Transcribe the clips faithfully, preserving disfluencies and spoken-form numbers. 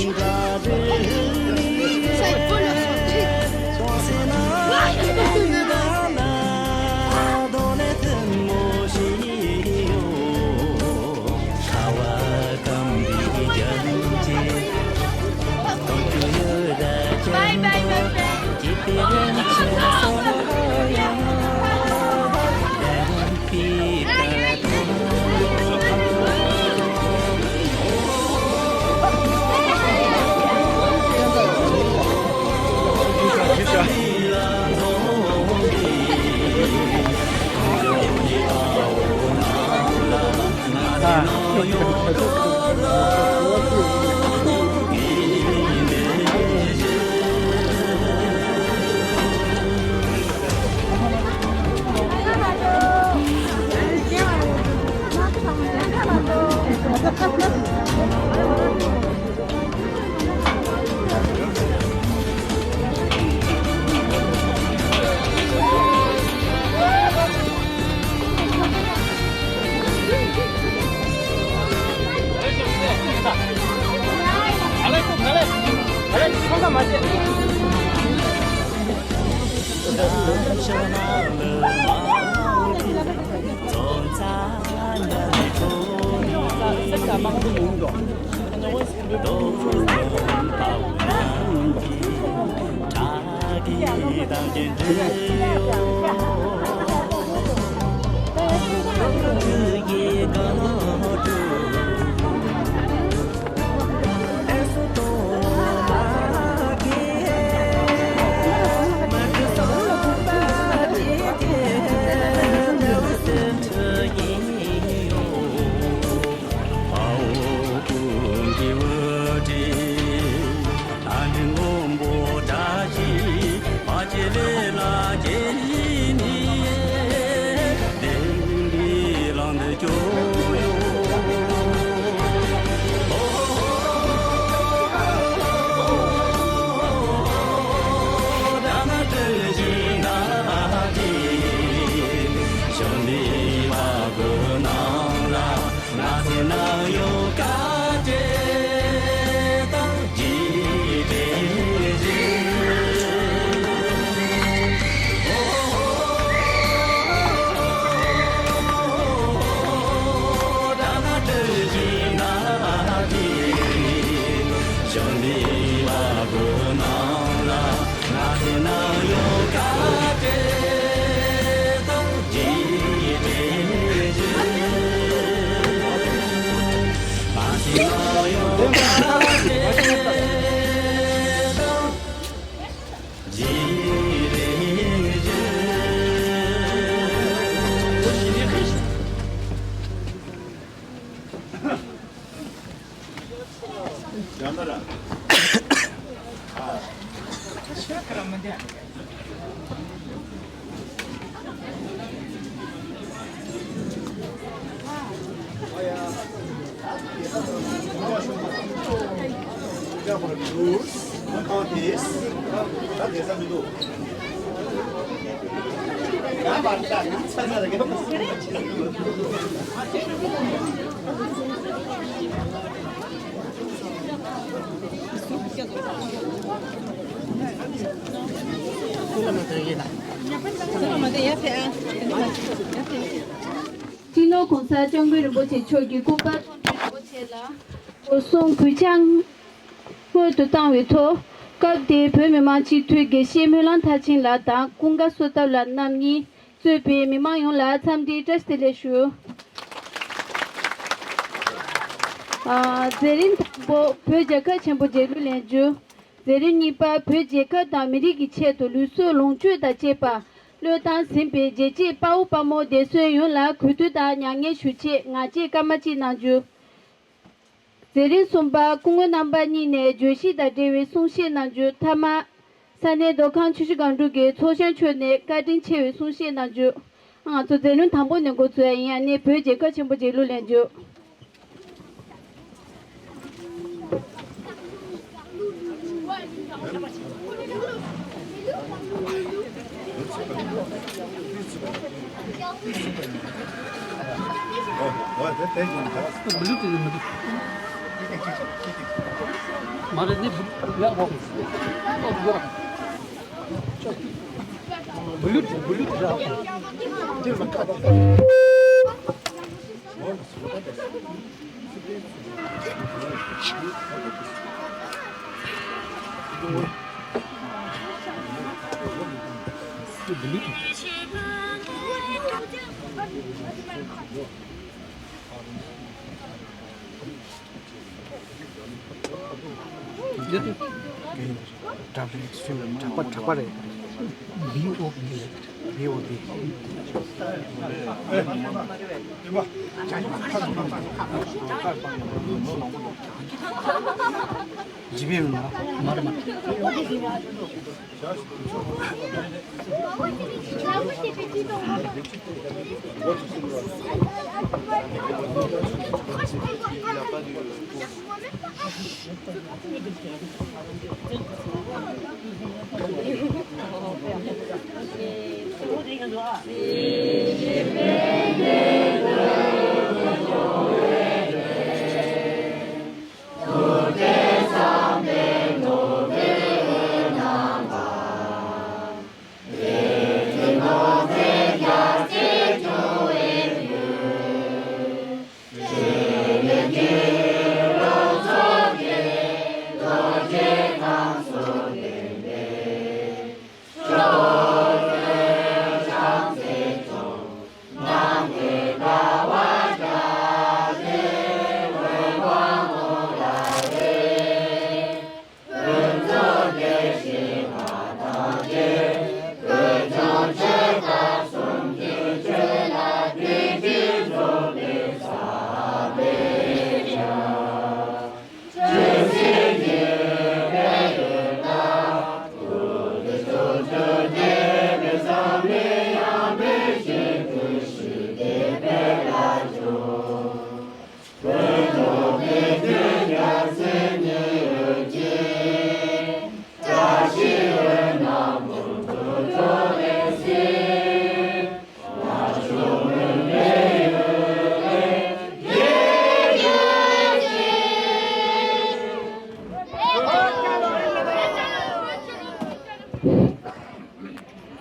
Bye bye, my friend. སྤྱི་ནོར་༸གོང་ས་༸སྐྱབས་མགོན་རིན་པོ་ཆེ་མཆོག་གི་སྐུ་པར་མཐོང་གྲོལ་རིན་པོ་ཆེ་ལ་སྐུ་གསུང་གུས་ཕྱག་སྔོན་དུ་བཏང་བའི་ཐོག་སྐབས་དེའི་བོད་མི་མང་སྤྱི་འཐུས་དགེ་བཤེས་སྨོན་ལམ་མཐར་ཕྱིན་ལགས་དང་ཀུན་དགའ་བསོད་ནམས་ལགས་རྣམ་གཉིས་གཙོས་པའི་མི་མང་ཡོངས་ལ་འཚམས་འདྲིའི་བཀྲ་ཤིས་བདེ་ལེགས་ཞུ། ཨ། མཛད་རིམ་དང་པོ་བོད་རྒྱལ་ཁབ་ཆེན་པོ་མཇལ་ལུགས་ལེན་རྒྱུ། མཛད་རིམ་གཉིས་པ་བོད་རྒྱལ་ཁབ་དང་མི་རིགས་ཀྱི་ཆེད་དུ་ལུས་སྲོག་ལོངས་སྤྱོད་དང་བཅས་པ་བློས་བཏང་ཟིན་པའི་རྒྱལ་གཅེས་དཔའ་བོ་དཔའ་མོ་འདས་གསོན་ཡོངས་ལ་གུས་འདུད་དང་མྱ་ངན་ཞུ་ཆེད་ངག་བཅད་སྐར་མ་གཅིག་གནང་རྒྱུ། མཛད་རིམ་གསུམ་པ་སྐུ་ངོ་རྣམ་པ་གཉིས་ནས་བརྗོད་གཞི་དང་འབྲེལ་བའི་གསུང་བཤད་གནང་རྒྱུ། མཐའ་མ། ས་གནས་མདོ་ཁམས་ཆུ་བཞི་སྒང་དྲུག་གི་ཚོགས་གཞོན་མཆོག་ནས་བཀའ་དྲིན་ཆེ་བའི་གསུང་བཤད་གནང་རྒྱུ། ང་ཚོ་མཛད་རིམ་དང་པོ་ནས་འགོ་ཚུགས་ཡ་ཡིན། ཨ་ནི་བོད་རྒྱལ་ཁབ་ཆེན་པོ་མཇལ་ལུགས་ལེན་རྒྱུ། མ་རེད་ནི་ཡག་པོ། ཨོ་དགོས་ར། བུ་ལུད་བུ་ལུད་ར། དྲག་པ་དྲག་པ་རེད། བི་ཨོ་བི་རེད། བི་ཨོ་བི། ཇི་བི་ཡོད་ན་མ་རེད་མ།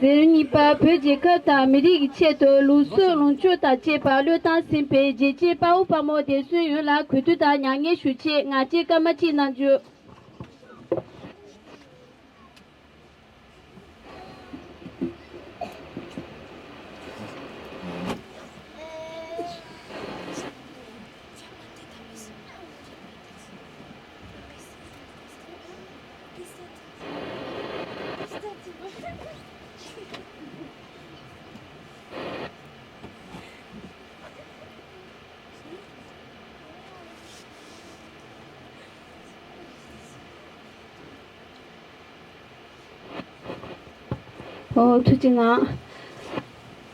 ཟེར་གཉིས་པ། བོད་རྒྱལ་ཁབ་དང་མི་རིགས་ཀྱི་ཆེད་དུ་ལུགས་སྲོལ་ལོངས་སྤྱོད་དང་བཅས་པ་བློས་བཏང་ཟིན་པའི་རྒྱལ་གཅེས་དཔའ་བོ་དཔའ་མོ་དེ་ཚོའི་ཡུན་ལ་གུས་འདུད་དང་མྱ་ངན་ཞུ་ཆེད་ང་བཅས་སྐར་མ་གཅིག་གནང་རྒྱུ། ཨོ་ཐུགས་རྗེ་གནང་།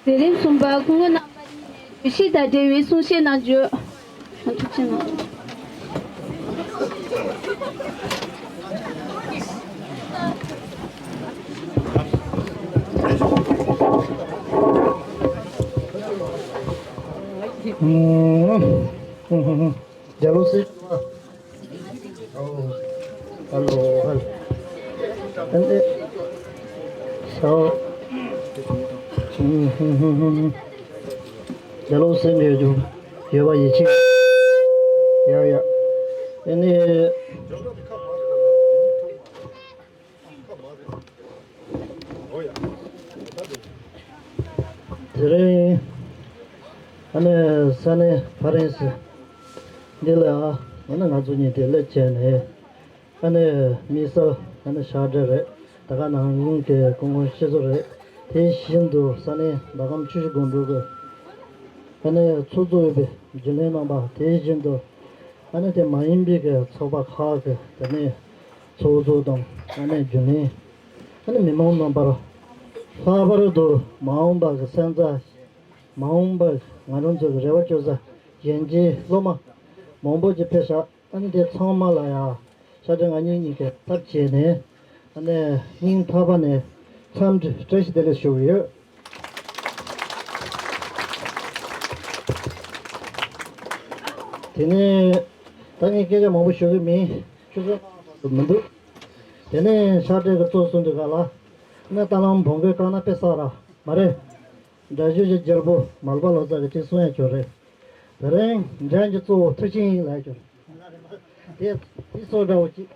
མཛད་རིམ་གསུམ་པ་སྐུ་ངོ་རྣམ་པ་གཉིས་ནས་བརྗོད་གཞི་དང་འབྲེལ་བའི་གསུང་བཤད་གནང་རྒྱུ། ཨོ་ཐུགས་རྗེ་གནང་། རྒྱལ་ལོ་སི། ཨོ། ཧེ་ལོ། ཧེ་ལོ། ཨན་ཨེ། ཤའོ། ཧུམ་ཧུམ་ཧུམ་ཧུམ། རྒྱལ་ལོ་སེང་གེ་ཡོད་པ་ཡིད་ཆེས། ཡ་ཡ། ཨེ་ནི། དེ་རིང་ཨ་ནི་ས་གནས་ཕ་རན་སི་འདི་ལ་ཨ་ནི་ང་ཚོ་གཉིས་དེ་སླེབས་བྱས་ནས་ཨ་ནི་དམིགས་བསལ་ཨ་ནི་ཕྱག་སྦྲེལ་རེད། ད་ག་ནང་ཉིད་ཀྱི་སྐུ་ངོ་ཤེས་སོ་རེད། དེ་བཞིན་དུ་ས་གནས་མདོ་ཁམས་ཆུ་བཞི་སྒང་དྲུག་གི་ཨ་ནི་ཚོགས་གཙོ་ཡོད་པའི་རྒྱུན་ལས་རྣམ་པ། དེ་བཞིན་དུ་ཨ་ནི་དེ་མ་ཡིན་པའི་གི་ཚོགས་པ་ཁག་གི་དེ་ནས་ཚོགས་གཙོ་དང་ཨ་ནི་རྒྱུན་ལས། ཨ་ནི་མི་མང་རྣམ་པར། ལྷག་པར་དུ་མ་འོངས་པ་གི་སོན་རྩ། མ་འོངས་པ་ང་རང་ཚོ་གི་རེ་བ་བཅོལ་ས་གཞོན་སྐྱེས་སློབ་མ་མང་པོ་ཅིག་ཕེབས་ཤག་ཨ་ནི་དེ་ཚང་མ་ལ་ཡང་ཤ་ཁྲག་ང་གཉིས་གཉིས་ཀའི་ཐབས་བྱས་ནས་ཨ་ནི་སྙིང་ཐག་པ་ནས་འཚམས་འདྲི་བཀྲ་ཤིས་བདེ་ལེགས་ཞུ་གི་ཡོད། དེ་ནས། ད་ངས་སྐད་ཆ་མང་པོ་ཞུ་གི་མིན། ཆུ་ཚོད་མི་འདུག་དེ་ནས་ཕྱག་སྦྲེལ་གྱི་གཙོ་བཟུང་དུས་ག་ལ། ནས་ད་ལམ་བོང་གོས་བཀག་ན་དཔེ་བསགས་ར་མ་རེད། འདྲ་བརྗོད་ཀྱི་རྒྱལ་པོ་མལ་པ་ལོ་ཙཱ་གིས་ཅིག་གསུང་ཡ་ཁྱོད་རེད། དེ་རིང་འགྲན་གྱི་གཙོ་བོ་མཐུ་ཆེན་ཡིན་ལབ་ཁྱོད་རེད། དེ་དེ་སོགས་འདྲ་བོ་ཅིག་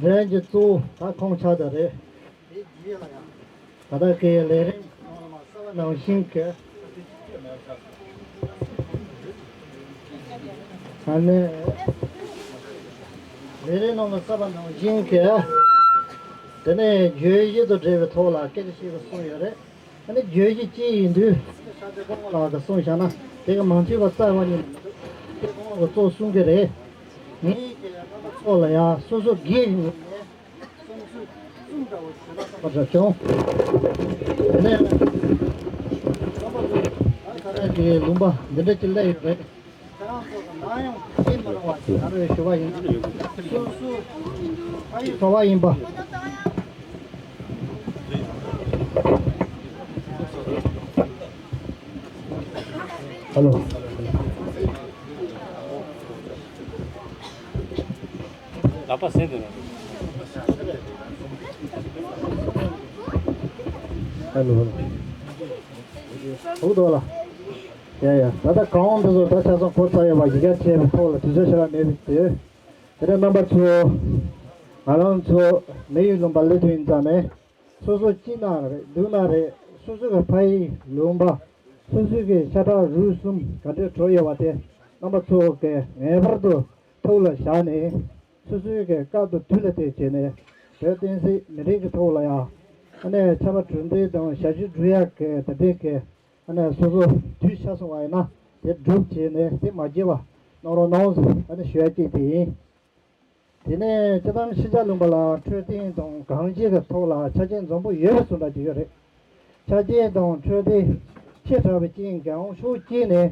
འགྲན་གྱི་གཙོ་བོ་ད་ཁོང་ཆགས་ད་རེད། ད་ལྟ་གི་ལས་རིམ་ནང་བཞིན་གྱི། ཨ་ནི། ལས་རིམ་ནང་གི་གསར་པ་ནང་བཞིན་གྱི། དེ་ནས་བརྗོད་གཞི་དང་འབྲེལ་བའི་ཐོག་ལ་སྐད་ཆ་ཞིག་གསུངས་ཡོད་རེད། ཨ་ནི་བརྗོད་གཞི་ཅི་ཡིན་དུས་ཤ་ཚའི་སྐུ་ངོ་ལགས་ཀྱིས་གསུངས་བཞག་ན་དེ་ག་མང་ཐོས་པ་རྩ་བ་ཉིད་ནས་མི་འདུག་དེ་སྐུ་ངོ་གིས་གཙོ་གསུང་གི་རེད། ངེད་ཀྱི་རྣམ་པ་ཚོ་ལ་ཡང་སོ་སོ་སྒེར་གྱི་ངོས་ནས་གསུང་ཚུལ་གསུམ་འདྲ་བོ་ཞུ་ན་བསམ་པ་འདྲ་བྱུང་། དེ་ནས་རྣམ་པ་ཚོ་ད་ཁ་རས་ཀྱི་ལུང་པ་འདི་འདྲ་ཅིག་སླེབས་ཡོད་རེད། ཁྱེད་རང་ཚོ་གི་ནང་ཡོང་ཤེས་མི་རུང་བ་ཞིག་ད་རེས་ཞུ་བ་ཡིན། སོ་སོ་ཕ་ཡུལ་ག་བ་ཡིན་པ། ཧ་ལོ། ལག་པ་ཟིན་འདུག་ན། ཧ་ལོ། ཧ་ལོ། ཧུ་དོ་ལ། ཡ་ཡ། ད་ལྟ་གང་འདི་ཚོ་ད་ཆ་ཚང་གོ་ཚར་ཡོད་པ་ཡི་ག་བྱས་པའི་ཐོག་ལ་དུས་ཚོད་ཞེ་དྲག་མེད་པའི་དུས། དེ་ནས་རྣམ་པ་ཚོ། ང་རང་ཚོ་མི་ཡུལ་ལུང་པ་སླེབས་དུས་ཡིན་ཙང་ནས། སོ་སོ་སྐྱིད་ན་རེད་སྡུག་ན་རེད། སོ་སོ་གི་ཕ་ཡུལ་ལུང་པ། སོ་སོ་གི་ཤ་ཁྲག་རུས་གསུམ་ག་འདྲས་བྲོ་ཡོད་པ་དེ་རྣམ་པ་ཚོ་གིས་ངེས་པར་དུ་ཐུགས་ལ་བཞག་ནས། སོ་སོའི་གི་སྐབས་དང་དུས་ལ་བལྟས་བྱས་ནས་བོད་བསྟན་སྲིད་མི་རིགས་ཀྱི་ཐོག་ལ་ཡང་ཨ་ནི་ཆར་པ་གྲུ་འདེགས་དང་ཞབས་ཞུ་སྒྲུབ་ཡག་གི་དེ་འདྲས་ཀྱི་ཨ་ནི་སོ་སོ་དུས་ཆ་སོང་བ་ཡིན་ན་དེ་སྒྲུབ་བྱས་ནས་དེ་མ་བརྗེད་པ་གནང་རོགས་གནང་ཟེར་ཨ་ནི་ཞུ་ཡ་གཅིག་དེ་ཡིན། དེ་ནས་སྤྱིར་བཏང་ཕྱི་རྒྱལ་ལུང་པ་ལ་འཕྲོད་བསྟེན་དང་གང་ཅིའི་གི་ཐོག་ལ་ཆ་རྐྱེན་འཛོམས་པོ་ཡོད་པའི་བཟོ་འདྲ་ཅིག་ཡོད་རེད། ཆ་རྐྱེན་དང་འཕྲོད་བསྟེན་ཆེ་དྲགས་པའི་རྐྱེན་གྱིས་ཕྱོགས་གཅིག་ནས་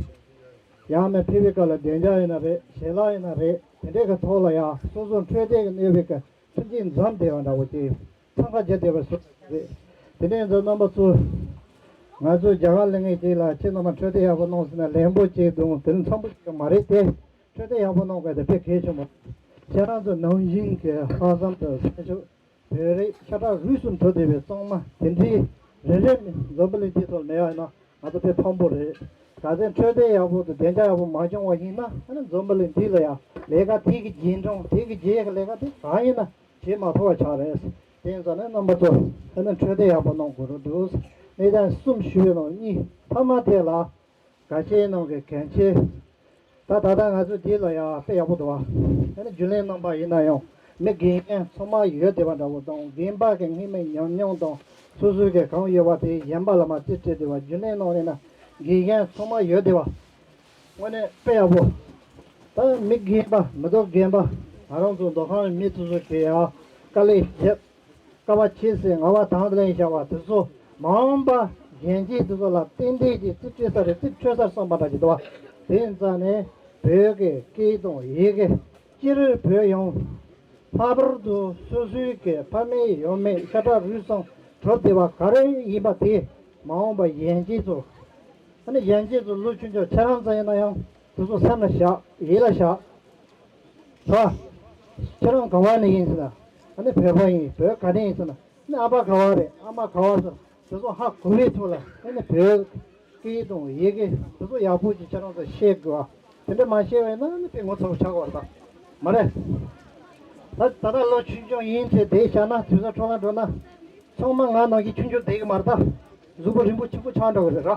ཡང་ན་ཕེབས་པའི་སྐབས་ལ་བདེ་འཇགས་ཡིན་ན་རེད། ཞལ་ལག་ཡིན་ན་རེད། དེ་འདྲའི་གི་ཐོག་ལ་ཡང་སོ་སོ་འཕྲོད་བསྟེན་གྱི་གནོད་པའི་གི་མཐུན་རྐྱེན་འཛོམས་བསྡད་པ་འདྲ་བོ་ཅིག་འཚང་ཁ་རྒྱག་བསྡད་པ་སོགས་རེད། དེ་ནས་ཚོ་རྣམ་པ་ཚོ། ང་ཚོ་རྒྱ་གར་སླེབས་མཁན་ཅིག་ལ་ཁྱེད་རྣམ་པ་འཕྲོད་བསྟེན་ཡག་པོ་གནང་ཟེར་ན་ལན་པོ་ཅིག་དང་དེ་ནི་འཚམ་པོ་ཅིག་མ་རེད་དེ། འཕྲོད་བསྟེན་ཡག་པོ་གནང་དགོས་དེ་དཔེ་གལ་ཆེན་པོ། ཁྱེད་རང་ཚོ་ནང་བཞིན་གྱི་ལྷག་བསམ་དང་སེམས་ཤུགས། བོད་རིགས་ཤ་ཁྲག་རུས་གསུམ་བྲོ་བསྡད་པའི་གཙང་མ་དེ་འདྲའི་རེ་རེ་འཛོམས་པ་ལས་འདི་ཚོར་མེད་པ་ཡིན་ན་ང་ཚོ་དཔེ་ཕངས་པོ་རེད། གལ་སྲིད་འཕྲོད་བསྟེན་ཡག་པོ་དང་བདེ་འཇགས་ཡག་པོ་མ་བྱུང་བ་ཡིན་ན་ཨ་ནི་འཛོམས་པ་ལས་འདི་ལ་ཡང་ལས་ཀ་དེ་གི་རྗེས་འབྲང་དེ་གི་རྗེས་ཀྱི་ལས་ཀ་དེ་གང་ཡིན་ན་བྱེད་མ་ཐུབ་པ་ཆགས་རེད། དེ་ཡིན་ཙང་ནས་རྣམ་པ་ཚོ་ཨ་ནི་འཕྲོད་བསྟེན་ཡག་པོ་གནང་དགོས་རེད་འདུག་གནས་སྟངས་གསུམ་ཞུས་པའི་ནང་གཉིས་ཐ་མ་དེ་ལ། འགའ་ཤས་ནང་གི་གལ་ཆེ། ད་ད་ལྟ་ང་ཚོ་འདི་ལ་ཡང་དཔེ་ཡག་པོ་འདུག་བ། ཨ་ནི་རྒྱུན་ལས་རྣམ་པ་ཡིན་ན་ཡང་མི་རྒན་རྒན་ཚང་མ་ཡོད་བསྡད་པ་འདྲ་བོ་དང་རྒན་པ་གི་སྔོན་མའི་ཉམས་མྱོང་དང་སོ་སོའི་གི་གང་ཡོད་པ་དེ་གཞན་པ་ལ་མ་རྩིས་སྤྲད་བསྡད་པ་རྒྱུན་ལས་ནང་ནས་ན་རྒན་རྒན་ཚང་མ་ཡོད་བསྡད་པ། དངོས་གནས་དཔེ་ཡག་པོ། ད་མི་རྒན་པ་མི་ཐོག་རྒན་པ་ང་རང་ཚོ་མདོ་ཁམས་མི་དེ་ཚོ་གི་ཡང་དཀའ་ལས་བརྒྱབ། དཀའ་བ་ཆེ་སའི་ངལ་བ་དང་དུ་ལེན་བཞག་པ་དེ་ཚོ་མ་འོངས་པ་གཞོན་སྐྱེས་དེ་ཚོ་ལ་ཏན་ཏན་གྱི་རྩིས་སྤྲད་ས་རེད། རྩིས་འཕྲོད་སར་སོང་པ་འདྲ་ཞིག་འདུག་བ། དེ་ཡིན་ཙང་ནས་བོད་ཀྱི་སྐད་དང་ཡི་གེ་སྤྱིར་བོད་ཡོངས་ལྷག་པར་དུ་སོ་སོའི་གི་ཕ་མེས་ཡང་མེས་ཤ་ཁྲག་རུས་གསུམ་གྲུབ་བསྡད་པ་ག་རེ་ཡིན་པ་དེ་མ་འོངས་པ་གཞོན་སྐྱེས་ཚོ་ཨ་ནི་གཞོན་སྐྱེས་ཚོ་ལོ་ཆུང་ཆུང་ཁྱེད་རང་ཚོ་ཡིན་ན་ཡང་དེ་ཚོ་སེམས་ལ་བཞག་ཡིད་ལ་བཞག་ད་ཁྱེད་རང་ག་བ་ནས་ཡིན་ཟེར་ན། ཨ་ནི་བོད་པ་ཡིན། བོད་ག་ནས་ཡིན་ཟེར་ན། ཨ་ནི་ཨ་ཕ་ག་བ་རེད། ཨ་མ་ག་བ་ཟེར། དེ་ཚོ་ཧ་གོ་བའི་ཐོག་ལ་ཨ་ནི་བོད་སྐད་དང་ཡི་གེ་དེ་ཚོ་ཡག་པོ་ཅིག་ཁྱེད་རང་ཚོ་ཤེས་དགོས་པ། དེ་འདྲ་མ་ཤེས་པ་ཡིན་ན་ཨ་ནི་དཔེ་ངོ་ཚ་པོ་ཆགས་པ་རེད་ད། མ་རེད། ད་ད་ལྟ་ལོ་ཆུང་ཆུང་ཡིན་ཚེ་བསྡད་བཞག་ན་དུས་ཚོད་འཕྲོ་བརླག་འགྲོ་ན། ཚང་མ་ང་ནང་བཞིན་ཆུང་ཆུང་བསྡད་ཀྱི་མ་རེད་ད། གཟུགས་པོ་རིང་པོ་ཆེན་པོ་ཆགས་འགྲོ་གི་རེད་ར།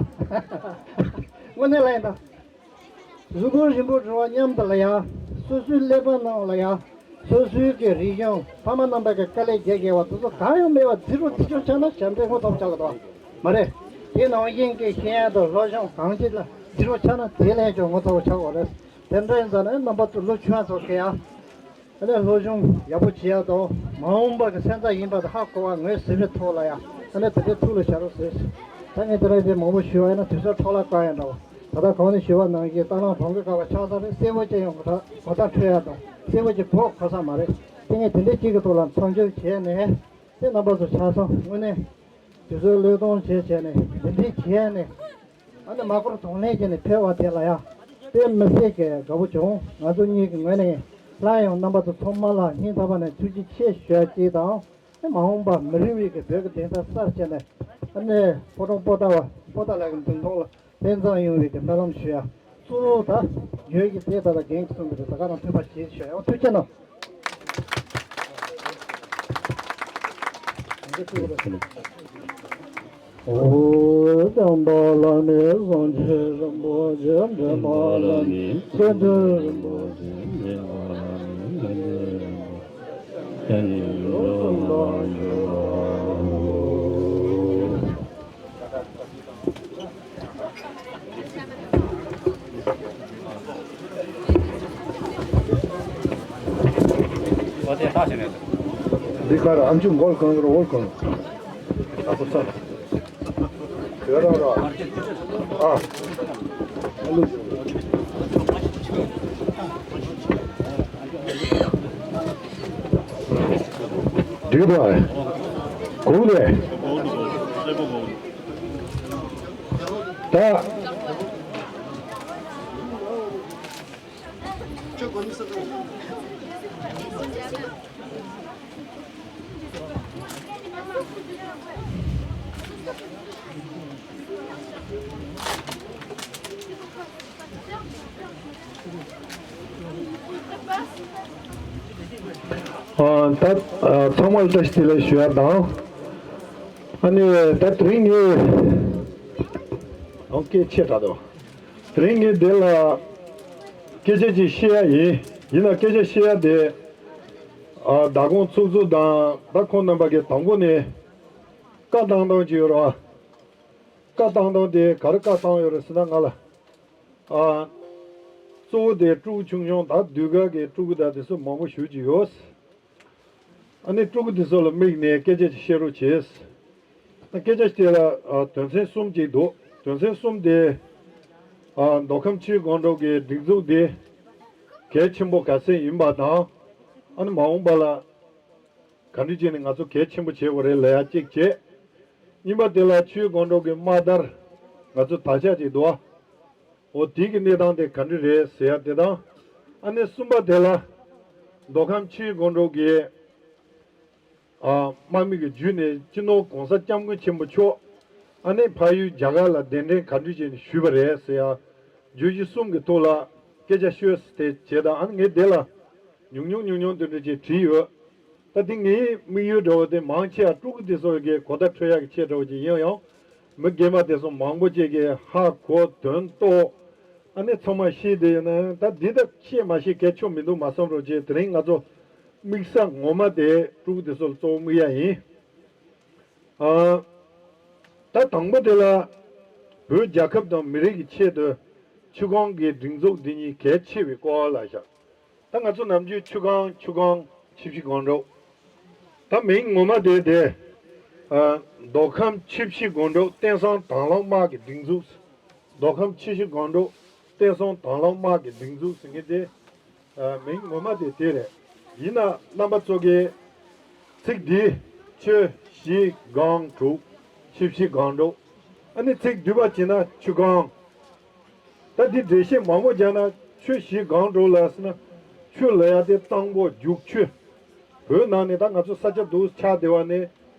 དངོས་གནས་ལ་ཡིན་ད། གཟུགས་པོ་རིང་པོ་འགྲོ་བ་མཉམ་དུ་ལ་ཡ། སོ་སོའི་ཀླད་པ་ནང་ལ་ཡ། སོ་སོའི་གི་རིག་གཞུང་ཕ་མ་རྣམ་པ་གི་དཀའ་ལས་བརྒྱབ་བསྡད་པ་དེ་ཚོ་གང་ཡང་མེད་པ་ཛི་རོ་ཙི་ཙི་ཆགས་ན་ཞབས་འདྲེན་ངོ་ཚ་པོ་ཆགས་གི་འདུག་མ་རེད། དེ་ནང་བཞིན་གི་ཤེས་ཡོན་དང་སློབ་སྦྱོང་གང་ཅི་ལ་ཛི་རོ་ཆགས་ན་དེ་ལས་ཀྱང་ངོ་ཚ་པོ་ཆགས་དགོས་རེད། དེ་འདྲ་ཡིན་ཙང་ནས་རྣམ་པ་ཚོ་ལོ་ཆུང་བ་ཚོ་གི་ཡ། ཨ་ནི་སློབ་སྦྱོང་ཡག་པོ་བྱེད་ཡག་དང་མ་འོངས་པ་གི་སོན་རྩ་ཡིན་པ་དེ་ཧ་གོ་བ་ངོས་ཟིན་པའི་ཐོག་ལ་ཡང་ཨ་ནི་དེ་འདྲའི་ཐུགས་ལ་བཞག་རོགས་ཟེར། ད་ངས་དེ་འདྲ་དེ་མང་པོ་ཞུས་པ་ཡིན་ན་དུས་ཚོད་འཕྲོ་བརླག་བཀག་ཡ་འདྲ་བོ། ད་ལྟ་གོང་ནས་ཞུས་པ་ནང་བཞིན་རྟ་ནང་བོང་གི་ཀ་བ་ཆགས་ས་རེད། གསལ་པོ་ཅིག་ཡང་གོ་ཐག་གོ་ཐག་འཕྲོད་ཡ་དང་གསལ་པོ་ཅིག་བོ་གོ་ས་མ་རེད། དེ་ངས་དེ་འདྲའི་གཅིག་གི་ཐོག་ལ་མཚམས་སྦྱོར་བྱས་ནས་དེ་རྣམ་པ་ཚོ་ཆ་ཚང་དངོས་གནས་དུས་ཚོད་བློས་གཏོང་བྱས་བྱས་ནས་འདི་འདྲའི་བྱས་ནས། ཨ་ནི་མ་འཁོར་གདོང་ལེན་བྱས་ནས་ཕེབས་པ་དེ་ལ་ཡང་ དཔེ་མི་སྲིད་ཀྱི་དགའ་པོ་བྱུང་། ང་ཚོ་གཉིས་ཀྱི་ངོས་ནས་སླར་ཡང་རྣམ་པ་ཚོ་ཚང་མ་ལ་སྙིང་ཐག་པ་ནས་ཐུགས་རྗེ་ཆེ་ཞུ་ཡ་གཅིག་དང་། ཨེ་མ་འོངས་པ་མི་རིང་བའི་གི་བོད་ཀྱི་བདེན་མཐའ་གསལ་བྱས་ནས། ཨ་ནི་ཕོ་བྲང་པོ་ཏཱ་བ་པོ་ཏཱ་ལ་གི་མདུན་ཐང་ལ་དཔེ་མཛངས་ཡོང་བའི་གི་སྨོན་ལམ་ཞུ་ཡ། གཙོ་བོ་ད་ཡོད་ཀྱི་དེ་ད་ལྟ་རྒན་གྱིས་གསུངས་པའི་ད་ག་རང་ཐུགས་ཕར་བཞེས་ཞུ་ཡ། ཐུགས་རྗེ་གནང་། ཨོ་བསྟན་པ་བླ་མེད་སངས་རྒྱས་རིན་པོ་ཆེ། འདྲེན་པ་བླ་མེད་སྐྱེ་འགྲོ་རིན་པོ་ཆེ། འདྲེན་པ་བླ་མེད་སྐྱེ་འགྲོ་རིན་པོ་ཆེ། འདི་ག་ར་ཨམ་ཆུ་མགོ་གང་ར་འོར་གང་། ཨ་ཁུ་ཚ། ཡོད་རང་ར། ཨ། འདི་ག་ར། གུང་ལས། ད། ཨ་ད་ཨ་ཚང་མ་ལ་བཀྲ་ཤིས་བདེ་ལེགས་ཞུ་ཡ་དང་། ཨ་ནི་ད་དེ་རིང་ངས་ཨང་སྐད་ཆེ་དྲགས་འདུག་དེ་རིང་ངས་འདི་ལ་སྐད་ཆ་ཅིག་བཤད་ཡ་ཡིན། ཡིན་ན་སྐད་ཆ་བཤད་ཡ་དེ་ཨ་མདང་དགོང་ཚོགས་གཙོ་དང་ད་ཁོང་རྣམ་པ་གིས་དང་པོ་ནས་བཀའ་བཏང་སྟངས་ཅིག་ཡོད་རེད་བ། བཀའ་བཏང་སྟངས་དེ་ག་རེ་བཀའ་བཏང་ཡོད་རེད་ཟེར་ན། ང་ལ་ཨ་གཙོ་བོ་དེ་ཕྲུ་གུ་ཆུང་ཆུང་དང་ཟློས་གར་གྱི་ཕྲུ་གུ་དང་དེ་ཚོ་མང་པོ་ཞེ་ཅིག་ཡོད། ཨ་ནི་ཕྲུ་གུ་དེ་ཚོ་ལ་དམིགས་ནས་སྐད་ཆ་ཅིག་བཤད་རོགས་བྱས། ད་སྐད་ཆ་དེ་ལ་ཨ་དོན་ཚན་གསུམ་ཅིག་འདུག་དོན་ཚན་གསུམ་དེ་ཨ་མདོ་ཁམས་ཆུ་སྒང་དྲུག་གི་སྒྲིག་འཛུགས་དེ་གལ་ཆེན་པོ་ག་ཚད་ཡིན་པ་དང་། ཨ་ནི་མ་འོངས་པ་ལ་ག་འདྲ་བྱས་ནས་ང་ཚོ་གལ་ཆེན་པོ་བྱེད་དགོས་རེད་ལབ་ཡ་གཅིག་བྱས། གཉིས་པ་དེ་ལ་ཆུ་སྒང་དྲུག་གི་དམག་དར་ང་ཚོ་དར་ཆ་ཅིག་འདུག་ཨ། འོ་དེ་གི་གནས་སྟངས་དེ་ག་འདྲ་རེད་ཟེར་ཡ་དེ་དང་། ཨ་ནི་གསུམ་པ་དེ་ལ་མདོ་ཁམས་ཆུ་སྒང་དྲུག་གི་ཨ་དམག་མི་གི་བརྒྱུད་ནས་སྤྱི་ནོར་༸གོང་ས་༸སྐྱབས་མགོན་ཆེན་པོ་མཆོག་ཨ་ནི་ཕ་ཡུལ་རྒྱ་གར་ལ་གདན་འདྲེན་ག་འདྲ་བྱས་ནས་ཞུས་པ་རེད་ཟེར་ཡ། བརྗོད་གཞི་གསུམ་གྱི་ཐོག་ལ་སྐད་ཆ་ཤོད་དེ་བྱས་དང་། ཨ་ནི་ངས་དེ་ལ་ཉུང་ཉུང་ཉུང་ཉུང་དེ་འདྲ་ཅིག་བྲིས་ཡོད། ད་དེ་ངའི་དམིགས་ཡུལ་འདྲ་བོ་དེ་མང་ཆེ་བ་ཕྲུ་གུ་དེ་ཚོ་གི་གོ་བརྡ་འཕྲོད་ཡག་གི་ཆེད་འདྲ་བོ་ཅིག་ཡིན་ཡང་། མི་རྒན་པ་དེ་ཚོ་མང་པོ་ཅིག་གིས་ཧ་གོ་དོན་རྟོགས། ཨ་ནི་ཚང་མ་ཤེས་བསྡད་ཡོད་ན་ད་འདི་ད་ཤེས་མ་ཤེས་གལ་ཆེ་མི་འདུག་མ་བསམ་རོགས་བྱེད། དེ་རིང་ང་ཚོ་དམིགས་ས་ངོ་མ་དེ་ཕྲུ་གུ་དེ་ཚོ་ལ་གཙོ་བོ་དམིགས་ཡ་ཡིན། ཨ། ད་དང་པོ་དེ་ལ་བོད་རྒྱལ་ཁབ་དང་མི་རིགས་ཀྱི་ཆེད་དུ་ཆུ་སྒང་གི་སྒྲིག་འཛུགས་འདི་གཉིས་གལ་ཆེ་བའི་སྐོར་ལ་བཤད། ད་ང་ཚོ་ནམ་རྒྱུན་ཆུ་སྒང་ཆུ་སྒང་ཆུ་བཞི་སྒང་དྲུག་ད་མིང་ངོ་མ་དེ་དེ། ཨ། མདོ་ཁམས་ཆུ་བཞི་སྒང་དྲུག་བསྟན་སྲུང་དྭང་བླངས་དམག་གི་སྒྲིག་འཛུགས། མདོ་ཁམས་ཆུ་བཞི་སྒང་དྲུག་བསྟན་སྲུང་དྭང་བླངས་དམག་གི་སྒྲིག་འཛུགས་ཟེར་མཁན་དེ། ཨ། མིང་ངོ་མ་དེ་དེ་རེད། ཡིན་ན་རྣམ་པ་ཚོ་གིས་ཚིག་འདི་ཆུ་བཞི་སྒང་དྲུག་ཆུ་བཞི་སྒང་དྲུག་ཨ་ནི་ཚིག་བསྡུས་པ་བྱས་ན་ཆུ་སྒང་། ད་འདི་འགྲེལ་བཤད་མང་པོ་རྒྱག་ན་ཆུ་བཞི་སྒང་དྲུག་ལ་ཟེར་ན། ཆུ་ལབ་ཡ་དེ་གཙང་པོ་རྒྱུག་ཆུ། བོད་ནང་ནས་ད་ང་ཚོ་ས་ཆ་འདུག་ཆགས་བསྡད་པ་ནས།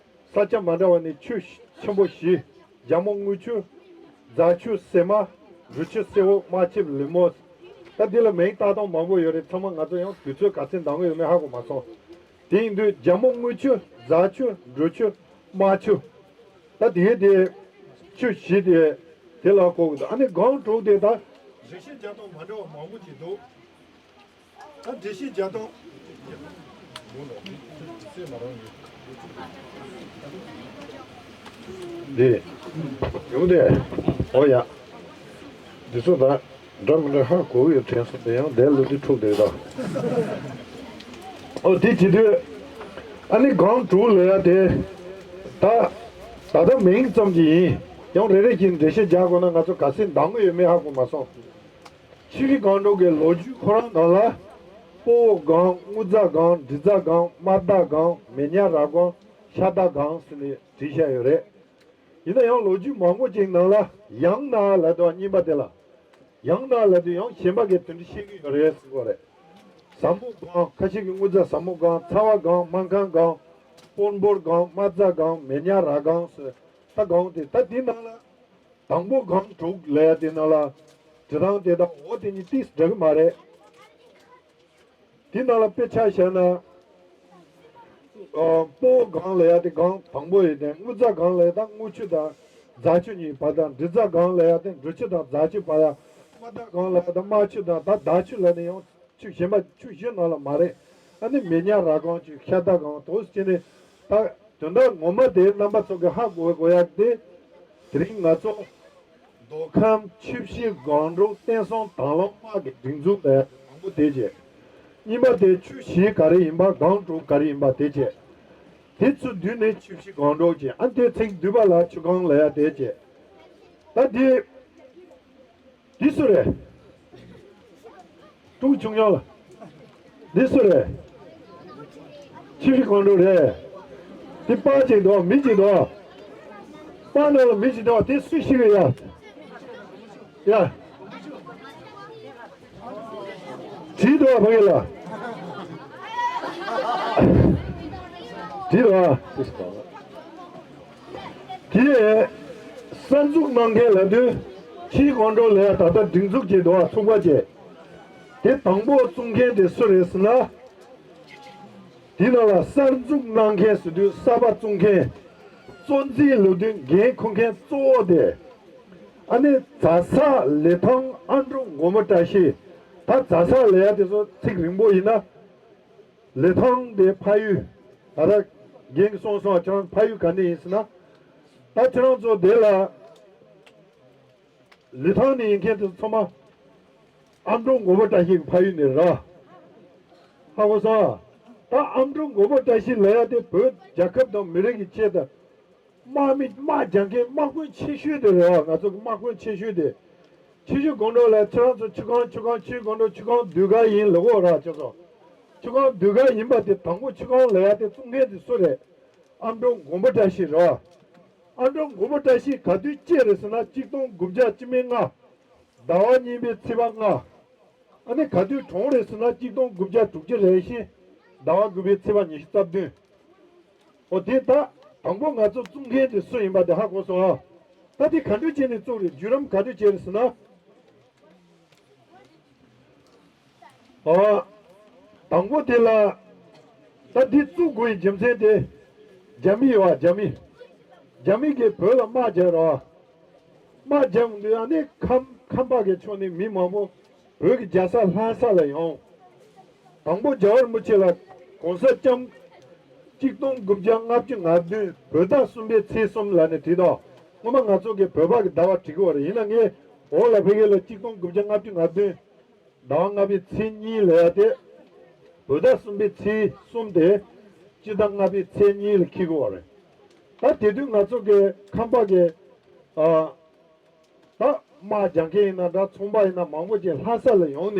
ས་ཆ་མ་འདྲ་བ་ནས་ཆུ་ཆེན་པོ་བཞི། རྒྱ་མོ་དངུལ་ཆུ། རྫ་ཆུ་སྲན་མ། འབྲུ་ཆུ་སེར་པོ། རྨ་ཆུ་ལི་མོ། ད་འདི་ལ་མིང་བཏགས་སྟངས་མང་པོ་ཡོད་རེད། ཚང་མ་ང་ཚོ་ཡང་དུས་ཚོད་ག་ཚད་འདང་གི་ཡོད་མེད་ཧ་གོ་མ་སོང་། དེ་ཡིན་དུས་རྒྱ་མོ་དངུལ་ཆུ། རྫ་ཆུ། འབྲུ་ཆུ། རྨ་ཆུ། ད་དེའི་དེ་ཆུ་བཞི་དེ་དེ་ལ་གོ་གི་འདུག་ཨ་ནི་སྒང་དྲུག་དེ་ད་འགྲེལ་བཤད་རྒྱག་སྟངས་མ་འདྲ་བ་མང་པོ་ཅིག་འདུག་ད་འགྲེལ་བཤད་རྒྱག་སྟངས། འདི། ཡོང་དེ། ཨོ་ཡ། འདི་ཚོ་ད། འདྲ་མི་འདྲ་ཧ་གོ་གི་ཡོད་དྲན་སོང་། དེ་ཡང་དེ་ལོ་དུས་འཁྲུག་བསྡད་ད། ཨོ་དེ་བྱེད་དུས། ཨ་ནི་སྒང་དྲུག་ལབ་ཡ་དེ། ད། ད་ལྟ་མིང་ཙམ་གྱི་ཡིན། ཡང་རེ་རེ་བཞིན་འགྲེལ་བཤད་རྒྱག་དགོས་ན་ང་ཚོ་ག་ཚད་འདང་གི་ཡོད་མེད་ཧ་གོ་མ་སོང་། ཆུ་བཞི་སྒང་དྲུག་གི་ལོ་རྒྱུས་ཁོ་རང་ནང་ལ། སྤོ་བོ་སྒང་། དངུལ་རྫ་སྒང་། འབྲི་རྫ་སྒང་། རྨ་རྟ་སྒང་། མེ་ཉ་ར་སྒང་། ཤ་རྟ་སྒང་ཟེར་ནས་བྲིས་བཞག་ཡོད་རེད། ཡིན་ན་ཡང་ལོ་རྒྱུས་མང་པོ་ཅིག་ནང་ལ་ཡང་ན་ལབ་འདུག་གཉིས་པ་དེ་ལ། ཡང་ན་ལབ་དུས་ཡང་གཞན་པ་གིས་དེ་འདྲ་བཤད་ཀྱི་ཡོད་རེད་ཟེར་གོ་རེད། ཟབ་མོ་སྒང་། ཁ་ཤས་ཀྱིས་དངུལ་རྫ་ཟབ་མོ་སྒང་། ཚ་བ་སྒང་། སྨར་ཁམས་སྒང་། སྤོན་སྦོར་སྒང་། རྨ་རྫ་སྒང་། མེ་ཉག་ར་སྒང་ཟེར། ད་སྒང་དེ་ད་དེ་ནང་ལ་དང་པོ་སྒང་དྲུག་ལབ་ཡ་དེ་ནང་ལ་བྲིས་སྟངས་དེ་དང་འོ་དེ་གཉིས་ཏིས་འདྲ་གི་མ་རེད། དེ་ནང་ལ་དཔེ་ཆ་བཞག་ན། ཨ། སྤོ་བོ་སྒང་ལབ་ཡ་དེ་སྒང་དང་པོ་ཡིན་ཏེ། དངུལ་རྫ་སྒང་ལབ་ཡ་དང་དངུལ་ཆུ་དང་རྫ་ཆུ་གཉིས་བར་དང་། འབྲི་རྫ་སྒང་ལབ་ཡ་དེ་འབྲི་ཆུ་དང་རྫ་ཆུ་བར་དང་། རྨ་རྫ་སྒང་ལབ་ཡ་དང་རྨ་ཆུ་དང་ད་རྫ་ཆུ་ལབ་ནས་ཡང་ཆུ་གཞན་པ་ཆུ་བཞི་ནང་ལ་མ་རེད། ཨ་ནི་མེ་ཉག་ར་སྒང་ཆུ་ཤ་སྟག་སྒང་དུ་བྱས་ནས། ད་དོན་དག་ངོ་མ་དེ་རྣམ་པ་ཚོ་གི་ཧ་གོ་དགོས་ཡ་དེ། དེ་རིང་ང་ཚོ་མདོ་ཁམས་ཆུ་བཞི་སྒང་དྲུག་བསྟན་སྲུང་དང་བླངས་དམག་གི་སྒྲིག་འཛུགས་ལ་དང་པོ་དེ་བྱས། གཉིས་པ་དེ་ཆུ་བཞི་ག་རེ་ཡིན་པ། སྒང་དྲུག་ག་རེ་ཡིན་པ་དེ་བྱས། དེ་ཚུར་བསྡུས་ནས་ཆུ་བཞི་སྒང་དྲུག་བྱས། ཨ། དེ་ཚིག་བསྡུས་པ་ལ་ཆུ་སྒང་ལབ་ཡ་དེ་བྱས། ད་དེ། འདི་སུ་རེད། ཀྲུང་ཆུང་ཡང་ལ། འདི་སུ་རེད། ཆུ་བཞི་སྒང་དྲུག་རེད། འདི་པར་ཅིག་འདུག་མི་ཅིག་འདུག་པར་ནང་ལ་མི་ཅིག་འདུག་དེ་སུ་ཞིག་རེད་ཡ། ཡ། བྲིས་འདུག་ཕ་གི་ལ། བྲིས་འདུག་དེ་གསར་འཛུགས་གནང་མཁན་ལབ་དུས། ཆུ་བཞི་སྒང་དྲུག་ལ་ད་ལྟ་སྒྲིག་འཛུགས་བྱས་འདུག་ཚོགས་པ་བྱས། དེ་དང་པོ་བཙུགས་མཁན་དེ་སུ་རེད་ཟེར་ན། དེ་ནང་ལ་གསར་འཛུགས་གནང་མཁན་ཟེར་དུས་གསར་པ་བཙུགས་མཁན། གཙོ་འཛིན་ལུགས་མཐུན་འགན་འཁུར་མཁན་གཙོ་བོ་དེ། ཨ་ནི་རྫ་ས་ལི་ཐང་ཨ་འབྲུག་མགོན་པོ་བཀྲ་ཤིས། ད་རྫ་ས་ལབ་ཡ་དེ་ཚོ་ཚིག་རིང་པོ་ཡིན་ན། ལི་ཐང་དེ་ཕ་ཡུལ། ད་ལྟ་རྒན་གྱིས་གསུངས་སོང་། ཁྱེད་རང་ཕ་ཡུལ་ག་ནས་ཡིན་ཟེར་ན། ད་ཁྱེད་རང་ཚོ་དེ་ལ་ལི་ཐང་ནས་ཡིན་མཁན་དེ་ཚང་མ་ཨ་འབྲུག་མགོན་པོ་བཀྲ་ཤིས་ཀྱི་ཕ་ཡུལ་ནས་རེད། ཧ་གོ་སོང་ཨ། ད་ཨ་འབྲུག་མགོན་པོ་བཀྲ་ཤིས་ལབ་ཡ་དེ་བོད་རྒྱལ་ཁབ་དང་མི་རིགས་ཀྱི་ཆེད་དུ། དམག་མི། དམག་རྒྱག་མཁན་དམག་དཔོན་ཆེ་ཤོས་དེ་རེད་བ། ང་ཚོ་གི་དམག་དཔོན་ཆེ་ཤོས་དེ། ཆུ་བཞི་སྒང་དྲུག་ལ་ཁྱེད་རང་ཚོ་ཆུ་སྒང་། ཆུ་སྒང་། ཆུ་སྒང་དྲུག་ཆུ་སྒང་ཟློས་གར་ཡིན་ལབ་གོ་ར་ཁྱེད་ཚོ། ཆུ་སྒང་ཟློས་གར་ཡིན་པ་དེ། དང་པོ་ཆུ་སྒང་ལབ་ཡ་དེ་བཙུགས་མཁན་དེ་སུ་རེད། ཨ་འབྲུག་མགོན་པོ་བཀྲ་ཤིས་རེད་བ། ཨ་འབྲུག་མགོན་པོ་བཀྲ་ཤིས་ག་དུས་སྐྱེས་རེད་ཟེར་ན། གཅིག་སྟོང་དགུ་བརྒྱ་བཅུ་མེད་ལྔ། ཟླ་བ་གཉིས་པའི་ཚེས་པ་ལྔ། ཨ་ནི་ག་དུས་གྲོངས་རེད་ཟེར་ན། གཅིག་སྟོང་དགུ་བརྒྱ་དྲུག་ཅུ་རེ་བཞི། ཟླ་བ་དགུ་པའི་ཚེས་པ་ཉི་ཤུ་རྩ་བདུན། འོ་དེ་ད་དང་པོ་ང་ཚོ་བཙུགས་མཁན་དེ་སུ་ཡིན་པ་དེ་ཧ་གོ་སོང་ཨ། ད་དེ་ག་འདྲ་བྱས་ནས་བཙུགས་རེད། བརྒྱུད་རིམ་ག་འདྲ་བྱས་རེད་ཟེར་ན། ཨ། དང་པོ་དེ་ལ། ད་འདི་བཙུགས་དགོས་ཡི་རྒྱུ་མཚན་དེ། རྒྱ་མི་ཡོད་བ། རྒྱ་མི། རྒྱ་མི་གིས་བོད་ལ་དམག་རྒྱག་རོགས། དམག་རྒྱག་འདི་ཡང་ནི་ཁམས། ཁམས་པ་གི་ཕྱོགས་ནས་མི་མང་པོ་བོད་ཀྱི་རྒྱལ་ས་ལྷ་ས་ལ་ཡོང་། དང་པོ་རྒྱལ་བ་རིན་པོ་ཆེ་ལ་གོང་ས་སྐྱབས། གཅིག་སྟོང་དགུ་བརྒྱ་ལྔ་བཅུ་ང་བདུན་བོད་ཟླ་གསུམ་པའི་ཚེས་གསུམ་ལབ་ནས་བྲིས་དང་། སྔོན་མ་ང་ཚོ་གིས་བོད་པ་གི་ཟླ་བ་བྲི་གི་ཡོད་རེད། ཡིན་ན་ངས་འོག་ལ་ཕ་གི་ལ་གཅིག་སྟོང་དགུ་བརྒྱ་ལྔ་བཅུ་ང་བདུན་ཟླ་བ་ལྔ་པའི་ཚེས་གཉིས་ལབ་ཡ་དེ། བོད་ཟླ་གསུམ་པའི་ཚེས་གསུམ་དེ། སྤྱི་ཟླ་ལྔ་པའི་ཚེས་གཉིས་ལ་འཁེལ་གི་ཡོད་རེད། ད་དེ་དུས་ང་ཚོ་གི་ཁམས་པ་གི། ཨ། ད་དམག་རྒྱག་མཁན་ཡིན་ན་འདྲ། ཚོང་པ་ཡིན་ན་མང་པོ་ཅིག་ལྷ་ས་ལ་ཡོང་ནས་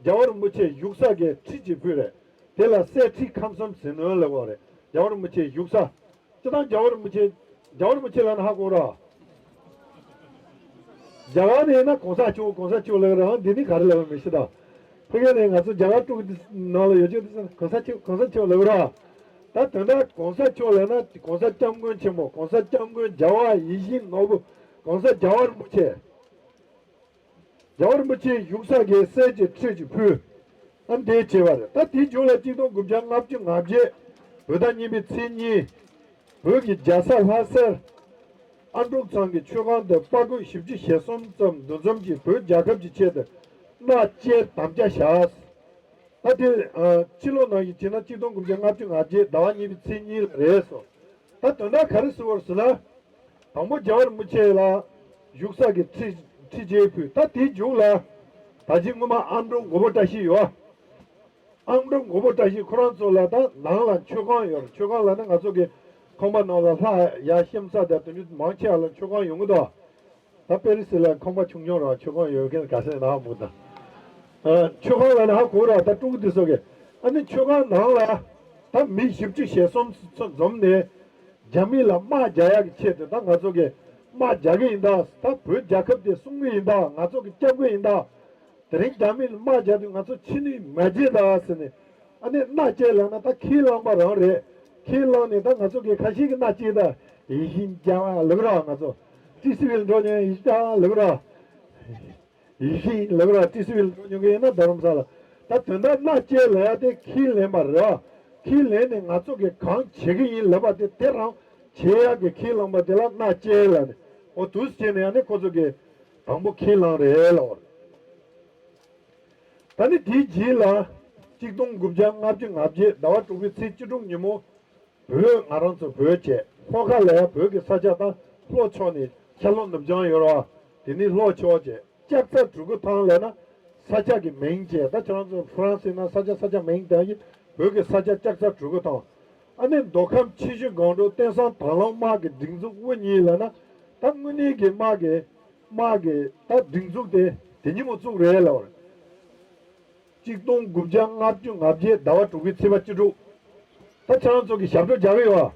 རྒྱལ་བ་རིན་པོ་ཆེ་བཞུགས་ས་གི་ཁྲི་ཅིག་ཕུལ་རེད། དེ་ལ་སྲས་ཁྲི་ཁམས་གསུམ་ཟིལ་གནོན་ལབ་ཡོད་རེད། རྒྱལ་བ་རིན་པོ་ཆེ་བཞུགས་ས། སྤྱིར་བཏང་རྒྱལ་བ་རིན་པོ་ཆེ། རྒྱལ་བ་རིན་པོ་ཆེ་ལབ་ན་ཧ་གོ་ར། རྒྱ་གར་ནས་ཡིན་ན་གོང་ས་མཆོག། གོང་ས་མཆོག་ལབ་ར། འདི་ནི་ག་རེ་ལབ་མི་ཤེས་ད། ཕ་གི་ནས་ང་ཚོ་རྒྱ་གར་ཀྲུང་གོ་ནང་ལ་ཡོད་ཅིག་དུས་གོང་ས་མཆོག། གོང་ས་མཆོག་ལབ་ར། ད་དོན་དག་གོང་ས་མཆོག་ལབ་ན་གོང་ས་སྐྱབས་མགོན་ཆེན་པོ། གོང་ས་སྐྱབས་མགོན་རྒྱལ་བ་ཡིད་བཞིན་ནོར་བུ། གོང་ས་རྒྱལ་བ་རིན་པོ་ཆེ། རྒྱལ་བ་རིན་པོ་ཆེ་བཞུགས་ས་གི་སྲས་ཀྱི་ཁྲི་ཅིག་ཕུལ། ཨ། འདི་བྱས་པ་རེད། ད་དེའི་མཇུག་ལ་གཅིག་སྟོང་དགུ་བརྒྱ་ལྔ་བཅུ་ང་བརྒྱད་བོད་ཟླ་གཉིས་པའི་ཚེས་གཉིས། བོད་ཀྱི་རྒྱལ་ས་ལྷ་སར་ཨ་འབྲུག་ཚང་གི་མཆོད་ཁང་དུ་དཔའ་རྒོད་བཞི་བཅུ་ཞེ་གསུམ་ཙམ་འདུ་འཛོམས་ཀྱིས་བོད་རྒྱལ་ཁབ་ཀྱི་ཆེད་དུ་མནའ་བཅད་དམ་བཅའ་བཞག། ད་དེ། ཨ། ཕྱི་ལོ་ནང་བཞིན་བྱས་ན་གཅིག་སྟོང་དགུ་བརྒྱ་ལྔ་བཅུ་ང་བརྒྱད་ཟླ་བ་གཉིས་པའི་ཚེས་གཉིས་ལ་རེད་སོ། ད་དོན་དག་ག་རེ་ཟེར་བ་རེད་ཟེར་ན། དང་པོ་རྒྱལ་བ་རིན་པོ་ཆེ་ལ་བཞུགས་ས་གི་ཁྲི། ཁྲི་ཅིག་ཕུལ། ད་དེའི་མཇུག་ལ་ད་ཅི་སྔོན་མ་ཨ་འབྲུག་མགོན་པོ་བཀྲ་ཤིས་ཡོད། ཨ་འབྲུག་མགོན་པོ་བཀྲ་ཤིས་ཁོ་རང་ཚོ་ལ་ད་ནང་ལ་མཆོད་ཁང་ཡོད་རེད། མཆོད་ཁང་ལབ་ན་ང་ཚོ་གི་ཁང་པ་ནང་ལ་ལྷ་ཡ་ཤམ་ས་དང་དེ་འདྲ་མང་ཆེ་བ་ལ་མཆོད་ཁང་ཡོང་གི་འདུག་ད་པེ་རི་སི་ལ་ཁང་པ་ཆུང་ཆུང་རང་མཆོད་ཁང་ཡོད་མཁན་ག་ཚད་ནང་མུ་ད། ཨ། མཆོད་ཁང་ལ་ནི་ཧ་གོ་ར། ད་ཀྲུང་གོ་དེ་ཚོ་གི། ཨ་ནི་མཆོད་ཁང་ནང་ལ་ད་མི་བཞི་བཅུ་ཞེ་གསུམ་ཙམ་འཛོམས་ནས་རྒྱ་མི་ལ་དམག་རྒྱག་ཡག་གི་ཆེད་དུ་ད་ང་ཚོ་གི་ དམག་རྒྱག་གི་ཡིན་ད། ད་བོད་རྒྱལ་ཁབ་དེ་སྲུང་གི་ཡིན་ད། ང་ཚོ་གི་སྐྱབས་མགོན་ཡིན་ད། དེ་རིང་རྒྱ་མི་ལ་དམག་རྒྱག་དུས་ང་ཚོ་ཕྱི་ནུས་མ་བྱེད་ད་ཟེར་ནས། ཨ་ནི་མནའ་སྐྱེལ་ལབ་ན་ད་ཁས་བླངས་པ་རང་རེད། ཁས་བླངས་ནས་ད་ང་ཚོ་གི་ཁ་ཤས་ཀྱི་མནའ་སྐྱེལ་ད། ཡིན་གཤིས་རྒྱ་བ་ལབ་ར། ང་ཚོ་ཏི་སི་ཝི་ལ་འགྲོ་མྱོང་། ཡིན་གཤིས་རྒྱ་བ་ལབ་ར། ཡིན་གཤིས་ལབ་ར། ཏི་སི་ཝི་ལ་འགྲོ་མྱོང་གི་ཡིན་ན། རྡ་རམ་ས་ལ། ད་དོན་དག་མནའ་སྐྱེལ་ལབ་ཡ་དེ་ཁས་ལེན་པ་རེད་བ། ཁས་ལེན་ནས་ང་ཚོ་གི་གང་བྱེད་ཀྱི་ཡིན་ལབ་པ་དེ་དེ་རང་བྱེད་ཡ་གི་ཁས་བླངས་པ་དེ་ལ་མནའ་སྐྱེལ་ལབ་ནས། འོ་དུས་བྱས་ནས་ཨ་ནི་ཁོ་ཚོ་གི་དང་པོ་ཁས་བླངས་རེད་ལབ་པ་རེད། ད་ནི་དེའི་རྗེས་ལ། གཅིག་སྟོང་དགུ་བརྒྱ་ལྔ་བཅུ་ང་བརྒྱད་ཟླ་བ་དྲུག་པའི་ཚེས་བཅུ་དྲུག་ཉིན་མོ། བོད། ང་རང་ཚོ་བོད་བྱས། ལྷོ་ཁ་ལ་ཡ་བོད་ཀྱི་ས་ཆ་དང་ལྷོ་ཕྱོགས་ནས་ཤར་ལྷོ་ནུབ་བྱང་ཡོད་ར་བ། དེ་ནི་ལྷོ་ཕྱོགས་བྱས། ལྕགས་རྩ་གྲུ་གུ་ཐང་ལབ་ན། ས་ཆ་གི་མིང་བྱས། ད་ཁྱེད་རང་ཚོ་ཧྥ་རན་སི་ན་ས་ཆ་ས་ཆ་མིང་དང་གི། བོད་ཀྱི་ས་ཆ་ལྕགས་རྩ་གྲུ་གུ་ཐང་། ཨ་ནི་མདོ་ཁམས་ཆུ་བཞི་སྒང་དྲུག་བསྟན་སྲུང་དང་བླངས་དམག་གི་སྒྲིག་འཛུགས་དབུ་བརྙེས་ལབ་ན། ད་དངོས་གནས་ཀྱི་དམག་གི། དམག་གི་ད་སྒྲིག་འཛུགས་དེ་དེ་ཉིན་མོ་བཙུགས་རེད་ལབ་པ་རེད། གཅིག་སྟོང་དགུ་བརྒྱ་ལྔ་བཅུ་ང་བརྒྱད་ཟླ་བ་དྲུག་པའི་ཚེས་པ་བཅུ་དྲུག་ད་ཁྱེད་རང་ཚོ་གི་ཞབས་བྲོ་རྒྱག་གི་ཡོད་བ།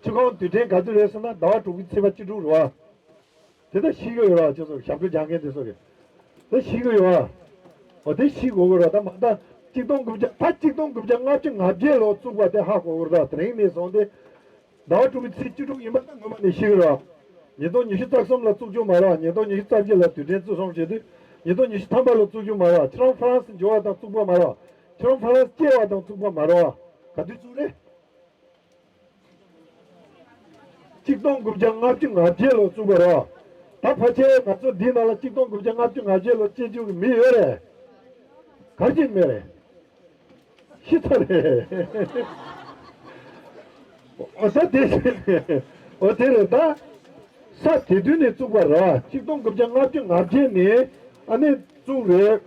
ཆུ་ཁང་དུས་དྲན་ག་དུས་རེད་ཟེར་ན་ཟླ་བ་དྲུག་པའི་ཚེས་པ་བཅུ་དྲུག་རེད་བ། དེ་ད་ཤེས་ཀྱི་ཡོད་ར། ཁྱེད་ཚོ་ཞབས་བྲོ་རྒྱག་མཁན་དེ་ཚོ་གི། ད་ཤེས་ཀྱི་ཡོད་བ། འོ་དེ་ཤེས་དགོས་ཀྱི་ར། ད་མ་ད་གཅིག་སྟོང་དགུ་བརྒྱ། ད་གཅིག་སྟོང་དགུ་བརྒྱ་ལྔ་བཅུ་ང་བརྒྱད་ལོ་བཙུགས་པ་དེ་ཧ་གོ་གི་ར། དེ་རིང་ནས་བཟུང་སྟེ། ཟླ་བ་དྲུག་པའི་ཚེས་བཅུ་དྲུག་ཡིན་པ་ད་ངོ་མ་ནས་ཤེས་ཀྱི་ར། ཉིས་སྟོང་ཉི་ཤུ་རྩ་གསུམ་ལ་བཙུགས་རྒྱུ་མ་རེད་བ། ཉིས་སྟོང་ཉི་ཤུ་རྩ་བཞི་ལ་དུས་དྲན་བརྩི་སྲུང་བྱེད་དུས། ཉིས་སྟོང་ཉི་ཤུ་ཐམ་པ་ལ་བཙུགས་རྒྱུ་མ་རེད་བ། ཁྱེད་རང་ཧྥ་རན་སི་འབྱོར་བ་དང་བཙུགས་པ་མ་རེད་བ། ཁྱེད་རང་ཧྥ་རན་སི་སྐྱེས་པ་དང་བཙུགས་པ་མ་རེད་བ། ག་དུས་བཙུགས་རེད། གཅིག་སྟོང་དགུ་བརྒྱ་ལྔ་བཅུ་ང་བརྒྱད་ལོ་བཙུགས་པ་རེད་བ། ད་ཕལ་ཆེར་ང་ཚོ་འདི་ནང་ལ་གཅིག་སྟོང་དགུ་བརྒྱ་ལྔ་བཅུ་ང་བརྒྱད་ལོ་སྐྱེས་རྒྱུ་གི་མི་ཡོད་རེད། ག་རེ་བྱས་མེད་རེད། ཤི་ཚར་རེད། འོ་ད་དེ། འོ་དེ་རེད་ད། ས་དེ་དུས་ནས་བཙུགས་པ་ར། གཅིག་སྟོང་དགུ་བརྒྱ་ལྔ་བཅུ་ང་བརྒྱད་ནས་ཨ་ནི་བཙུགས་རེད།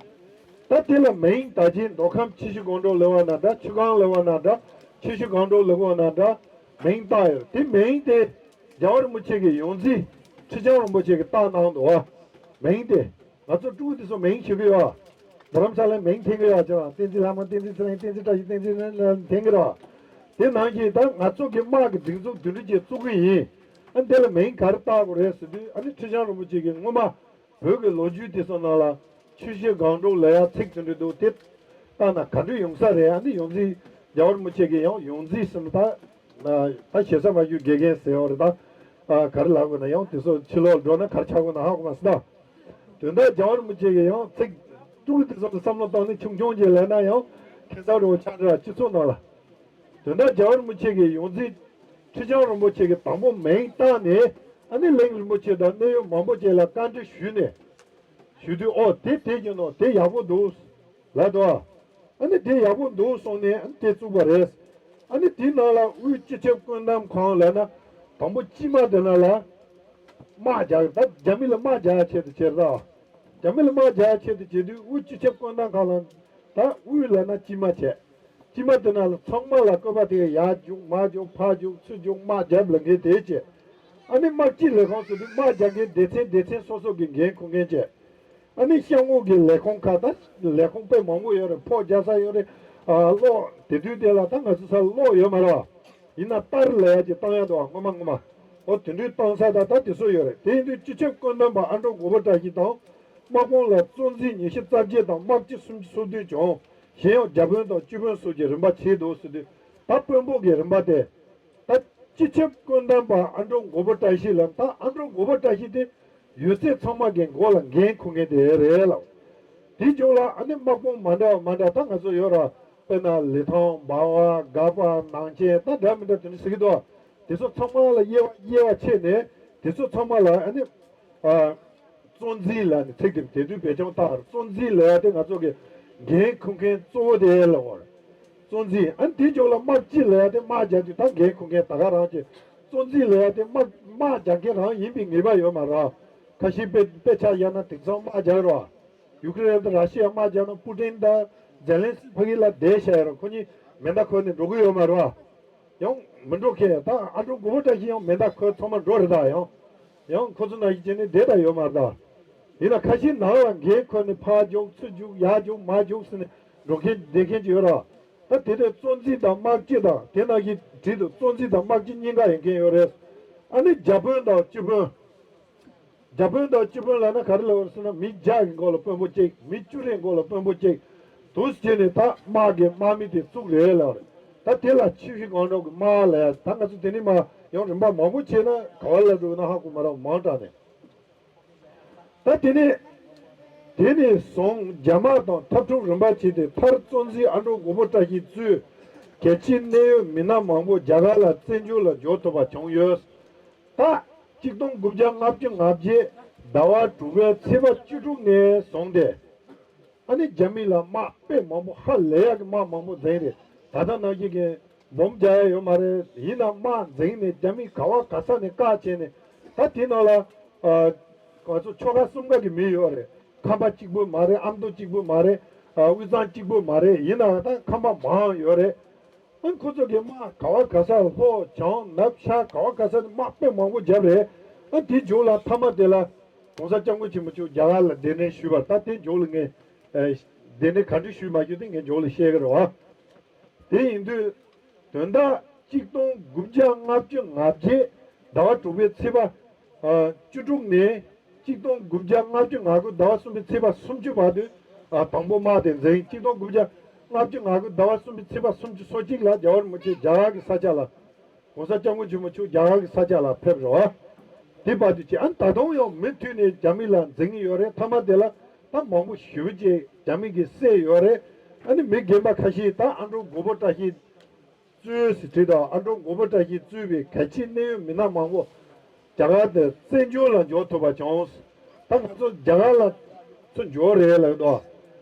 ད་དེ་ལ་མིང་ད་ཅི་མདོ་ཁམས་ཆུ་བཞི་སྒང་དྲུག་ལབ་པ་ན་འདྲ། ཆུ་སྒང་ལབ་པ་ན་འདྲ། ཆུ་བཞི་སྒང་དྲུག་ལབ་པ་ན་འདྲ། མིང་བཏགས་ཡོད། དེ་མིང་དེ་རྒྱལ་བ་རིན་པོ་ཆེ་གི་ཡོངས་འཛིན་ཁྲི་བྱང་རིན་པོ་ཆེ་གིས་བཏགས་གནང་འདུག་བ། མིང་དེ། ང་ཚོ་ཕྲུ་གུ་དེ་ཚོ་མིང་ཤེས་ཀྱི་ཡོད། རྡ་རམ་ས་ལའི་མིང་འཐེན་གྱི་ཡོད་ཅེས། བསྟན་འཛིན་ལྷ་མོ། བསྟན་འཛིན་ཚེ་རིང་། བསྟན་འཛིན་བཀྲ་ཤིས། བསྟན་འཛིན་ལ་འཐེན་གྱི་རེད། དེ་ནང་བཞིན་ད་ང་ཚོ་གི་དམག་གི་སྒྲིག་འཛུགས་བདུན་ཅུ་ཅིག་བཙུགས་ཀྱི་ཡིན། ཨ་འདི་ལ་མིང་ག་རེ་བཏགས་དགོས་རེད་ཟེར་དུས། ཨ་ནི་ཁྲི་བྱང་རིན་པོ་ཆེ་གིས་སྔོན་མ་བོད་ཀྱི་ལོ་རྒྱུས་དེ་ཚོ་ནང་ལ་ཆུ་བཞི་སྒང་དྲུག་ལབ་ཡ་ཚིག་དེ་འདྲ་འདུག་དེ་བཏགས་ན་ག་འདྲ་ཡོང་ས་རེད། ཨ་ནི་ཡོངས་འཛིན་རྒྱལ་བ་རིན་པོ་ཆེ་གིས་ཡང་ཡོངས་འཛིན་ཟེར་ན་ད། ད་ཞེ་ས་མ་རྒྱུ་དགེ་རྒན་ཟེར་བ་རེད་ད། ཨ་ག་རེ་ལབ་དགོས་ན་ཡང་དེ་ཚོ་ཕྱི་ལོགས་འགྲོ་ན་ག་རེ་ཆགས་དགོས་ན་ཧ་གོ་མ་སོང་ད། དོན་དག་རྒྱལ་བ་རིན་པོ་ཆེ་གིས་ཡང་ཚིག་ཕྲུ་གུ་དེ་ཚོ་ལ་བསམ་བློ་བཏང་ནས་ཆུང་ཆུང་ཅིག་ལབ་ན་ཡང་ཁེ་ས་རེ་བ་ཆགས་འདྲ། སྤྱི་ཚོགས་ནང་ལ། དོན་དག་རྒྱལ་བ་རིན་པོ་ཆེ་གིས་ཡོངས་འཛིན་ཁྲི་བྱང་རིན་པོ་ཆེ་གིས་དང་པོ་མིང་བཏགས་ནས། ཨ་ནི་གླིང་རིན་པོ་ཆེ་དང་གནད་ཡོད་མང་པོ་ཅིག་ལ་བཀའ་འདྲི་ཞུས་ནས། ཞུ་དུས་ཨོ་དེ་དེ་ཡིན་ནོ། དེ་ཡག་པོ་འདུག་ལབ་འདུག་ཨ་ནི་དེ་ཡག་པོ་འདུག་གསུངས་ནས་ཨ་ནི་དེ་བཙུགས་པ་རེད། ཨ་ནི་དེའི་ནང་ལ་དབུས་སྤྱི་ཁྱབ་བཀོད་འདོམས་ཁང་ལབ་ན། དང་པོ་དཀྱིལ་མ་དེ་ནང་ལ་དམག་རྒྱག་ད་རྒྱ་མི་ལ་དམག་རྒྱག་ཆེད་དུ་བྱེད་ད། རྒྱ་མི་ལ་དམག་རྒྱག་ཆེད་དུ་བྱེད་དུས་དབུས་སྤྱི་ཁྱབ་བཀོད་འདོམས་ཁང་ལ། ད་དབུས་ལབ་ན་དཀྱིལ་མ་བྱས། དཀྱིལ་མ་དེ་ནང་ལ་ཚང་མ་ལ་བཀོད་པ་དེ་ག་ཡར་རྒྱུག་མར་རྒྱུག་ཕར་རྒྱུག་ཚུར་རྒྱུག་དམག་རྒྱབ་ལ་འགན་དེ་བྱས། ཨ་ནི་དམག་སྤྱི་ལས་ཁུངས་ཟེར་དུས་དམག་རྒྱག་མཁན་སྡེ་ཚན་སྡེ་ཚན་སོ་སོ་གི་འགན་འཁུར་མཁན་བྱས། ཨ་ནི་གཤམ་འོག་གི་ལས་ཁུངས་ཁག་ད་ལས་ཁུངས་དཔེ་མང་པོ་ཡོད་རེད། ཕོ་རྒྱག་ས་ཡོད་རེད། ཨ་གློག་དེ་དུས་དེ་ལ་ད་ང་ཚོ་ས་གློག་ཡོད་མ་རེད་བ། ཡིན་ན་ཏར་ལབ་ཡ་ཅིག་བཏང་ཡ་འདུག་བ། སྔོན་མ་སྔོན་མ། འོ་དེ་འདྲའི་བཏང་ས་ད་ད་དེ་ཚོ་ཡོད་རེད། དེ་ཡིན་དུས་སྤྱི་ཁྱབ་བཀོད་འདོམས་པ་ཨ་འབྲུག་མགོན་པོ་བཀྲ་ཤིས་དང་། དམག་དཔུང་ལ་གཙོ་འཛིན་ཉི་ཤུ་རྩ་བརྒྱད་དང་དམག་སྤྱི་སུམ་ཅུ་སོ་བདུན་བྱུང་། གཞན་ཡང་བརྒྱ་དཔོན་དང་བཅུ་དཔོན་སོགས་ཀྱི་རིམ་པ་ཕྱེ་འདུག་ཟེར་དུས། ད་དཔོན་པོ་གི་རིམ་པ་དེ། ད་སྤྱི་ཁྱབ་བཀོད་འདོམས་པ་ཨ་འབྲུག་མགོན་པོ་བཀྲ་ཤིས་ལ། ད་ཨ་འབྲུག་མགོན་པོ་བཀྲ་ཤིས་དེ་ཡོད་ཚད་ཚང་མ་གི་མགོ་ལ་འགན་འཁུར་མཁན་དེ་རེད་ལ། དེའི་རྒྱུགས་ལ་ཨ་ནི་དམག་དཔུང་མ་འདྲ་བ་མ་འདྲ་ད་ང་ཚོ་ཡོད་ར། དཔེར་ན་ལི་ཐང་། འབའ་བ། སྒ་པ། ནང་ཆེན། ད་འདྲ་མི་འདྲ་དེ་འདྲ་ཟེར་གི་འདུག་དེ་ཚོ་ཚང་མ་ལ་དབྱེ་བ་དབྱེ་བ་ཕྱེ་ནས་དེ་ཚོ་ཚང་མ་ལ་ཨ་ནི། ཨ། གཙོ་འཛིན་ལབ་ནས་ཚིག་དེ་དེ་དུས་བེད་སྤྱོད་བཏང་། གཙོ་འཛིན་ལབ་ཡ་དེ་ང་ཚོ་གི་འགན་འཁུར་མཁན་གཙོ་བོ་དེ་ལ་འོ། གཙོ་འཛིན། ཨ་ནི་དེའི་རྒྱུགས་ལ་དམག་སྤྱི་ལབ་ཡ་དེ་དམག་རྒྱག་དུས་ད་འགན་འཁུར་མཁན་ད་ག་རང་བྱས། གཙོ་འཛིན་ལབ་ཡ་དེ་དམག་དམག་རྒྱག་མཁན་རང་ཡིན་པའི་ངེས་པ་ཡོད་མ་རེད། ཁ་ཤས་དཔེ་དཔེ་ཆ་བཞག་ན་དེང་སང་དམག་རྒྱག་རོགས། ཡུ་ཀེ་རེན་དང་ར་ཤི་ཡ་དམག་རྒྱག་ན་པུ་ཏིན་དང་ཛེ་ལན་སི་ཕ་གི་ལ་བསྡད་བཞག་ཡོད་རེད། ཁོ་གཉིས་མེ་མདའ་འཁོར་ནས་འགྲོ་གི་ཡོད་མ་རེད་བ། ཡང་མི་འགྲོ་མཁན། ད་ཨ་འབྲུག་མགོན་པོ་བཀྲ་ཤིས་ཡང་མེ་མདའ་འཁོར་ཚང་མ་འགྲོ་རེད་ད། ཡང་ཡང་ཁོ་ཚོ་ནང་བཞིན་བྱས་ནས་བསྡད་ད་ཡོད་མ་རེད་ད། ཡིན་ན་ཁ་ཤས་ནང་ལ་འགན་འཁུར་ནས་ཕར་རྒྱུག་ཚུར་རྒྱུག་ཡར་རྒྱུག་མར་རྒྱུག་ཟེར་ནས་འགྲོ་མཁན་བསྡད་མཁན་ཅིག་ཡོད་རེད། ད་དེ་དུས་གཙོ་འཛིན་དང་དམག་སྤྱི་དང་དེ་ནང་བཞིན་བྲིས་འདུག་གཙོ་འཛིན་དང་དམག་སྤྱི་གཉིས་ཀ་ཡིན་མཁན་ཡོད་རེད། ཨ་ནི་བརྒྱ་དཔོན་དང་བཅུ་དཔོན། རྒྱ་དཔོན་དང་སྤྱི་དཔོན་ལབ་ན་ག་རེ་ལབ་རེད་ཟེར་ན། མི་བརྒྱ་གི་མགོ་ལ་དཔོན་པོ་གཅིག་མི་བཅུ་རེ་མགོ་ལ་དཔོན་པོ་གཅིག་འདུག་སེ་བྱས་ནས་ད་དམག་གི་དམག་མི་དེ་བཙུགས་རེད་ལབ་རེད། ད་དེ་ལ་ཆུ་བཞི་སྒང་དྲུག་གི་དམག་ལབ་ཡ། ད་ང་ཚོ་དེ་ནས་མར་ཡང་རིམ་པ་མང་པོ་བྱས་ན་ག་བ་ལ་འགྲོ་ན་ཧ་གོ་མ་རེད། མང་དྲགས་ནས། ད་དེ་ནས་དེ་ནས་བཟུང་རྒྱ་དམག་དང་འཐབ་འཁྲུག་རིམ་པ་བྱས་ཏེ། མཐར་བཙོན་འཛིན་ཨ་འབྲུག་མགོན་པོ་བཀྲ་ཤིས་གཙོས་གལ་ཆེའི་གནད་ཡོད་མི་སྣ་མང་པོ་རྒྱ་གར་ལ་བཙན་བྱོལ་ལ་འབྱོར་ཐུབ་པ་བྱུང་ཡོད། ད་གཅིག་སྟོང་དགུ་བརྒྱ་ལྔ་བཅུ་ང་བརྒྱད་ཟླ་བ་དྲུག་པའི་ཚེས་པ་བཅུ་དྲུག་ནས་བཟུང་སྟེ། ཨ་ནི་རྒྱ་མི་ལ་དམག་དཔེ་མང་པོ་ཧ་ལས་ཡག་གི་དམག་མང་པོ་འཛིང་རེད། ད་ལྟ་ནང་བཞིན་གྱི་འབོམ་རྒྱག་ཡ་ཡོད་མ་རེད། ཡིན་ནའང་དམག་འཛིང་ནས་རྒྱ་མི་ག་བ་ག་ས་ནས་བཀག་བྱས་ནས། ད་དེ་ནང་ལ་ཨ་ང་ཚོ་ཆོལ་ཁ་གསུམ་ཀ་གི་མི་ཡོད་རེད། ཁམས་པ་གཅིག་པུ་མ་རེད། ཨ་མདོ་གཅིག་པུ་མ་རེད། ཨ་དབུས་གཙང་གཅིག་པུ་མ་རེད། ཡིན་ནའང་ད་ཁམས་པ་མང་ཡོད་རེད། ཨ་ཁོ་ཚོ་གི་དམག་ག་བ་ག་ས་ལྷོ་བྱང་ནུབ་ཤར་ག་བ་ག་ས་ནས་དམག་དཔེ་མང་པོ་བརྒྱབ་རེད། ཨ་དེ་མཇུག་ལ་མཐའ་མ་དེ་ལ་༸གོང་ས་༸སྐྱབས་མགོན་ཆེན་པོ་མཆོག་རྒྱ་གར་ལ་གདན་འདྲེན་ཞུས་པ། ད་དེ་མཇུག་ལ་ངས་ཨ་གདན་འདྲེན་ག་འདྲ་ཞུས་མ་ཞུས་དེ་ངས་མཇུག་ལ་བཤད་གི་རེད་བ། དེ་ཡིན་དུས་དོན་དག་གཅིག་སྟོང་དགུ་བརྒྱ་ལྔ་བཅུ་ང་བརྒྱད་ཟླ་བ་དྲུག་པའི་ཚེས་པ་ཨ་བཅུ་དྲུག་ནས་གཅིག་སྟོང་དགུ་བརྒྱ་ལྔ་བཅུ་ང་དགུ་ཟླ་བ་གསུམ་པའི་ཚེས་པ་སུམ་ཅུ་བར་དུ། ཨ་དང་པོ་དམག་དེ་འཛིང་། གཅིག་སྟོང་དགུ་བརྒྱ་ལྔ་བཅུ་ང་དགུ་ཟླ་བ་གསུམ་པའི་ཚེས་པ་སུམ་ཅུ་སོ་གཅིག་ལ་རྒྱལ་བ་རིན་པོ་ཆེ་རྒྱ་གར་གྱི་ས་ཆ་ལ། ༸གོང་ས་༸སྐྱབས་མགོན་ཆེན་པོ་མཆོག་རྒྱ་གར་གྱི་ས་ཆ་ལ་ཕེབས་རེད་བ། དེ་བར་དུ་བྱས། ཨ་ནི་ད་དུང་ཡང་མུ་མཐུད་ནས་རྒྱ་མི་ལ་འཛིང་གི་ཡོད་རེད། མཐའ་མ་དེ་ལ་ད་མང་པོ་ཞེ་པོ་ཅིག་རྒྱ་མི་གིས་བསད་ཡོད་རེད། ཨ་ནི་མི་རྒན་པ་ཁ་ཤས། ད་ཨ་འབྲུག་མགོན་པོ་བཀྲ་ཤིས་གཙོས་ཟེར་བྲིས་དང་། ཨ་འབྲུག་མགོན་པོ་བཀྲ་ཤིས་གཙོས་པའི་གལ་ཆེའི་གནད་ཡོད་མི་སྣ་མང་པོ་རྒྱ་གར་དུ་བཙན་བྱོལ་ལ་འབྱོར་ཐུབ་པ་བྱུང་། ད་ང་ཚོ་རྒྱ་གར་ལ་ཚུར་འབྱོར་རེད་ལབ་འདུག་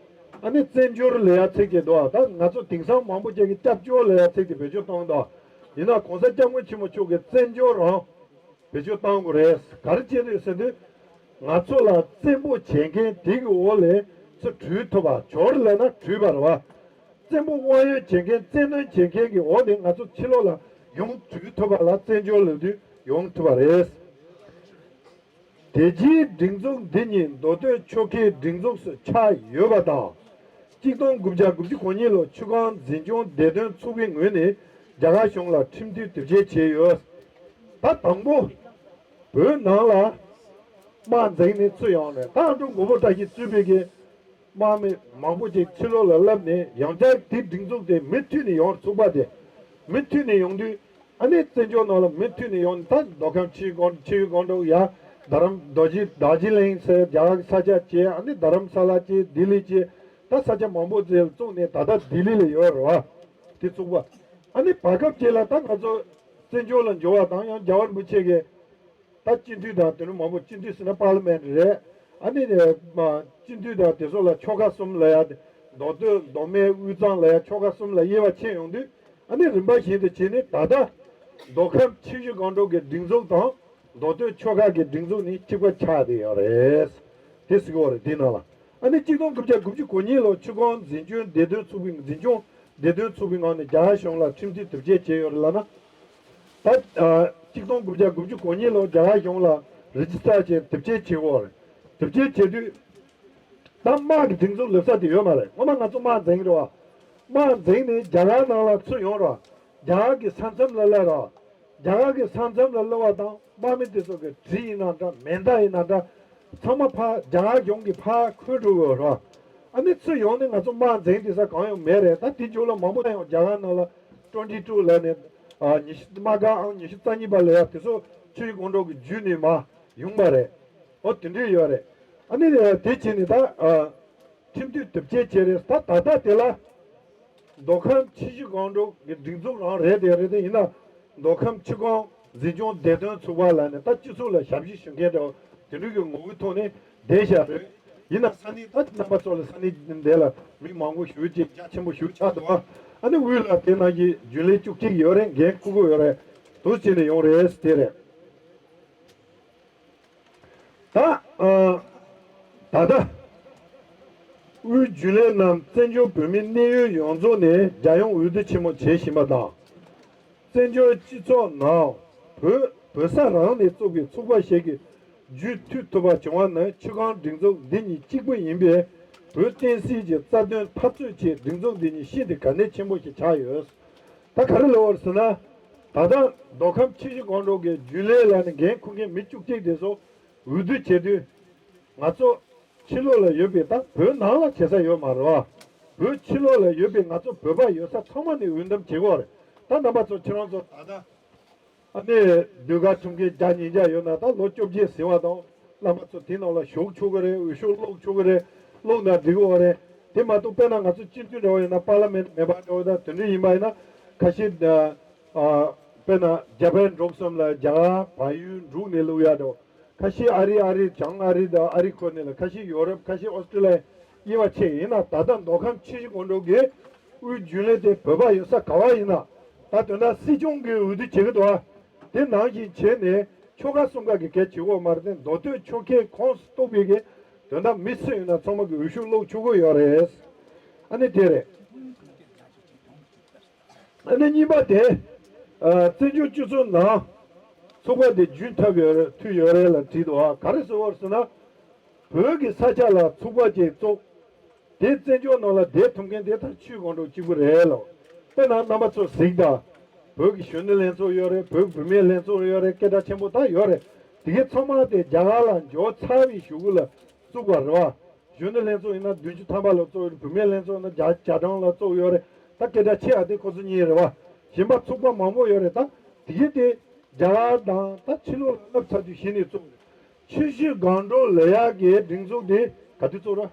ཨ་ནི་བཙན་བྱོལ་ལབ་ཡ་ཚིག་དེ་འདུག་ད་ང་ཚོ་དེང་སང་མང་པོ་ཅིག་གིས་སྐྱབས་བཅོལ་ལབ་ཡ་ཚིག་དེ་བེད་སྤྱོད་གཏོང་འདུག་ཡིན་ན་༸གོང་ས་༸སྐྱབས་མགོན་ཆེན་པོ་མཆོག་གིས་བཙན་བྱོལ་རང་བེད་སྤྱོད་གཏོང་དགོས་རེད། ག་རེ་བྱས་ནས་ཟེར་དུས། ང་ཚོ་ལ་བཙན་པོ་བྱེད་མཁན་དེ་གི་འོག་ལས་ཚུར་བྲོས་ཐུབ་པ། བྱོལ་ལབ་ན་བྲོས་པ་རེད་བ། བཙན་པོ་དབང་ཡོད་བྱེད་མཁན། བཙན་གནོན་བྱེད་མཁན་གྱི་འོག་ནས་ང་ཚོ་ཕྱི་ལོགས་ལ་ཡོང་བྲོས་ཐུབ་པ་ལ་བཙན་བྱོལ་ལབ་དུས་ཡོང་ཐུབ་པ་རེད། དེ་རྗེས་སྒྲིག་འཛུགས་འདི་ཉིད་མདོ་སྟོད་ཆོལ་ཁའི་སྒྲིག་འཛུགས་སུ་ཆགས་ཡོད་པ་དང་། གཅིག་སྟོང་དགུ་བརྒྱ་དགུ་བཅུ་གོ་གཉིས་ལོར་ཆུ་སྒང་འཛིན་སྐྱོང་བདེ་དོན་ཚོགས་པའི་ངོས་ནས་རྒྱ་གར་གཞུང་ལ་ཁྲིམས་མཐུན་དེབ་སྐྱེལ་བྱས་ཡོད། ད་དང་པོ་བོད་ནང་ལ་དམག་འཛིང་ནས་ཚུར་ཡོང་ནས། ད་ཨ་འབྲུག་མགོན་པོ་བཀྲ་ཤིས་གཙོས་པའི་གི་དམག་མི་མང་པོ་ཅིག་ཕྱི་ལོགས་ལ་བསླབས་ནས། ཡང་བསྐྱར་དེ་སྒྲིག་འཛུགས་དེ་མུ་མཐུད་ནས་ཡོང་ཚུགས་པ་དེ། མུ་མཐུད་ནས་ཡོང་དུས། ཨ་ནི་བཙན་བྱོལ་ནང་ལ་མུ་མཐུད་ནས་ཡོང་ནས། ད་མདོ་ཁམས་ཆུ་སྒང་ཆུ་སྒང་དྲུག་ཡ། རྡ་རམ་རྡོ་རྗེ་རྡོ་རྗེ་གླིང་ཟེར་རྒྱ་གར་གྱི་ས་ཆ་བྱས། ཨ་ནི་རྡ་རམ་ས་ལ་བྱས། ལྡི་ལི་བྱས། ད་ས་ཆ་མང་པོ་ཅིག་བཙུགས་ནས་ད་ལྟ་ལྡི་ལི་ལ་ཡོད་རེད་བ། དེ་ཚུགས་པ། ཨ་ནི་བར་སྐབས་ཅིག་ལ་ད་ང་ཚོ་བཙན་བྱོལ་ལ་འབྱོར་བ་དང་། ཡང་རྒྱལ་བ་རིན་པོ་ཆེ་གིས་ད་སྤྱི་འཐུས་དང་དེ་འདྲ་མང་པོ། སྤྱི་འཐུས་ཟེར་ན་པར་ལི་མེན་ཊི་རེད། ཨ་ནི་ཨ་སྤྱི་འཐུས་དང་དེ་ཚོ་ལ་ཆོལ་ཁ་གསུམ་ལབ་ཡ། མདོ་སྟོད་མདོ་སྨད་དབུས་གཙང་ལབ་ཡ་ཆོལ་ཁ་གསུམ་ལ་དབྱེ་བ་ཕྱེ་ཡོང་དུས། ཨ་ནི་རིམ་པ་བཞིན་དུ་བྱས་ནས་ད་ལྟ་མདོ་ཁམས་ཆུ་བཞི་སྒང་དྲུག་གི་སྒྲིག་འཛུགས་དང་མདོ་སྟོད་ཆོལ་ཁ་གི་སྒྲིག་འཛུགས་ནི་གཅིག་པ་ཆགས་བསྡད་ཡོད་རེད། དེ་ཟེར་གྱི་ཡོད་རེད། དེའི་ནང་ལ་ཨ་ནི་གཅིག་སྟོང་དགུ་བརྒྱ་དགུ་བཅུ་གོ་གཉིས་ལོར་ཆུ་སྒང་འཛིན་སྐྱོང་བདེ་དོན་ཚོགས་པའི། འཛིན་སྐྱོང་བདེ་དོན་ཚོགས་པའི་ངང་ནས་རྒྱ་གར་གཞུང་ལ་ཁྲིམས་མཐུན་དེབ་སྐྱེལ་བྱས་ཡོད་རེད་ལབ་ན། ད་ཨ་གཅིག་སྟོང་དགུ་བརྒྱ་དགུ་བཅུ་གོ་གཉིས་ལོར་རྒྱ་གར་གཞུང་ལ་རེ་ཇི་སི་ཊར་བྱས་དེབ་སྐྱེལ་བྱེད་དགོས་རེད། དེབ་སྐྱེལ་བྱེད་དུས། ད་དམག་གི་སྒྲིག་འཛུགས་ལབ་ས་དེ་ཡོད་མ་རེད། སྔོན་མ་ང་ཚོ་དམག་འཛིང་རེད་བ། དམག་འཛིང་ནས་རྒྱ་གར་ནང་ལ་ཚུར་ཡོང་རེད་བ། རྒྱ་གར་གྱི་ས་མཚམས་ལ་སླེབས་རེད་བ། རྒྱ་གར་གྱི་ས་མཚམས་ལ་སླེབས་པ་དང་། དམག་མི་དེ་ཚོ་གི་གྲི་ཡིན་ན་འདྲ། མེ་མདའ་ཡིན་ན་འདྲ། ཚང་མ་ཕར་རྒྱ་གར་གཞུང་གིས་ཕར་ཁུར་འགྲོ་གི་ཡོད་རེད་བ། ཨ་ནི་ཚུར་ཡོང་ནས་ང་ཚོ་དམག་འཛིང་དེ་ས་གང་ཡང་མེད་རེད། ད་དེ་མཇུག་ལ་མང་པོ་ཡང་རྒྱ་གར་ནང་ལ་ཊུ་ཝེན་ཊི་ཊུ་ལབ་ནས། ཨ་ཉི་ཤུ། དམག་སྒར་ཨང་ཉི་ཤུ་རྩ་གཉིས་པ་ལབ་ཡ་དེ་ཚོ་ཆུ་བཞི་སྒང་དྲུག་གི་བརྒྱུད་ནས་མར་ཡོང་པ་རེད། ཨོ་དེ་འདྲས་ཡོད་རེད། ཨ་ནི་དེ་བྱས་ནས་ད་ཨ་ཁྲིམས་མཐུན་དེབ་སྐྱེལ་བྱས་རེད། ད་ད་ལྟ་དེ་ལ་མདོ་ཁམས་ཆུ་བཞི་སྒང་དྲུག་གི་སྒྲིག་འཛུགས་རང་རེད་དེ་རེད་དེ། ཡིན་ན་མདོ་ཁམས་ཆུ་སྒང་འཛིན་སྐྱོང་བདེ་དོན་ཚོགས་པ་ལབ་ནས་ད་སྤྱི་ཚོགས་ལ་ཞབས་ཕྱི་ཞུ་མཁན་འདྲ་བོ་དེ་འདྲ་གི་ངོ་བོའི་ཐོག་ནས་བསྡད་བཞག་རེད། ཡིན་ན་ས་གནས་ད་རྣམ་པ་ཚོ་ལ་ས་གནས་འདི་ལ་མི་མང་པོ་ཞེ་པོ་ཅིག་རྒྱ་ཆེན་པོ་ཞེ་པོ་ཆགས་འདུག་ཨ་ནི་དབུས་ལ་དེ་ནང་གི་རྒྱུན་ལས་བཅུ་གཅིག་ཡོད་རེད། འགན་འཁུར་དགོས་ཡོད་རེད། དེ་བྱས་ནས་ཡོང་རེད། དེ་རེད། ད་ཨ་ད་ལྟ་དབུས་རྒྱུན་ལས་རྣམས་བཙན་བྱོལ་བོད་མིའི་གནད་ཡོད་ཡོངས་རྫོགས་ནས་རྒྱལ་ཡོངས་འོས་བསྡུ་ཆེན་མོ་བྱེད་བཞིན་པ་དང་། བཙན་བྱོལ་སྤྱི་ཚོགས་ནང་བོད་བོད་ས་རང་ནས་བཙུགས་པའི་ཚོགས་པ་ཞིག་གི་རྒྱུད་མཐུད་ཐུབ་པ་བྱུང་བ་ནི་ཆུ་སྒང་སྒྲིག་འཛུགས་འདི་ཉིད་གཅིག་པུ་ཡིན་པས། བོད་བསྟན་སྲིད་ཀྱི་རྩ་དོན་འཐབ་རྩོད་ཆེད་སྒྲིག་འཛུགས་འདི་ཉིད་ཤིན་ཏུ་གལ་གནད་ཆེན་པོ་ཞིག་ཆགས་ཡོད། ད་ག་རེ་ལབ་པ་རེད་ཟེར་ན། ད་ལྟ་མདོ་ཁམས་ཆུ་བཞི་སྒང་དྲུག་གི་རྒྱུན་ལས་ལ་ནི་འགན་འཁུར་མཁན་མི་བཅུ་གཅིག་དེ་ཚོ་ འོས་བསྡུ་བྱེད་དུས་ང་ཚོ་ཕྱི་ལོགས་ལ་ཡོད་པའི་ད་བོད་ནང་ལ་བྱེད་ས་ཡོད་མ་རེད་བ། བོད་ཕྱི་ལོགས་ལ་ཡོད་པའི་ང་ཚོ་བོད་པ་ཡོད་ས་ཚང་མ་ནས་འོས་འདེམས་བྱེད་དགོས་རེད། ད་རྣམ་པ་ཚོ་ཁྱེད་རང་ཚོ་ད་ལྟ་ཨ་ནི་ཟློས་གར་ཁྲིམས་འགལ་བརྒྱ་ཉིས་བརྒྱ་ཡོད་ན་ད་ལོ་བཅོ་བརྒྱད་ཟིན་པ་དང་། བླ་མ་ཚོ་དེ་ནང་ལ་ཞུགས་ཆོག་གི་རེད། འོས་ཤོག་སློག་ཆོག་གི་རེད། སློག་ན་འགྲིག་གི་རེད། དེ་མ་གཏོགས་དཔེར་ན་ང་ཚོ་སྤྱི་འཐུས་འདྲ་བོ་ཡིན་ན་པར་ལི་མེན་མེམ་བར་འདྲ་བོ་དང་དེ་འདྲ་ཡིན་པ་ཡིན་ན་ཁ་ཤས་ཨ་དཔེར་ན་རྒྱ་བལ་འབྲུག་གསུམ་ལ་རྒྱ་གར་བལ་ཡུལ་འབྲུག་ནས་བླུག་ཡ་འདྲ་བོ། ཁ་ཤས་ཨ་རི་ཨ་རི་བྱང་ཨ་རི་དང་ཨ་རི་ཁོ་ནས་ལ། ཁ་ཤས་ཡོ་རོབ། ཁ་ཤས་ཨོ་སི་ཀྲི་ལི་ཡ། དབྱེ་བ་ཕྱེ་ཡིན་ན་ད་ལྟ་མདོ་ཁམས་ཆུ་བཞི་སྒང་དྲུག་གི་དབུས་རྒྱུན་ལས་དེ་བོད་པ་ཡོད་ས་ག་བ་ཡིན་ན་ད་དོན་དག་སྲིད་སྐྱོང་གི་འོས་བསྡུ་བྱེད་ཀྱི་འདུག་ཨ། དེ་ནང་བཞིན་བྱས་ནས་ཆོལ་ཁ་གསུམ་ཀ་གི་གལ་ཆེ་བོ་མ་རེད་དེ། མདོ་སྟོད་ཆོལ་ཁའི་ཁོངས་སུ་གཏོགས་པའི་གི་དོན་དག་མི་སུ་ཡིན་ན་ཚང་མ་གི་འོས་ཤོག་སློག་ཆོག་གི་ཡོད་རེད། ཨ་ནི་དེ་རེད། ཨ་ནི་གཉིས་པ་དེ། ཨ་བཙན་བྱོལ་སྤྱི་ཚོགས་ནང་ཚོགས་པ་དེ་རྒྱུན་ཐབས་ཡོད་རེད། མཐུ་ཡོད་རེད་ལ་བྲིས་འདུག་ཨ། ག་རེ་ཟེར་བ་ཟེར་ན། བོད་ཀྱི་ས་ཆ་ལ་ཚོགས་པ་ཅིག་བཙུགས། དེ་བཙན་བྱོལ་ནང་ལ་བསྡད་ཐུབ་མཁན་དེ་ད་ཆུ་སྒང་དྲུག་གཅིག་པུ་རེད་ལོ། དཔེར་ན་རྣམ་པ་ཚོ་གཟིགས་དང་། བོད་ཀྱི་གཞོན་ནུ་ལྷན་ཚོགས་ཡོད་རེད། བོད་བུད་མེད་ལྷན་ཚོགས་ཡོད་རེད། སྐད་གྲགས་ཆེན་པོ་ད་ཡོད་རེད། དེ་གའི་ཚང་མ་དེ་རྒྱ་གར་ལ་འབྱོར་ཚར་བའི་གཞུག་གུ་ལ་བཙུགས་པ་རེད་བ། གཞོན་ནུ་ལྷན་ཚོགས་ཡིན་ན་བདུན་ཅུ་ཐམ་པ་ལ་བཙུགས་ཡོད་རེད། བུད་མེད་ལྷན་ཚོགས་ཡིན་ན་རྒྱ་རྒྱ་གྲམ་ལ་བཙུགས་ཡོད་རེད། ད་སྐད་གྲགས་ཆེ་བ་དེ་ཁོ་ཚོ་གཉིས་རེད་བ། གཞན་པ་ཚོགས་པ་མང་པོ་ཡོད་རེད། ད་དེ་གའི་དེ་རྒྱ་གར་དང་ད་ཕྱི་ལོགས་ལ་བསླབ་ཚར་དུས་གཞི་ནས་བཙུགས་རེད། ཆུ་བཞི་སྒང་དྲུག་ལབ་ཡག་གི་སྒྲིག་འཛུགས་དེ་ག་དུས་བཙུགས་ར།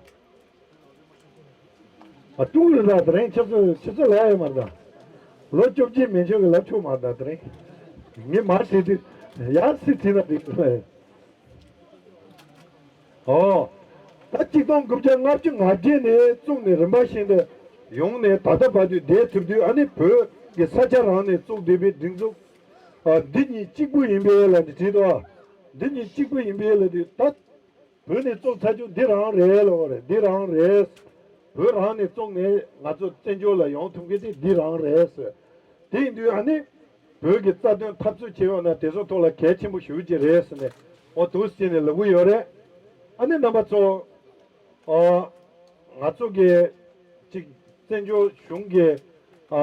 ཨ་ཀྲུང་ལུགས་ལ་དེ་རིང་ཆུ་ཚོད་ཆུ་ཚོད་ལ་ཡོད་མ་རེད་ད། ལོ་བཅོ་བརྒྱད་མན་ཆད་ཀྱི་ལབ་ཆོག་མ་རེད་ད། དེ་རིང་ངས་མར་བྲིས་དུས་ཡར་སྲིད་བྲིས་ན་འགྲིག་གི་རེད། ཨོ། ད་གཅིག་སྟོང་དགུ་བརྒྱ་ལྔ་བཅུ་ང་བརྒྱད་ནས་བཙུགས་ནས་རིམ་པ་བཞིན་དུ་ཡོང་ནས་ད་ལྟ་བར་དུ་བསྡད་ཐུབ་དུས། ཨ་ནི་བོད་ཀྱི་ས་ཆ་རང་ནས་བཙུགས་བསྡད་པའི་སྒྲིག་འཛུགས། ཨ་འདི་གཉིས་གཅིག་པུ་ཡིན་པས་ལབ་ནས་བྲིས་འདུག་འདི་གཉིས་གཅིག་པུ་ཡིན་པས་ལབ་དུས་ད། བོད་ནས་བཙུགས་ཚར་རྒྱུ་འདི་རང་རེད་ལབ་པ་རེད། འདི་རང་རེད། བོད་རང་ནས་བཙུགས་ནས་ང་ཚོ་བཙན་བྱོལ་ལ་ཡོང་ཐུབ་མཁན་དེ་འདི་རང་རེད། དེ་ཡིན་དུས་ཨ་ནི་བོད་ཀྱི་རྩ་དོན་འཐབ་རྩོད་བྱེད་ཡོང་ན་དེ་ཚོ་ཐོག་ལ་གལ་ཆེན་པོ་ཞེ་པོ་ཅིག་རེད་ཟེར་ནས་འོ་འདུག་སེ་བྱས་ནས་ལབ་ཀྱི་ཡོད་རེད། ཨ་ནི་རྣམ་པ་ཚོ། ཨ་ང་ཚོ་གི་ཅིག་བཙན་བྱོལ་གཞུང་གི་ཨ་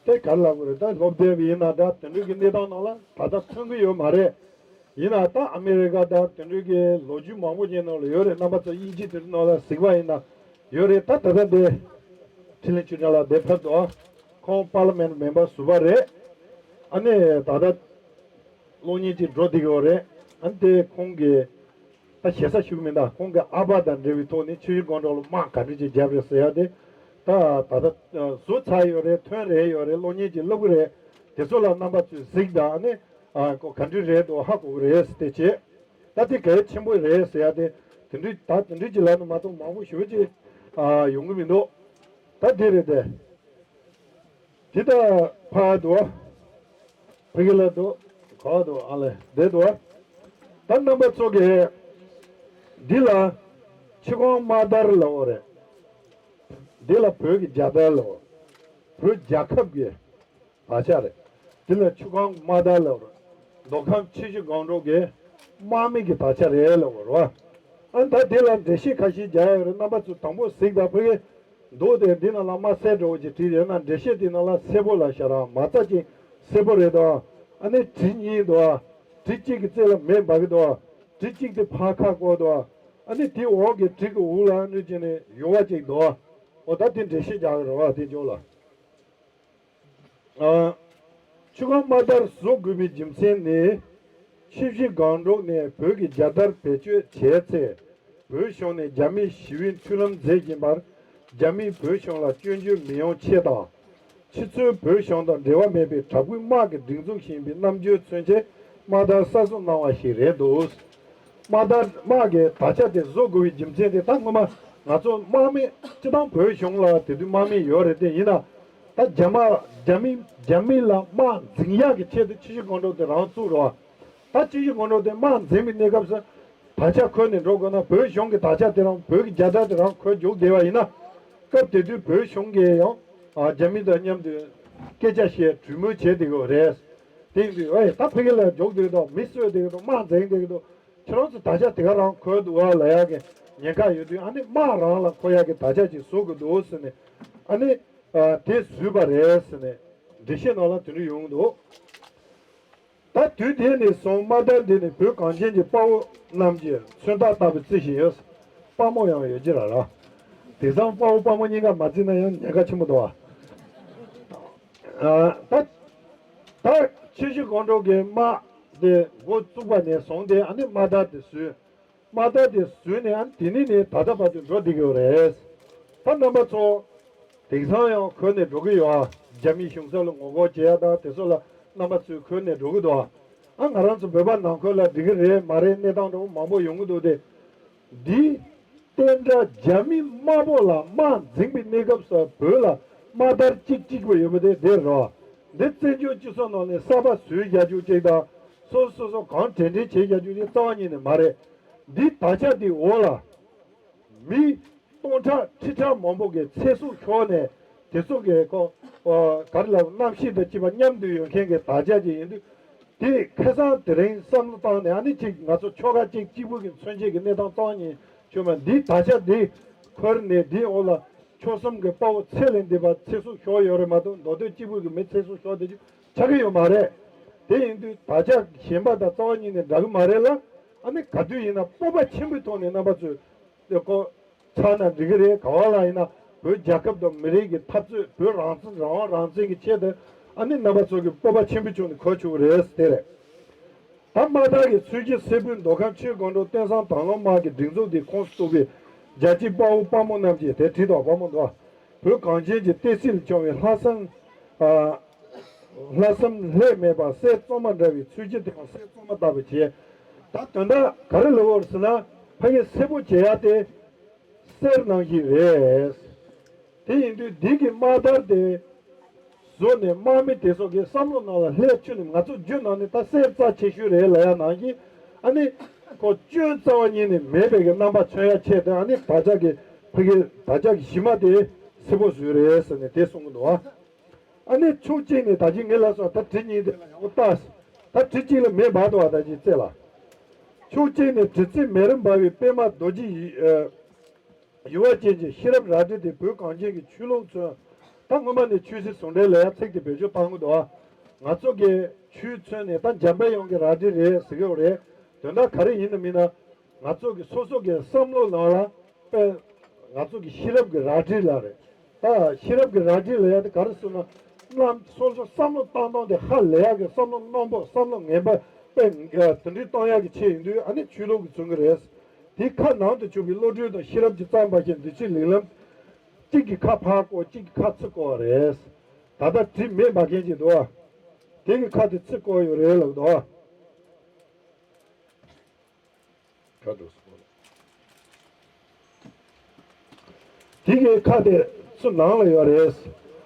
དེ་ག་རེ་ལབ་དགོས་རེད། ད་སློབ་དེབ་ཡིན་ན་འདྲ་དེ་འདྲའི་གི་གནས་སྟངས་ནང་ལ་ད་ལྟ་མཚོན་གྱི་ཡོད་མ་རེད། ཡིན་ན་ད་ཨ་མི་རི་ཀ་དང་དེ་འདྲའི་གི་ལོ་རྒྱུས་མང་པོ་ཅིག་ནང་ལ་ཡོད་རེད། རྣམ་པ་ཚོ་དབྱིན་ཇི་དེ་ཚོ་ནང་ལ་གཟིགས་པ་ཡིན་ན་ཡོད་རེད། ད་ད་ལྟ་འདི་ཁྲི་ལན་ཆོས་སྒྲོན་ལགས་འདི་ཕེབས་འདུག་ཁོང་པར་ལི་མེན་མེམ་བར་ཟུར་པ་རེད། ཨ་ནི་ད་ལྟ་གློག་བརྙན་ཅིག་འགྲོ་བསྡད་ཡོད་རེད། ཨ་ནི་དེ་ཁོང་གི་ད་ཞེ་ས་ཞུ་གི་མིན། ད་ཁོང་གི་ཨ་ཕ་དང་འབྲེལ་བའི་ཐོག་ནས་ཆུ་བཞི་སྒང་དྲུག་ལ་དམག་ག་འདྲ་ཅིག་བརྒྱབ་རེད་ཟེར་ཡ་དེ་ད་ད་ལྟ་བཟོ་ཚར་ཡོད་རེད། ཐོན་རེད་ཡོད་རེད། གློག་བརྙན་ཅིག་བསླབ་གི་རེད། དེ་ཚོ་ལ་རྣམ་པ་ཚོས་གཟིགས་དང་། ཨ་ནི་ཨ་ཁོ་ག་འདྲ་རེད་འདུག་ཧ་གོ་གི་རེད་ཟེར་དེ་བྱས། ད་དེ་གལ་ཆེན་པོ་རེད་ཟེར་ཡ་དེ་དེ་འདྲ་ད་དེ་འདྲ་ཅིག་ལབ་ན་མ་གཏོགས་མང་པོ་ཞེ་པོ་ཅིག་ཨ་ཡོང་གི་མི་འདུག་ད་དེ་རེད་དེ། དེ་ད་ཕ་དུ་བ། ཕ་གི་ལ་དུ་ག་བ་དུ་ཨ་ལེ་དེ་དུ་བ། ད་རྣམ་པ་ཚོ་གིས་འདི་ལ་ཆུ་སྒང་དམག་དར་ལབ་པ་རེད། འདི་ལ་བོད་ཀྱི་རྒྱལ་དར་ལབ་པ། བོད་རྒྱལ་ཁབ་ཀྱི་དར་ཆ་རེད། འདི་ལ་ཆུ་སྒང་དམག་དར་ལབ་པ་རེད། མདོ་ཁམས་ཆུ་བཞི་སྒང་དྲུག་གི་དམག་མི་གི་དར་ཆ་རེད་ལབ་པ་རེད་བ། ཨ་ད་འདི་ལ་འགྲེལ་བཤད་ཁ་ཤས་རྒྱག་ཡ་རེད། རྣམ་པ་ཚོ་དང་པོ་གཟིགས་དང་། ཕ་གི་འདུག་སྟེ་འདི་ནང་ལ་དམར་སེར་འདྲ་བོ་ཅིག་བྲིས་ཡོད་ན་འགྲེལ་བཤད་དེ་ནང་ལ་སེར་པོ་ལ་ཤར་ར་མ་རྩ་ཅིག་སེར་པོ་རེད་དོ། ཨ་ནི་གྲི་གཉིས་འདུག་ཨ། གྲི་གཅིག་གི་རྩེ་ལ་མེ་འབར་གི་འདུག་ཨ། གྲི་གཅིག་དེ་ཕར་ཁ་བསྐོར་འདུག་ཨ། ཨ་ནི་དེ་འོག་གི་གྲི་གི་འོག་ལ་ཨ་ནི་ཅིག་ནས་ཡུ་བ་ཅིག་འདུག་ཨ། འོ་ད་དེ་འགྲེལ་བཤད་རྒྱག་གི་རེད་བ་དེ་ཅོག་ལ། ཨ། ཆུ་སྒང་དམག་དར་བཟོ་དགོས་པའི་རྒྱུ་མཚན་ནི། ཆུ་བཞི་སྒང་དྲུག་ནས་བོད་ཀྱི་རྒྱལ་དར་བེད་སྤྱོད་བྱས་ཚེ། བོད་གཞུང་ནས་རྒྱ་མིའི་ཞི་བའི་མཐུན་ལམ་མཛད་བཞིན་པར། རྒྱ་མིས་བོད་གཞུང་ལ་སྐྱོན་བརྗོད་མི་ཡོང་ཆེད་དང་། ཕྱི་ཚུལ་བོད་གཞུང་དང་འབྲེལ་བ་མེད་པའི་དྲག་པོའི་དམག་གི་སྒྲིག་འཛུགས་ཤིག་ཡིན་པའི་རྣམ་འགྱུར་མཚོན་ཆེད་དམག་དར་གསར་བཟོ་གནང་བ་ཞིག་རེད་འདུག་དམག་དར་དམག་གི་དར་ཆ་དེ་བཟོ་དགོས་པའི་རྒྱུ་མཚན་དེ་ད་སྔོན་མ་ང་ཚོ་དམག་མི་སྤྱི་བཏང་བོད་གཞུང་ལ་དེ་དུས་དམག་མི་ཡོད་རེད། དེ་ཡིན་ན་ད་རྒྱ་དམག་རྒྱ་མི་རྒྱ་མི་ལ་དམག་འཛིང་ཡག་གི་ཆེད་དུ་ཆུ་བཞི་སྒང་དྲུག་དེ་རང་བཙུགས་རོགས། ད་ཆུ་བཞི་སྒང་དྲུག་དེ་དམག་འཛིང་བའི་གནས་སྐབས་སུ་དར་ཆ་འཁོར་ནས་འགྲོ་དགོས་ན། བོད་གཞུང་གི་དར་ཆ་དེ་རང་བོད་ཀྱི་རྒྱལ་དར་དེ་རང་འཁོར་རྒྱུགས་བསྡད་པ་ཡིན་ན། སྐབས་དེ་དུས་བོད་གཞུང་གིས་ཡང་ཨ་རྒྱ་མི་དང་མཉམ་དུ་སྐད་ཆ་བཤད་གྲོས་མོལ་བྱས་བསྡད་ཡོད་རེད། དེ་ཡིན་དུས་ཨེ་ད་ཕ་གི་ལ་རྒྱུགས་བསྡད་ཀྱི་འདུག་མི་གསོད་བསྡད་ཀྱི་འདུག་དམག་འཛིང་བསྡད་ཀྱི་འདུག་ཁྱེད་རང་ཚོ་དར་ཆ་དེ་ག་རང་འཁོར་འདུག་ཨ་ལབ་ཡག་གི་ཉེན་ཁ་ཡོད་དུས། ཨ་ནི་དམག་རང་ལ་འཁོར་ཡག་གི་དར་ཆ་ཅིག་བཟོ་དགོས་འདུག་ཟེར་ནས། ཨ་ནི་ཨ་དེ་བཟོས་པ་རེད་ཟེར་ནས་འགྲེལ་བཤད་ནང་ལ་དེ་འདྲ་ཡོང་གི་འདུག་ད་ དུས་དེ་ནས་བཟུང་དམག་དར་འདི་ནི་བོད་གངས་ཅན་གྱི་དཔའ་བོ་རྣམས་ཀྱི་མཚོན་རྟགས་ལྟ་བུ་བརྩི་བཞིན་ཡོད། དཔའ་མོ་ཡང་ཡོད་ཀྱི་ར་ར། དེང་སང་དཔའ་བོ་དཔའ་མོ་གཉིས་ཀ་མ་བརྩིས་ན་ཡང་ཉེན་ཁ་ཆེན་པོ་འདུག་བ། ཨ། ད་ད་ཆུ་བཞི་སྒང་དྲུག་གི་དམག་དེ་འགོ་བཙུགས་པ་ནས་བཟུང་སྟེ་ཨ་ནི་དམག་དར་དེ་བཟོས། དམག་དར་དེ་བཟོས་ནས་ཨ་ནི་དེ་ནས་ནས་ད་ལྟ་བར་དུ་འགྲོ་བསྡད་ཀྱི་ཡོད་རེད། ད་རྣམ་པ་ཚོ་དེང་སང་ཡང་འཁོར་ནས་འགྲོ་གི་ཡོད་ཨ། རྒྱ་མིའི་གཞུང་ཚབ་ལ་ངོ་རྒོལ་བྱེད་ཡ་དང་དེ་ཚོ་ལ་རྣམ་པ་ཚོས་འཁོར་ནས་འགྲོ་གི་འདུག་ཨ། ཨ། ང་རང་ཚོ་བོད་པ་ནང་ཁུལ་ལ་འགྲིག་གི་རེད་མ་རེད་གནས་སྟངས་འདྲ་བོ་མང་པོ་ཡོང་གི་འདུག་སྟེ། འདི་བསྟན་དགྲ་རྒྱ་མི་དམར་པོ་ལ་དམག་འཛིང་པའི་གནས་སྐབས་སུ་བོད་ལ་དམག་དར་གཅིག་གཅིག་པོ་ཡོད་པ་དེ་དེ་རེད། འདི་བཙན་བྱོལ་སྤྱི་ཚོགས་ནང་ནས་གསར་པ་བཟོས་བཞག་རྒྱུ་གཅིག་དང་། སོ་སོ་སོ་གང་དྲན་དྲན་བྱས་བཞག་རྒྱུ་གཅིག་རྩ་བ་ཉིད་ནས་མ་རེད། འདི་དར་ཆ་འདི་འོག་ལ་མི་སྟོང་ཕྲག་ཁྲི་ཕྲག་མང་པོ་གི་ཚེ་སྲོག་ཤོར་ནས་དེ་ཚོ་གི་ཁོ་ཨ་ག་རེ་ལབ་རྣམ་ཤེས་དང་བཅས་པ་མཉམ་དུ་ཡོད་མཁན་གྱི་དར་ཆ་ཅིག་ཡིན་དུས། དེ་ཁ་སང་དེ་རིང་བསམ་བློ་བཏང་ནས་ཨ་ནི་ཅིག་ང་ཚོ་ཆོལ་ཁ་གཅིག་གཅིག་པུ་གི་མཚོན་བྱེད་ཀྱི་གནས་སྟངས་གཙང་ཉིད་ཆོད་མ་འདི་ད་ཆ་འདི་འཁོར་ནས་འདི་འོག་ལ་ཆོལ་གསུམ་གྱི་དཔའ་བོ་ཚེ་ལས་འདས་པ་ཚེ་སྲོག་ཤོར་ཡོད་རེད་མ་གཏོགས་མདོ་སྟོད་གཅིག་པུ་གི་མི་ཚེ་སྲོག་ཤོར་བསྡད་རྒྱུ་ཆགས་ཀྱི་ཡོད་མ་རེད། དེ་ཡིན་དུས་ད་ཆ་གཞན་པ་དང་རྩ་བ་ཉིད་ནས་འདྲ་གི་མ་རེད་ལ། ཨ་ནི་ག་དུས་ཡིན་ན་སྤོབས་པ་ཆེན་པོའི་ཐོག་ནས་རྣམ་པ་ཚོས་ཀོ་ཚར་ན་འགྲིག་གི་རེད། ག་བ་ལ་ཡིན་ན་བོད་རྒྱལ་ཁབ་དང་མི་རིགས་ཀྱི་འཐབ་རྩོད། བོད་རང་བཙན་རང་དབང་རང་བཙན་གྱི་ཆེད་དུ་ཨ་ནི་རྣམ་པ་ཚོ་གི་སྤོབས་པ་ཆེན་པོའི་ཕྱོགས་ནས་གོ་ཆོད་ཀྱི་རེད། དེ་རེད། ད་དམག་དར་གྱི་ཚོས་གཞི་སེར་པོའི་མདོ་ཁམས་ཆོས་སྒང་དྲུག་བསྟན་བཟང་དར་ལུང་དམག་གི་སྒྲིག་འཛུགས་དེ་ཁོངས་སུ་གཏོགས་པའི་རྒྱལ་གཅེས་དཔའ་བོ་དཔའ་མོ་རྣམས་ཀྱིས་དེ་བྲིས་དང་དཔའ་མོ་འདུག་བོད་གངས་ཅན་གྱི་གཏེར་སྲིད་ལ་བྱུང་བའི་ལྷག་བསམ། ཨ། ལྷག་བསམ་ལྷད་མེད་པ་གསེར་བཙོ་མ་འདྲ་བའི་ཚོས་གཞི་དེའང་གསེར་བཙོ་མ་ལྟ་བུ་བྱས། ད་དོན་དག་ག་རེ་ལབ་དགོས་རེད་ཟེར་ན། ཕ་གི་སེར་པོ་བྱེད་ཡ་དེ་གསེར་ནང་བཞིན་རེད། དེ་ཡིན་དུས་འདི་གི་དམག་དར་དེ་བཟོ་ནས་དམག་མི་དེ་ཚོ་གི་བསམ་བློ་ནང་ལ་ལྷད་ཆུ་ནས་ང་ཚོ་རྒྱུད་ནང་ནས་ད་གསེར་རྩ་ཆེ་ཤོས་རེད་ལབ་ཡ་ནང་བཞིན། ཨ་ནི་ཁོ་སྐྱོན་རྩ་བ་ཉིད་ནས་མེད་པའི་གི་རྣམ་པ་མཚོན་ཡ་ཆེད་དུ་ཨ་ནི་ད་ཆ་གི་ཕ་གི་ད་ཆ་གི་གཞི་མ་དེ་སེར་པོ་བཟོས་རེད་ཟེར་ནས་དེ་གསུང་གི་འདུག་ཨ། ཨ་ནི་ཕྱོགས་གཅིག་ནས་ད་ཅི་ངས་ལབ་སོང་། ད་བྲིས་གཉིས་དེ་ལ་ཡང་ལྟ། ད་བྲིས་གཅིག་ལ་མེ་འབར་འདུག་བ། ད་ཅི་རྩེ་ལ། ཕྱོགས་གཅིག་ནས་བྲིས་རྩེ་མེ་རུ་འབར་བའི་པད་མ་རྡོ་རྗེ་ཡི་ཨ་ཡུ་བ་ཅན་གྱི་ཤེས་རབ་རལ་གྲི་དེ་བོད་གངས་ཅན་གྱི་ཆོས་ལུགས་མཚོན། ད་སྔོན་མ་ནས་ཆོས་སྲིད་ཟུང་འབྲེལ་ལ་ཡང་ཚིག་དེ་བེད་སྤྱོད་བཏང་གི་འདུག་བ། ང་ཚོ་གི་ཆོས་མཚོན་ནས་ད་འཇམ་དཔལ་དབྱངས་ཀྱི་རལ་གྲི་རེད་ཟེར་གི་ཡོད་རེད། དོན་དག་ག་རེ་ཡིན་ནམ་མིན་ན། ང་ཚོ་གི་སོ་སོ་གི་བསམ་བློ་ནང་ལ་དཔེ་ང་ཚོ་གི་ཤེས་རབ་ཀྱི་རལ་གྲི་ལ་རེད། ད་ཤེས་རབ་ཀྱི་རལ་གྲི་ལ་ཡ་དེ་ག་རེ་ཟེར་ན། རྣམ་སོ་སོ་བསམ་བློ་བཏང་སྟངས་དེ་ཧ་ལས་ཡག་གི་བསམ་བློ་རྣོན་པོ་བསམ་བློ་ངན་པ་དཔེ་དེ་འདྲའི་བཏང་ཡག་གི་ཆེད་ཡིན་དུས་ཨ་ནི་ཆོས་ལུགས་ཀྱི་མཚོན་གི་རེད། དེ་ཁ་ནང་དུ་ཆུད་པའི་བློ་གྲོས་དང་ཤེས་རབ་ཀྱིས་བརྩམས་པ་ཞིག་འདི་ཕྱི་ལེགས་ལམ། གཅིག་གི་ཁ་ཕར་བསྐོར་གཅིག་གི་ཁ་ཚུར་བསྐོར་བ་རེད། ད་ལྟ་བྲིས་མེད་པ་མཁན་ཅིག་འདུག་བ། དེ་གི་ཁ་དེ་ཚུར་བསྐོར་ཡོད་རེད་ལབ་འདུག་བ། ཁ་འགྲོ་སོང་། དེ་གི་ཁ་དེ་ཚུར་ནང་ལ་ཡོད་རེད།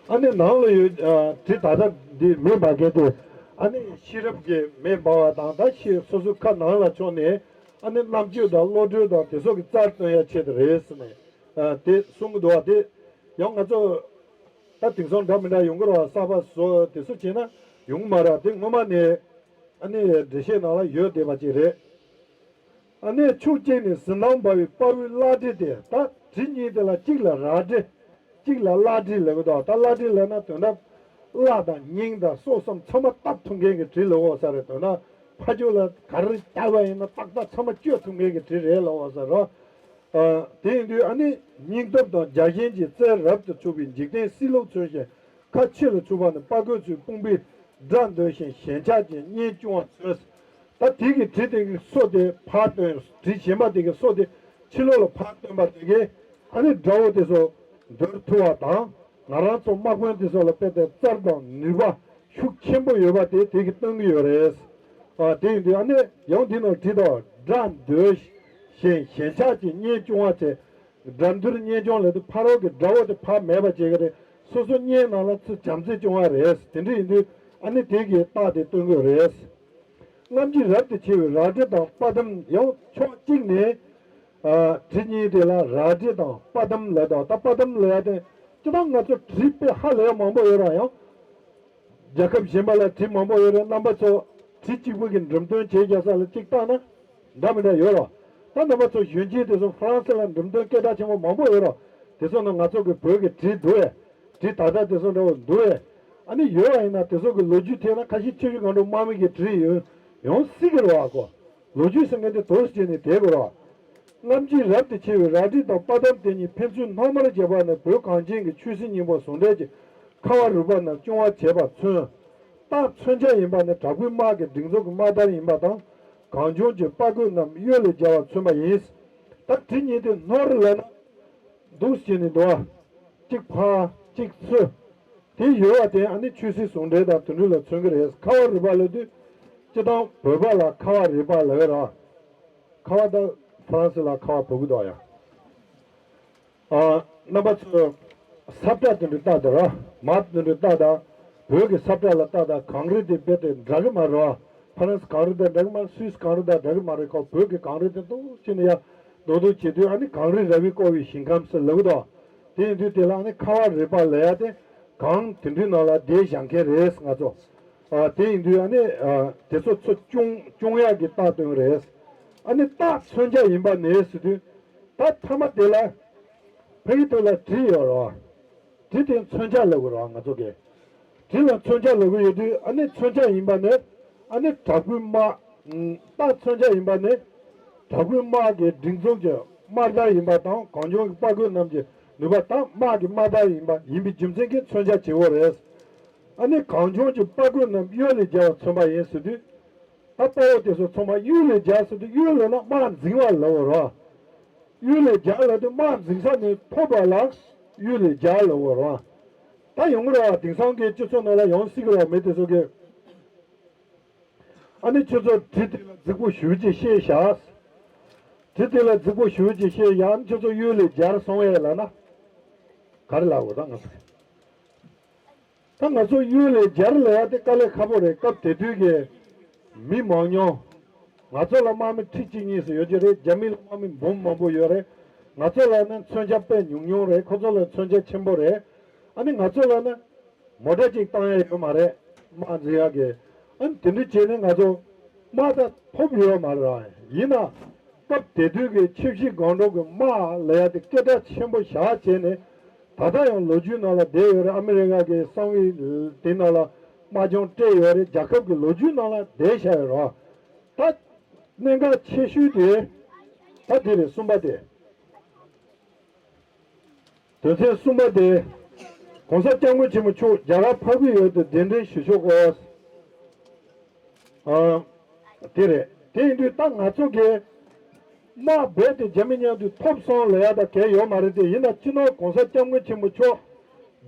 ཨ་ནི་ནང་ལ་ཡོད་ཨ་དེ་ད་ལྟ་འདི་མེ་འབར་མཁན་དེ། ཨ་ནི་ཤེས་རབ་ཀྱི་མེ་འབར་བ་དང་ད་ཤེས་སོ་སོའི་ཁ་ནང་ལ་ཕྱོགས་ནས་ཨ་ནི་རྣམ་དཔྱོད་དང་བློ་གྲོས་དང་དེ་ཚོ་གི་རྩལ་སྟོན་ཡ་ཆེད་དུ་རེད་ཟེར་ནས་ཨ་དེ་གསུང་གི་འདུག་བ། དེ་ཡང་ང་ཚོ་ད་དེང་སང་འདྲ་མི་འདྲ་ཡོང་གི་རེད་བ། གསར་པ་བཟོ་དེ་ཚོ་བྱས་ན་ཡོང་གི་མ་རེད་བ། དེ་སྔོན་མ་ནས་ཨ་ནི་འགྲེལ་བཤད་ནང་ལ་ཡོད་བསྡད་པ་ཅིག་རེད། ཨ་ནི་ཕྱོགས་གཅིག་ནས་གཟི་མདངས་འབར་བའི་དཔའ་བོའི་བླ་གྲི་དེ། ད་གྲི་གཉིས་དེ་ལ་གཅིག་ལ་རལ་གྲི། གཅིག་ལ་བླ་གྲི་ལབ་ཀྱི་འདུག་ད་བླ་གྲི་ལབ་ན་དོན་དག་བླ་དང་སྙིང་དང་སྲོག་གསུམ་ཚང་མ་བཏབ་ཐུབ་མཁན་གྱི་གྲི་ལབ་འོ་ས་རེད། དོན་དག་ཕ་ཇོ་ལ་ག་རེ་རྒྱག་པ་ཡིན་ན་ཏག་ཏག་ཚང་མ་གཅོད་ཐུབ་མཁན་གྱི་གྲི་རེད་ལབ་འོ་ས་རེད། ཨ། དེ་ཡིན་དུས་ཨ་ནི་སྙིང་སྟོབས་དང་རྒྱལ་ཞེན་གྱི་རྩལ་རབ་ཏུ་ཚུགས་པའི་འཇིག་རྟེན་སྲིད་ལུགས་མཚོན་ཞིང་། ཁ་ཕྱི་ལ་ཚུགས་པ་ནི་དཔའ་རྒོད་ཚོའི་དཔུང་པའི་སྒྲ་འདོན་ཞིང་ཞེན་ཆགས་ཀྱི་གཉེན་སྐྱོང་བ་མཚོན། ད་དེ་གི་གྲི་དེ་གི་སོ་དེ་ཕར་བཏོན། གྲི་གཞན་པ་དེ་གི་སོ་དེ་ཕྱི་ལོགས་ལ་ཕར་བཏོན་པ་དེ་གིས་ཨ་ནི་དགྲ་བོ་དེ་ཚོ་འདོར་ཐུབ་པ་དང་། ང་རང་ཚོ་དམག་དཔོན་དེ་ཚོ་ལ་དཔེ་དེ་རྩལ་དང་ནུས་པ་ཤུགས་ཆེན་པོ་ཡོད་པ་དེ་དེ་གིས་སྟོན་གི་ཡོད་རེད། ཨ། དེ་ཡིན་དུས་ཨ་ནི་ཡང་དེ་ནང་བྲིས་དང་། དགྲ་འདོལ་ཞིང་ཞེན་ཆགས་ཀྱི་གཉེན་སྐྱོང་བ་བྱས། དགྲ་འདུལ་གཉེན་སྐྱོང་ལབ་དུས་ཕ་རོལ་གྱི་དགྲ་བོ་དེ་ཕར་མེད་པ་བྱེད་ཀྱི་རེད། སོ་སོ་གཉེན་ནང་ལ་ཚུར་བྱམས་བརྩེ་སྐྱོང་བ་རེད། དེ་འདྲ་ཡིན་དུས་ཨ་ནི་དེ་གི་རྟགས་དེ་སྟོན་གྱི་རེད། རྔམ་བརྗིད་རབ་ཏུ་ཆེ་བའི་རལ་གྲི་དང་དཔའ་གདམས། ཡང་ཕྱོགས་གཅིག་ནས་ཨ་གྲི་གཉིས་དེ་ལ་རལ་གྲི་དང་དཔའ་གདམས་ལབ་དང་། ད་དཔའ་གདམས་ལབ་ཡ་དེ་སྤྱིར་བཏང་ང་ཚོ་གྲི་དཔེ་ཧ་ལས་མང་པོ་ཡོད་ར། ཡང་རྒྱལ་ཁབ་གཞན་པ་ལ་གྲི་མང་པོ་ཡོད་རེད། རྣམ་པ་ཚོ་གྲི་གཅིག་པུ་གི་འགྲེམས་སྟོན་བྱེད་རྒྱག་ས་ལ་གཅིག་བལྟས་ན་འདྲ་མི་འདྲ་ཡོད་ར། ད་རྣམ་པ་ཚོ་གཞོན་སྐྱེས་དེ་ཚོ་ཧྥ་རན་སི་ལ་འགྲེམས་སྟོན་སྐད་གྲགས་ཆེན་པོ་མང་པོ་ཡོད་ར། དེ་ཚོ་ནང་ང་ཚོ་གི་བོད་ཀྱི་གྲི་འདུག་ཨེ། གྲི་ད་ལྟ་དེ་ཚོ་འདྲ་བོ་འདུག་ཨེ། ཨ་ནི་ཡོད་པ་ཡིན་ན་དེ་ཚོ་གི་ལོ་རྒྱུས་ཐད་ན་ཁ་ཤས་ཆུ་བཞི་སྒང་དྲུག་དམག་མི་གིས་བྲིས་ཡོད་ཡོང་སྲིད་ཀྱི་རེད་བ་ཀོ། ལོ་རྒྱུས་ཟེར་མཁན་དེ་དོར་བྱས་ནས་བསྡད་དགོས་རེད་བ། རྔམ་བརྗིད་རབ་ཏུ་ཆེ་བའི་རལ་གྲི་དང་པ་དམ་དེ་ཉིད་ཕན་ཚུན་སྣང་མར་བྱས་པ་ནི་བོད་གངས་ཅན་གྱི་ཆོས་སྲིད་གཉིས་པོ་ཟུང་འབྲེལ་གྱི་ཁ་བ་རུས་པ་རྣམས་སྐྱོང་བར་བྱེད་པ་མཚོན། རྟགས་མཚོན་ཆ་ཡིན་པ་ནི་དྲག་པོའི་དམག་གི་སྒྲིག་འཛུགས་ཀྱི་དམག་དར་ཡིན་པ་དང་། གངས་ལྗོངས་ཀྱི་དཔའ་རྒོད་རྣམས་གཡུལ་ལས་རྒྱལ་བར་མཚོན་པ་ཡིན། ད་བྲིས་ཉིན་དེ་ནོར་ལབ་ན། འདུག་སེ་བྱས་ནས་འདུག་ཨ། གཅིག་ཕར་གཅིག་ཚུར། དེ་ཡོད་པ་དེ་ཨ་ནི་ཆོས་སྲིད་ཟུང་འབྲེལ་དང་དེ་འདྲ་ལ་མཚོན་གྱི་རེད། ཁ་བ་རུས་པ་ལབ་དུས། སྤྱིར་བཏང་བོད་པ་ལ་ཁ་བ་རུས་པ་ལབ་ཀྱི་རེད། ཁ་བ་དང་ཧྥ་རན་སི་ལ་ཁ་བ་བབས་ཀྱི་འདུག་ཡ། ཨ། རྣམ་པ་ཚོས་ས་བཀྲ་དེ་འདྲ་བཏགས་དང་ར། མ་དེ་འདྲ་བཏགས་དང་། བོད་ཀྱི་ས་བཀྲ་ལ་བཏགས་དང་གངས་རི་དེ་རྦད་དེ་འདྲ་གི་མ་རེད་བ། ཧྥ་རན་སི་གངས་རི་དང་འདྲ་གི་མ་རེད། སུད་སི་གངས་རི་དང་འདྲ་གི་མ་རེད། ཁོ་བོད་ཀྱི་གངས་རི་དེ་འདུག་སེ་བྱས་ནས་ཡ། རྡོག་རྡོག་བྱེད་དུས་ཨ་ནི་གངས་རི་ར་བས་བསྐོར་བའི་ཞིང་ཁམས་སུ་ལབ་ཀྱི་འདུག་དེ་ཡིན་དུས་དེ་ལ་ཨ་ནི་ཁ་བ་རུས་པ་ལབ་ཡ་དེ། གངས་དེ་འདྲའི་ནང་ལ་བསྡད་བཞག་མཁན་རེད་ང་ཚོ། ཨ། དེ་ཡིན་དུས་ཨ་ནི། ཨ། དེ་ཚོ་ཚུར་སྐྱོང་སྐྱོང་ཡག་གི་རྟགས་སྟོན་རེད། ཨ་ནི་རྟགས་མཚོན་ཆ་ཡིན་པ་ནས་ཟེར་དུས། ད་མཐའ་མ་དེ་ལ་ཕ་གི་དེ་ལ་གྲི་ཡོད་རེད་བ། གྲི་དེ་མཚོན་ཆ་ལབ་དགོས་རེད་བ་ང་ཚོ་གིས། གྲི་ལ་མཚོན་ཆ་ལབ་གི་ཡོད་དུས་ཨ་ནི་མཚོན་ཆ་ཡིན་པ་ནས། ཨ་ནི་དྲག་པོའི་དམག་རྟགས་མཚོན་ཆ་ཡིན་པ་ནི། དྲག་པོའི་དམག་གི་སྒྲིག་འཛུགས་ཀྱི་དམག་དར་ཡིན་པ་དང་གངས་ལྗོངས་ཀྱི་དཔའ་རྒོད་རྣམས་ཀྱི་ནུས་པ་དང་དམག་གི་དམག་དར་ཡིན་པ་ཡིན་པའི་རྒྱུ་མཚན་གྱིས་མཚོན་ཆ་བྱེད་དགོས་རེད། ཨ་ནི་གངས་ལྗོངས་ཀྱི་དཔའ་རྒོད་རྣམས་གཡུལ་ལས་རྒྱལ་བར་མཚོན་པ་ཡིན་ཟེར་དུས། ད་དཔའ་བོ་དེ་ཚོ་ཚང་མ་གཡུལ་ལས་རྒྱལ་ཟེར་དུས་གཡུལ་ལས་ན་དམག་འཛིང་བ་ལབ་པ་རེད། གཡུལ་ལས་རྒྱལ་ལབ་དུས་དམག་འཛིང་ས་ནས་ཐོབ་པ་ལ་གཡུལ་ལས་རྒྱལ་ལབ་པ་རེད། ད་ཡོང་གི་རེད་བ། དེང་སང་གི་སྤྱི་ཚོགས་ནང་ལ་ཡོང་སྲིད་ཀྱི་རེད་བ་མི་དེ་ཚོ་གིས། ཨ་ནི་ཁྱོད་ཚོ་གྲི་དེ་ལ་རྫིག་པོ་ཞེ་པོ་ཅིག་བཤད་བཞག་གྲི་དེ་ལ་རྫིག་པོ་ཞེ་པོ་ཅིག་བཤད་བཞག་ཨ་ནི་ཁྱོད་ཚོ་གཡུལ་ལས་རྒྱལ་སོང་བས་ལབ་ན། ག་རེ་ལབ་དགོས་ད་ང་ཚོ། ད་ང་ཚོ་གཡུལ་ལས་རྒྱལ་ལབ་ཡ་དེ་དཀའ་ལས་ཁག་པོ་རེད། སྐབས་དེ་དུས་ཀྱི་མི་མང་ཉུང་། ང་ཚོ་ལ་དམག་མི་ཁྲི་གཅིག་གཉིས་སུ་ཡོད་ཀྱི་རེད། རྒྱ་མི་ལ་དམག་མི་འབུམ་མང་པོ་ཡོད་རེད། ང་ཚོ་ལ་ནི་མཚོན་ཆ་དཔེ་ཉུང་ཉུང་རེད། ཁོ་ཚོ་ལ་མཚོན་ཆ་ཆེན་པོ་རེད། ཨ་ནི་ང་ཚོ་ལ་ནི་མོ་ཊ་གཅིག་བཏང་ཡ་ཡོད་མ་རེད། དམག་འཛིང་ཡ་གི། ཨ་ནི་དེ་འདྲ་བྱས་ནས་ང་ཚོ་དམག་ད་ཐོབ་ཡོད་མ་རེད། ཡིན་ན། སྐབས་དེ་དུས་ཀྱི་ཆུ་བཞི་སྒང་དྲུག་གི་དམག་ལབ་ཡ་དེ་སྐད་གྲགས་ཆེན་པོ་བཞག་བྱས་ནས། ད་ལྟ་ཡང་ལོ་རྒྱུས་ནང་ལ་བསྡད་ཡོད་རེད། ཨ་མི་རི་ཀ་གི་གསང་བའི་དེ་ནང་ལ་དམག་སྦྱོང་སྤྲད་ཡོད་རེད། རྒྱལ་ཁབ་ཀྱི་ལོ་རྒྱུས་ནང་ལ་བསྡད་བཞག་ཡོད་རེད། ད་གནད་འགག་ཆེ་ཤོས་དེ་ད་དེ་རེད། གསུམ་པ་དེ། དོན་ཚན་གསུམ་པ་དེ། ༸གོང་ས་༸སྐྱབས་མགོན་ཆེན་པོ་མཆོག་རྒྱ་གར་འཕགས་པའི་ཡུལ་དུ་གདན་འདྲེན་ཞུ་ཆོག་གོ། ཨ། དེ་རེད། དེ་ཡིན་དུས་ད་ང་ཚོ་གིས་དམག་རྦད་དེ་རྒྱ་མི་མཉམ་དུ་ཐོབ་སོང་ལབ་ཡ་ད་གལ་ཡོད་མ་རེད་དེ། ཡིན་ན་སྤྱི་ནོར་༸གོང་ས་༸སྐྱབས་མགོན་ཆེན་པོ་མཆོག་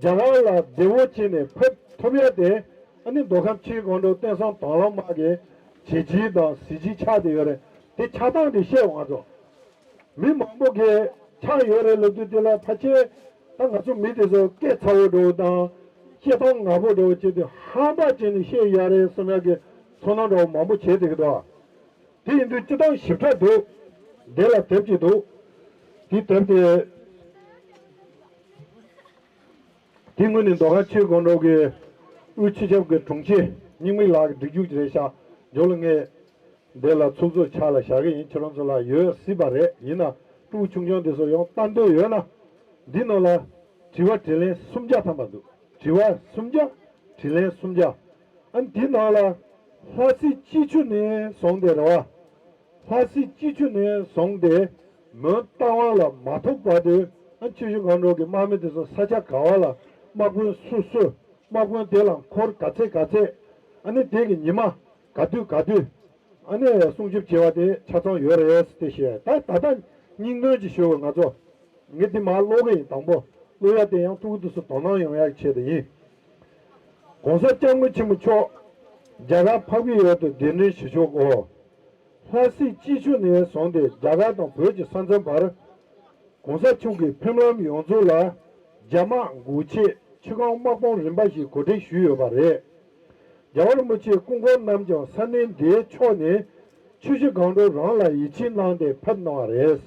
རྒྱ་གར་ལ་བདེ་བོ་བྱས་ནས་ཕེབས་ཐུབ་ཡ་དེ། ཨ་ནི་མདོ་ཁམས་ཆུ་བཞི་སྒང་དྲུག་བསྟན་སྲུང་དྭང་བླངས་དམག་གི་བྱས་རྗེས་དང་གཟི་བརྗིད་ཆགས་བསྡད་ཡོད་རེད། དེ་ཆགས་སྟངས་དེ་བཤད་འོང་ང་ཚོ། མི་མང་པོ་གིས་ཆགས་ཡོད་རེད་ལབ་དུས་དེ་ལ་ཕལ་ཆེར་ད་ང་ཚོ་མི་དེ་ཚོ་སྐད་ཚ་བོ་འདྲ་བོ་དང་། བཤད་སྟངས་ངར་པོ་འདྲ་བོ་བྱས་ཏེ་ཧམ་པ་བྱས་ནས་བཤད་ཡ་རེད་བསམ་ཡ་གི་ཚོར་སྣང་འདྲ་བོ་མང་པོ་བྱས་བསྡད་ཀྱི་འདུག་དེ་ཡིན་དུས་སྤྱིར་བཏང་ཞིབ་ཕྲ་འདུག་དེ་ལ་དེབ་ཅིག་འདུག་དེ་དེབ་དེ། དེ་སྔོན་ནས་མདོ་ཁམས་ཆུ་བཞི་སྒང་དྲུག་གི་དབུས་སྤྱི་ཁྱབ་ཀྱི་དྲུང་ཆེ་རྙིང་མི་ལགས་ཀྱི་སྒྲིག་འཇུག་ཅིག་རེད་ཤག་འཇོག་ལ་ངས་འདི་ལ་ཚུགས་གཙོ་ཕྱག་ལ་བཞག་གི་ཡིན། ཁྱེད་རང་ཚོ་ལ་ཡོད་སྲིད་པ་རེད། ཡིན་ན་ཕྲུ་གུ་ཆུང་ཆུང་དེ་ཚོ་ཡང་ལྟ་འདོད་ཡོད་ན། འདི་ནང་ལ་དྲི་བ་དྲིས་ལན་སུམ་བརྒྱ་ཐམ་པ་འདུག་དྲི་བ་སུམ་བརྒྱ། དྲིས་ལན་སུམ་བརྒྱ། ཨ་ནི་འདི་ནང་ལ་ལྷ་སྲས་སྐྱིད་ཆུ་ནས་བཟུང་སྟེ་རེད་བ། ལྷ་སྲས་སྐྱིད་ཆུ་ནས་བཟུང་སྟེ་མོན་རྟ་དབང་ལ་མ་ཐུག་བར་དུ། ཨ། ཆུ་བཞི་སྒང་དྲུག་གི་དམག་མི་དེ་ཚོ་ས་ཆ་ག་བ་ལ་དམག་དཔོན་སུ་སུ། དམག་དཔོན་དེ་ལ་འཁོར་ག་ཚད་ག་ཚད། ཨ་ནི་དེ་གི་ཉི་མ་ག་དུས་ག་དུས། ཨ་ནི་སྲུང་སྐྱོབ་བྱེད་པ་དེ་ཆ་ཚང་ཡོད་རེད་ཟེར་ཏེ་བཤད། ད་ད་ལྟ་སྙིང་དོན་ཅིག་ཞུ་བ་ང་ཚོ། ངས་འདི་མར་ཀློག་གི་ཡིན། དང་པོ་ཀློག་ཡ་དེ་ཡང་ཕྲུ་གུ་དེ་ཚོ་དོ་སྣང་ཡོང་ཡག་གི་ཆེད་དུ་ཡིན། ༸གོང་ས་༸སྐྱབས་མགོན་ཆེན་པོ་མཆོག་རྒྱ་གར་འཕགས་པའི་ཡུལ་དུ་གདན་འདྲེན་ཞུ་ཆོག་གོ། ལྷ་སྲས་སྐྱིད་ཆུ་ནས་བཟུང་སྟེ་རྒྱ་གར་དང་བོད་ཀྱི་ས་མཚམས་བར། ༸གོང་ས་མཆོག་གིས་ཕེབས་ལམ་ཡོངས་རྫོགས་ལ་རྒྱ་དམག་འགོག་ཆེད་ཆུ་སྒང་དམག་དཔུང་རིམ་པ་བཞིན་གོ་སྒྲིག་ཞུས་ཡོད་པ་རེད། རྒྱལ་བ་རིན་པོ་ཆེའི་སྐུ་འཁོར་རྣམས་ཀྱང་ས་གནས་འདིའི་ཕྱོགས་ནས་ཆུ་བཞི་སྒང་དྲུག་རང་ལ་ཡིད་ཆེས་གནང་སྟེ་ཕེབས་གནང་བ་རེད།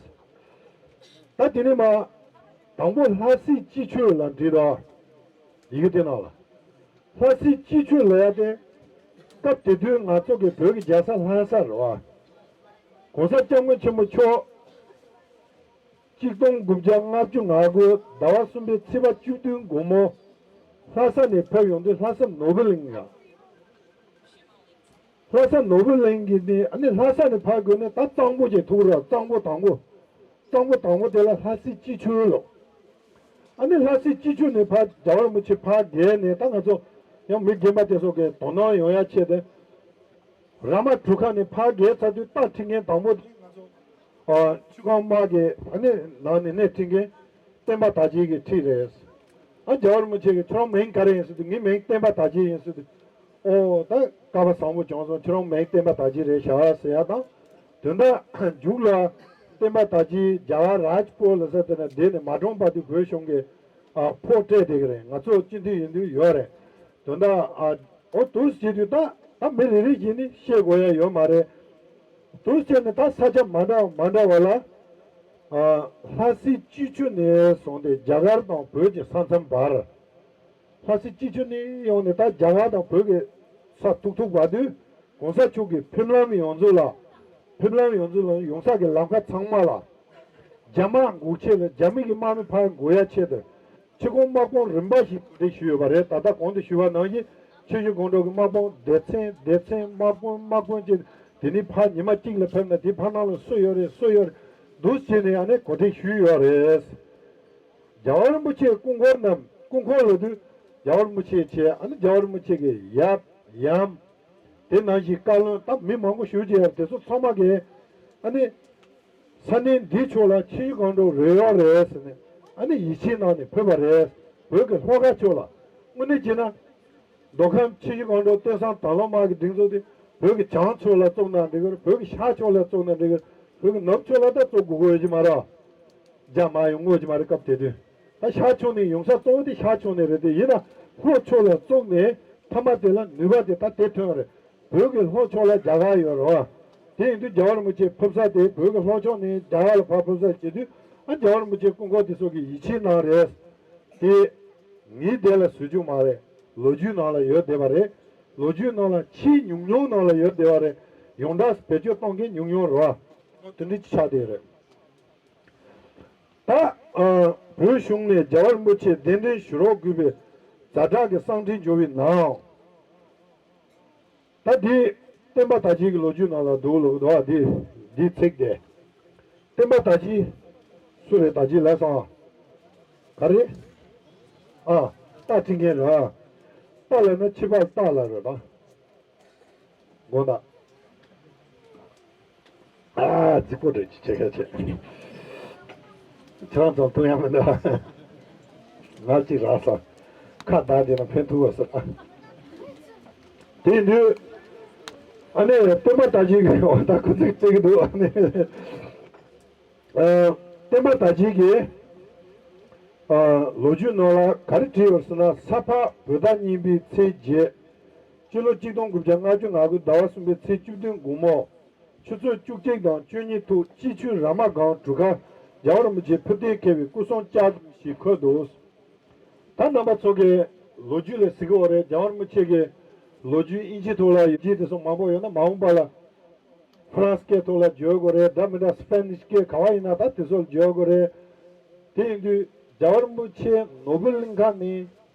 ད་དེ་ནས་མར་དང་པོ་ལྷ་སྲས་སྐྱིད་ཆུ་ལ་འབྲི་དང་། ཡི་གེ་དེ་ནང་ལ། ལྷ་སྲས་སྐྱིད་ཆུ་ལབ་ཡ་དེ། སྐབས་དེ་དུས་ང་ཚོ་གི་བོད་ཀྱི་རྒྱལ་ས་ལྷ་ས་རེད་བ། ༸གོང་ས་༸སྐྱབས་མགོན་ཆེན་པོ་མཆོག་གཅིག་སྟོང་དགུ་བརྒྱ་ལྔ་བཅུ་ང་དགུ་ཟླ་བ་གསུམ་པའི་ཚེས་པ་བཅུ་བདུན་དགོང་མོ། ལྷ་ས་ནས་ཕེབས་ཡོང་དུས་ལྷ་ས་ནོར་བུ་གླིང་ལ། ལྷ་ས་ནོར་བུ་གླིང་གི་ནི་ཨ་ནི་ལྷ་ས་ནས་ཕར་དགོས་ནས་ད་གཙང་པོ་ཅིག་ཐུག་ར། གཙང་པོ་དང་པོ། གཙང་པོ་དང་པོ་དེ་ལ་ལྷ་སའི་སྤྱི་ཆུ་ལོ། ཨ་ནི་ལྷ་སའི་སྤྱི་ཆུ་ནས་ཕར་རྒྱལ་བ་རིན་པོ་ཆེ་ཕར་བརྒལ་ནས། ད་ང་ཚོ་ཡང་མི་རྒན་པ་དེ་ཚོ་གི་དོ་སྣང་ཡོང་ཡ་ཆེད་དུ། ར་མ་གྲུ་ཁ་ནས་ཕར་བརྒལ་ཚར་དུས་རྟ་ཁྲིད་མཁན་དང་པོ་དེ་ང་ཚོ་ཨ་ཆུ་སྒང་དམག་གི་ཨ་ནི་ནང་ནས་སྣེ་ཁྲིད་མཁན་བསྟན་པ་དར་རྒྱས་ཀྱི་ཁྲིད་རེད། ཨ་རྒྱལ་བ་རིན་པོ་ཆེ་གིས་ཁྱོད་རང་མིང་ག་རེ་ཡིན་ཟེར་དུས། ངའི་མིང་བསྟན་པ་དར་རྒྱས་ཡིན་ཟེར་དུས། ཨོ་ད་སྐལ་བ་བཟང་པོ་བྱུང་སོང་། ཁྱོད་རང་མིང་བསྟན་པ་དར་རྒྱས་རེད་བཞག་ཟེར་ཡ་དང་། དོན་དག་མཇུག་ལ་བསྟན་པ་དར་རྒྱས་རྒྱ་གར་རཱཇ་པུར་ལ་ས་དེ་ན་བསྡད་ནས་མ་གྲོངས་བར་དུ་བོད་གཞུང་གི་ཨ་ཕོགས་སྤྲད་བསྡད་ཀྱི་རེད། ང་ཚོ་སྤྱི་འཐུས་ཡིན་དུས་ཡོད་རེད། དོན་དག་ཨ་ཨོ་འདུག་བྱེད་དུས་ད་ད་མི་རེ་རེ་བཞིན་ནི་ཤེས་དགོས་ཡ་ཡོད་མ་རེད། འདུག་བྱས་ནས་ད་ས་ཆ་མ་འདྲ་མ་འདྲ་བ་ལ་ཨ་ལྷ་སའི་སྤྱི་ཆུ་ནས་བཟུང་སྟེ་རྒྱ་གར་དང་བོད་ཀྱི་ས་མཚམས་བར། ལྷ་སའི་སྤྱི་ཆུ་ནས་ཡོང་ནས་ད་རྒྱ་གར་དང་བོད་ཀྱི་ས་ཐུག་ཐུག་བར་དུ་གོང་ས་མཆོག་གིས་ཕེབས་ལམ་ཡོངས་རྫོགས་ལ། ཕེབས་ལམ་ཡོངས་རྫོགས་ལ་ཡོང་ས་གི་ལམ་ཁ་ཚང་མ་ལ། རྒྱ་དམག་འགུག་ཆེད་ལ། རྒྱ་མི་གི་དམག་མི་ཕར་འགུག་ཡ་ཆེད་དུ། ཆུ་ཁོངས་དམག་དཔུང་རིམ་པ་བཞིན་གོ་སྒྲིག་ཞུས་ཡོད་པ་རེད། ད་ལྟ་གོང་དུ་ཞུས་པ་ནང་བཞིན་ཆུ་བཞི་སྒང་དྲུག་གི་དམག་དཔུང་སྡེ་ཚན་སྡེ་ཚན། དམག་དཔུང་དམག་དཔུང་བཅས། དེ་ནི་ཕར་ཉི་མ་གཅིག་ལ་ཕེབས་ན་དེ་ཕར་ནང་ལ་སུ་ཡོད་རེད། སུ་ཡོད་རེད། འདུག་བྱས་ནས་ཨ་ནི་གོ་སྒྲིག་ཞུས་ཡོད་རེད། རྒྱལ་བ་རིན་པོ་ཆེ་སྐུ་འཁོར་རྣམས། སྐུ་འཁོར་ལབ་དུས་རྒྱལ་བ་རིན་པོ་ཆེ་བྱས། ཨ་ནི་རྒྱལ་བ་རིན་པོ་ཆེ་གི་ཡབ་ཡུམ། དེ་ནང་བཞིན་བཀའ་བློན། ད་མི་མང་པོ་ཞུ་རྒྱུ་ཡོད། དེ་ཚོ་ཚང་མ་གིས་ཨ་ནི་ས་གནས་འདིའི་ཕྱོགས་ལ་ཆུ་བཞི་སྒང་དྲུག་རེ་ཡོད་རེད་ཟེར་ནས་ཨ་ནི་ཡིད་ཆེས་གནང་ནས་ཕེབས་པ་རེད། བོད་ཀྱི་ལྷོ་ཁ་ཕྱོགས་ལ། དངོས་གནས་བྱས་ན། མདོ་ཁམས་ཆུ་བཞི་སྒང་དྲུག་བསྟན་སྲུང་དར་ལམ་དམག་གི་སྒྲིག་འཛུགས་དེ་བོད་ཀྱི་བྱང་ཕྱོགས་ལ་བཙུགས་ན་འགྲིག་གི་རེད། བོད་ཀྱི་ཤར་ཕྱོགས་ལ་བཙུགས་ན་འགྲིག་གི་རེད། བོད་ཀྱི་ནུབ་ཕྱོགས་ལ་ད་བཙུགས་དགོས་ཀྱི་ཡོད་ཀྱི་མ་རེད། རྒྱ་དམག་ཡོང་དགོས་ཀྱི་མ་རེད། སྐབས་དེ་དུས་ད་ཤར་ཕྱོགས་ནས་ཡོང་ས་གཙོ་བོ་དེ་ཤར་ཕྱོགས་ནས་རེད། དེ་ཡིན་ན་ལྷོ་ཕྱོགས་ལ་བཙུགས་ནས་མཐའ་མ་དེ་ལ་ནུས་པ་དེ་ད་དེ་ཐོན་པ་རེད། བོད་ཀྱི་ལྷོ་ཕྱོགས་ལ་རྒྱ་གར་ཡོད་རེད་བ། དེ་ཡིན་དུས་རྒྱལ་བ་རིན་པོ་ཆེ་ཕེབས་ས་དེ་བོད་ཀྱི་ལྷོ་ཕྱོགས་ནས་རྒྱ་གར་ལ་ཕར་ཕེབས་ས་བྱེད་དུས། ཨ་རྒྱལ་བ་རིན་པོ་ཆེ་སྐུ་འཁོར་དེ་ཚོ་གིས་ཡིད་ཆེས་གནང་རེད། དེ་ངའི་དེ་ལ་ཟེར་རྒྱུ་མ་རེད། ལོ་རྒྱུས་ནང་ལ་ཡོད་བསྡད་པ་རེད། ལོ་རྒྱུས་ནང་ལ་ཆེས་ཉུང་ཉུང་ནང་ལ་ཡོད་བསྡད་པ་རེད། ཡོངས་གྲགས་བེད་སྤྱོད་གཏོང་མཁན་ཉུང་ཉུང་རེད་བ། དེ་འདྲ་ཅིག་ཆགས་བསྡད་རེད། ད་ཨ་བོད་གཞུང་ནས་རྒྱལ་བ་རིན་པོ་ཆེ་གདན་འདྲེན་ཞུ་རོགས་དགོས་པའི་ཛ་དྲག་གི་གསང་འཕྲིན་འབྱོར་བའི་ནང་། ད་འདི་བསྟན་པ་དར་རྒྱས་ཀྱི་ལོ་རྒྱུས་ནང་ལ་འདུག་ལོ་འདུག་བ། འདི་འདི་ཚིག་དེ། བསྟན་པ་དར་རྒྱས་སུ་རེད། དར་རྒྱས་ལབ་སོང་། ག་རེ། ཨ། རྟ་ཁྲིད་མཁན་རེད། རྟ་ལབ་ན་ཕྱི་པར་རྟ་ལབ་རེད་ད། དགོངས་དག། ཨ་རྫིག་པོ་རེད། ཅི་བྱེད་ཁ་བྱེད། ཁྱེད་རང་ཚོ་མཐོང་ཡ་མི་འདུག་ང་གཅིག་རག་སོང་། ཁ་བརྡ་བྱས་ན་ཕན་ཐོགས་པ་ཟེར། ཨ། དེ་ཡིན་དུས། ཨ་ནི་བསྟན་པ་དར་རྒྱས་ཀྱི་འོ་ད་ཁོ་ཚིག་བརྩི་གི་འདུག་ཨ་ནི། ཨ། བསྟན་པ་དར་རྒྱས་ཀྱི་ཨ་ལོ་རྒྱུས་ནང་ལ་ག་རེ་བྲིས་ཡོད་ཟེར་ན། ས་ཕག་བོད་ཟླ་གཉིས་པའི་ཚེས་བརྒྱད། སྤྱི་ལོ་གཅིག་སྟོང་དགུ་བརྒྱ་ལྔ་བཅུ་ང་དགུ་ཟླ་བ་གསུམ་པའི་ཚེས་བཅུ་བདུན་དགོང་མོ། ཆུ་ཚོད་བཅུ་གཅིག་དང་བཅུ་གཉིས་ཐུག་སྤྱི་ཆུ་ར་མ་སྒང་གྲུ་ཁར་རྒྱལ་བ་རིན་པོ་ཆེ་ཕུར་གདན་འཁེལ་བའི་སྐུ་གསུང་ལྕགས་རིང་ཞིག་འཁོད་འདུག་ད་རྣམ་པ་ཚོ་གིས་ལོ་རྒྱུས་ལ་གཟིགས་ཀྱི་ཡོད་རེད། རྒྱལ་བ་རིན་པོ་ཆེ་གི་ལོ་རྒྱུས་དབྱིན་ཇིའི་ཐོག་ལ་ཡོད་ཀྱི་དེ་ཚོ་མང་པོ་ཡོད་ན་མ་འོངས་པ་ལ་ཧྥ་རན་སི་སྐད་ཐོག་ལ་བརྗོད་དགོས་རེད། འདྲ་མི་འདྲ་སི་པེ་ནིཤ་སྐད་ག་བ་ཡིན་ན་ད་དེ་ཚོ་ལ་བརྗོད་དགོས་རེད། དེ་ཡིན་དུས་རྒྱལ་བ་རིན་པོ་ཆེ་ནོར་བུ་གླིང་ཁ་ནས་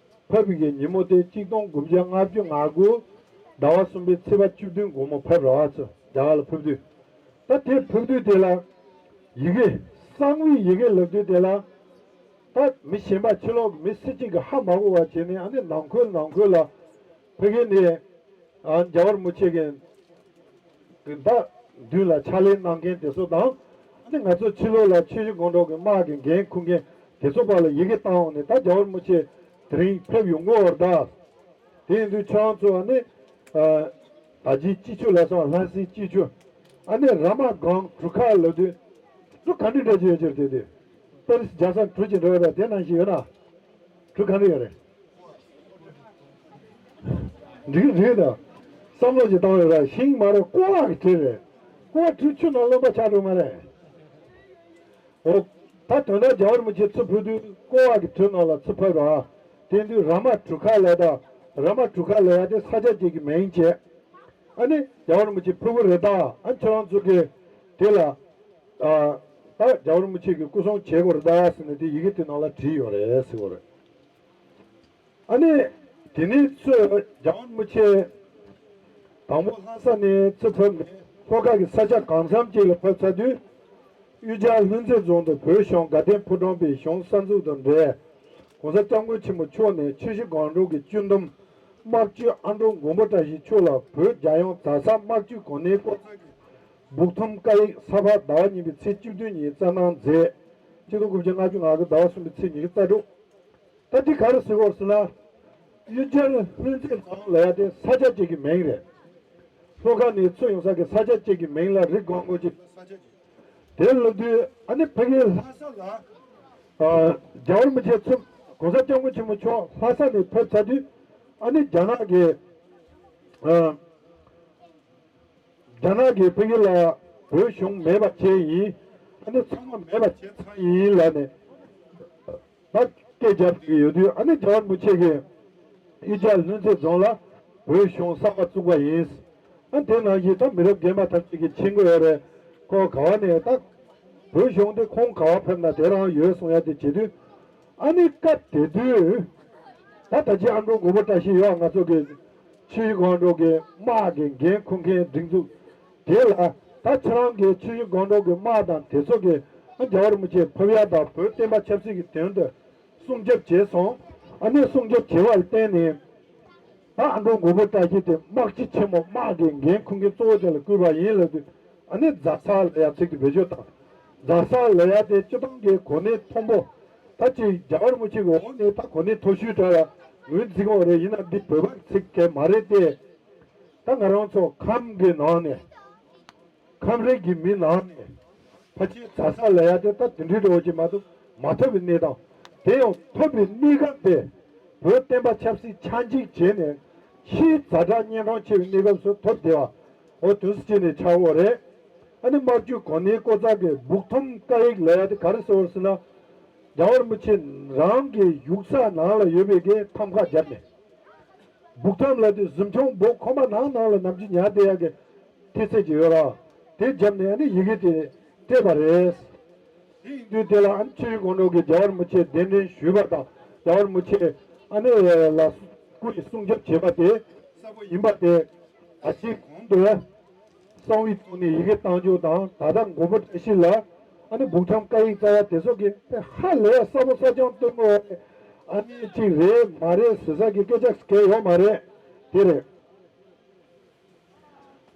ཕེབས་པའི་ཉིན་མོ་དེ་གཅིག་སྟོང་དགུ་བརྒྱ་ལྔ་བཅུ་ང་དགུ་ཟླ་བ་གསུམ་པའི་ཚེས་པ་བཅུ་བདུན་དགོང་མོ་ཕེབས་རེད་བ། ཚོ་རྒྱ་གར་ལ་ཕེབས་དུས། ད་དེ་ཕེབས་དུས་དེ་ལ་ཡི་གེ། གསང་བའི་ཡི་གེ་ལབ་དུས་དེ་ལ། ད་མི་གཞན་པ་ཕྱི་ལོགས་ཀྱི་མི་སུ་གཅིག་གིས་ཧ་མ་གོ་བ་བྱས་ནས། ཨ་ནི་ནང་ཁུལ་ནང་ཁུལ་ལ་ཕ་གི་ནས་ཨ་རྒྱལ་བ་རིན་པོ་ཆེ་གི་ད་མདུན་ལ་ཕྱག་ལས་གནང་མཁན་དེ་ཚོ་དང་། ཨ་ནི་ང་ཚོ་ཕྱི་ལོགས་ལ་ཆུ་བཞི་སྒང་དྲུག་གི་དམག་གི་འགན་འཁུར་མཁན་དེ་ཚོ་བར་ལ་ཡི་གེ་བཏང་འོང་ནས། ད་རྒྱལ་བ་རིན་པོ་ཆེ་དེ་རིང་ཕེབས་ཡོང་གི་ཡོད་རེད་ད། དེ་ཡིན་དུས་ཁྱེད་རང་ཚོ་ཨ་ནི་ཨ་ད་ཅིའི་སྤྱི་ཆུ་ལབ་སོང་། ལྷ་སའི་སྤྱི་ཆུ། ཨ་ནི་ར་མ་སྒང་གྲུ་ཁ་ལབ་དུས་གྲུ་ག་འདྲ་འདྲ་ཅིག་ཡོད་ཀྱི་རེད། དེ་དུས་པེ་རི་སི་རྒྱལ་ས་གྲུ་ཅིག་འདྲ་བ་དང་དེ་ནང་བཞིན་ཡོད་ན། གྲུ་ག་འདྲ་ཡོད་རེད། འགྲིག་འགྲིག་དང་། བསམ་བློ་ཅིག་བཏང་ཡོད་ར། ཤིང་མ་རེད། ཀོ་བ་གི་གྲུ་རེད། ཀོ་བ་གྲུ་ཆུ་ནང་རློན་པ་ཆགས་འགྲོ་མ་རེད། འོ། ད་དོན་དག་རྒྱལ་བ་རིན་པོ་ཆེ་ཚུར་ཕེབས་དུས་ཀོ་བ་གི་གྲུ་ནང་ལ་ཚུར་ཕེབས་ར། དེ་དུས་ར་མ་གྲུ་ཁ་ལབ་དང་། ར་མ་གྲུ་ཁ་ལབ་ཡ་དེ་ས་ཆ་གཅིག་གི་མིང་བྱས། ཨ་ནི་རྒྱལ་བ་རིན་པོ་ཆེ་ཕེབས་ཀྱི་རེད་ད། ཨ་ཁྱེད་རང་ཚོ་གིས་དེ་ལ་ཨ་ད་རྒྱལ་བ་རིན་པོ་ཆེ་གི་སྐུ་སྲུང་བྱེད་དགོས་རེད་ད་ཟེར་ནས་དེ་ཡི་གེ་དེ་ནང་ལ་བྲིས་ཡོད་རེད་ཟེར་བ་རེད། ཨ་ནི། དེ་ནས་ཚུར་རྒྱལ་བ་རིན་པོ་ཆེ་དང་པོ་ལྷ་ས་ནས་ཚུར་ཕེབས་ནས་ལྷོ་ཁ་གི་ས་ཆ་གང་འཚམ་ཅིག་ལ་ཕེབས་ཚར་དུས། གཡུལ་འགྱེད་ལྷུན་རྩེ་རྫོང་དུ་བོད་གཞུང་དགའ་ལྡན་ཕོ་བྲང་པའི་གཞུང་གསར་འཛུགས་དང་འབྲེལ། ༸གོང་ས་༸སྐྱབས་མགོན་ཆེན་པོ་མཆོག་ནས་ཆུ་བཞི་སྒང་དྲུག་གི་བཅུད་འདམ་དམག་སྤྱི་ཨ་འབྲུག་མགོན་པོ་བཀྲ་ཤིས་མཆོག་ལ་བོད་རྒྱལ་ཡོངས་རྫ་ས་དམག་སྤྱི་གོ་གནས་བཀོད་ཚར་གྱི་སྦུག་ཐུམ་བཀའ་ཡིག་ས་ཕག་ཟླ་བ་གཉིས་པའི་ཚེས་བཅུ་བདུན་ཉིན་བསྩལ་གནང་མཛད། ཆིག་སྟོང་དགུ་བརྒྱ་ལྔ་བཅུ་ང་དགུ་ཟླ་བ་གསུམ་པའི་ཚེས་ཉི་ཤུ་རྩ་དྲུག་ད་འདི་ག་རེ་ཟེར་བར་ཟེར་ན། གཡུལ་འགྱེད་ལྷུན་རྩེ་རྫོང་ལབ་ཡ་དེ་ས་ཆ་གཅིག་གི་མིང་རེད། ལྷོ་ཁ་ནས་ཚུར་ཡོང་ས་གི་ས་ཆ་གཅིག་གི་མིང་ལ་རི་སྒང་གོ་གཅིག་དེ་ལབ་དུས་ཨ་ནི་ཕ་གིའི་ལྷ་ས་ལ། ཨ། རྒྱལ་བ་རིན་པོ་ཆེ་མཚོན་༸གོང་ས་༸སྐྱབས་མགོན་ཆེན་པོ་མཆོག་ལྷ་ས་ནས་ཕེབས་ཚར་དུས་ཨ་ནི་རྒྱ་ནག་གི། ཨ། རྒྱ་ནག་གིས་ཕ་གི་ལ་བོད་གཞུང་མེད་པ་བྱས་ཡིན། ཨ་ནི་ཚང་མ་མེད་པ་བྱས་ཚར་ཡིན་ལབ་ནས་ད་སྐད་རྒྱབ་ཀྱི་ཡོད་དུས། ཨ་ནི་རྒྱལ་བ་རིན་པོ་ཆེ་གིས་གཡུལ་འགྱེད་ལྷུན་རྩེ་རྫོང་ལ་བོད་གཞུང་གསར་པ་བཙུགས་པ་ཡིན། ཨ། དེ་ནང་བཞིན་ད་མི་རབས་རྒན་པ་ཐམས་ཅད་ཀྱིས་མཁྱེན་གྱི་ཡོད་རེད། ཁོ་ག་བ་ནས་ད་བོད་གཞུང་དེ་ཁོང་ག་བ་ཕེབས་ན་དེ་རང་ཡོད་གསུང་ཡ་དེ་བྱེད་དུས། ཨ་ནི་སྐབས་དེ་དུས་ད་ད་ཅི་ཨ་འབྲུག་མགོན་པོ་བཀྲ་ཤིས་ཡོད། ང་ཚོ་གི་ཆུ་བཞི་སྒང་དྲུག་གི་དམག་གི་འགན་འཁུར་མཁན་སྒྲིག་འཛུགས་དེ་ལ། ད་ཁྱེད་རང་གི་ཆུ་བཞི་སྒང་དྲུག་གི་དམག་དང་དེ་ཚོ་གི་ཨ་རྒྱལ་བ་རིན་པོ་ཆེ་ཕེབས་ཡ་དང་བོད་བསྟན་པ་ཆབ་སྲིད་ཀྱི་དོན་དུ་སྲུང་སྐྱོབ་བྱས་སོང་། ཨ་ནི་སྲུང་སྐྱོབ་བྱས་པར་བརྟེན་ནས། ད་ཨ་འབྲུག་མགོན་པོ་བཀྲ་ཤིས་དེ་དམག་སྤྱི་ཆེན་མོ་དམག་གི་འགན་འཁུར་མཁན་གཙོ་བོ་དེ་ལ་བསྐོས་པ་ཡིན་ལབ་དུས། ཨ་ནི་རྫ་ས་ལབ་ཡ་ཚིག་དེ་བེད་སྤྱོད་བཏང་། རྫ་ས་ལབ་ཡ་དེ་སྤྱིར་བཏང་གི་གོ་གནས་མཐོན་པོ། ད་ཅིག་རྒྱལ་བ་རིན་པོ་ཆེ་གི་འོག་ནས་ད་གོ་གནས་མཐོ་ཤོས་འདྲ་ལ་ངོས་འཛིན་གྱི་ཡོད་རེད། ཡིན་ན་འདི་བོད་པ་གི་ཚིག་གལ་མ་རེད་དེ། ད་ང་རང་ཚོ་ཁམས་ཀྱི་ནང་ནས། ཁམས་རིགས་ཀྱི་མི་ནང་ནས་ཕལ་ཆེར་རྫ་ས་ལབ་ཡ་དེ་ད་དེ་འདྲའི་འདྲ་བོ་ཅིག་མ་གཏོགས་མ་ཐོབ་པའི་གནས་སྟངས། དེ་ཡང་ཐོབ་པའི་གནས་སྐབས་དེ་བོད་བསྟན་པ་ཆབ་སྲིད་ཆགས་འཇིག་བྱས་ནས་ཕྱིའི་ཛ་དྲག་གཉན་འཕྲང་ཆེ་བའི་གནས་སྐབས་སུ་ཐོབ་བསྡད་པ། འོ་དུས་སུ་བྱས་ནས་ཆགས་ཡོད་རེད། ཨ་ནི་དམག་སྤྱི་གོ་གནས་བཀོད་ཚར་གི་སྦུག་ཐུམ་བཀའ་ཡིག་ལབ་ཡ་དེ་ག་རེ་ཟེར་བ་ཟེར་ན། རྒྱལ་བ་རིན་པོ་ཆེ་རང་གི་ཡུགས་ས་ནང་ལ་ཡོད་པའི་གི་ཐམ་ཁ་བརྒྱབ་ནས། སྦུག་ཐུམ་ལབ་དུས་གཟིམ་ཆུང་སྦུག་ཁང་པ་ནང་ནང་ལ་ནམ་རྒྱུན་ཉར་བསྡད་ཡག་གི་ཐེལ་ཙེ་ཅིག་ཡོད་ར། དེ་བརྒྱབ་ནས་ཨ་ནི་ཡི་གེ་དེ་སྤྲད་པ་རེད། དེ་ཡིན་དུས་དེ་ལ་ཨ་ནི་ཆུ་བཞི་སྒང་དྲུག་གིས་རྒྱལ་བ་རིན་པོ་ཆེ་གདན་འདྲེན་ཞུས་པ་དང་། རྒྱལ་བ་རིན་པོ་ཆེ་ཨ་ནི་ལ་སྐུ་ཡི་སྲུང་སྐྱོབ་བྱས་པ་དེ་གསལ་པོ་ཡིན་པ་དེ་ད་ཅི་གོང་དུ་གསང་བའི་ཐོག་ནས་ཡི་གེ་བཏང་རྒྱུ་དང་། ད་ལྟ་མགོན་པོ་བཀྲ་ཤིས་ལ་ཨ་ནི་སྦུག་ཐུམ་བཀའ་ཡིག་བསྩལ་ཡ་དེ་ཚོ་གི་དཔེ་ཧ་ལས་ཡ་གསལ་པོ་གསལ་རྐྱང་སྟོན་གྱི་ཡོད་རེད། ཨ་ནི་ཅིག་རེད་མ་རེད་ཟེར་ས་གི་སྐད་ཆ་གང་ཡང་ཡོད་མ་རེད། དེ་རེད།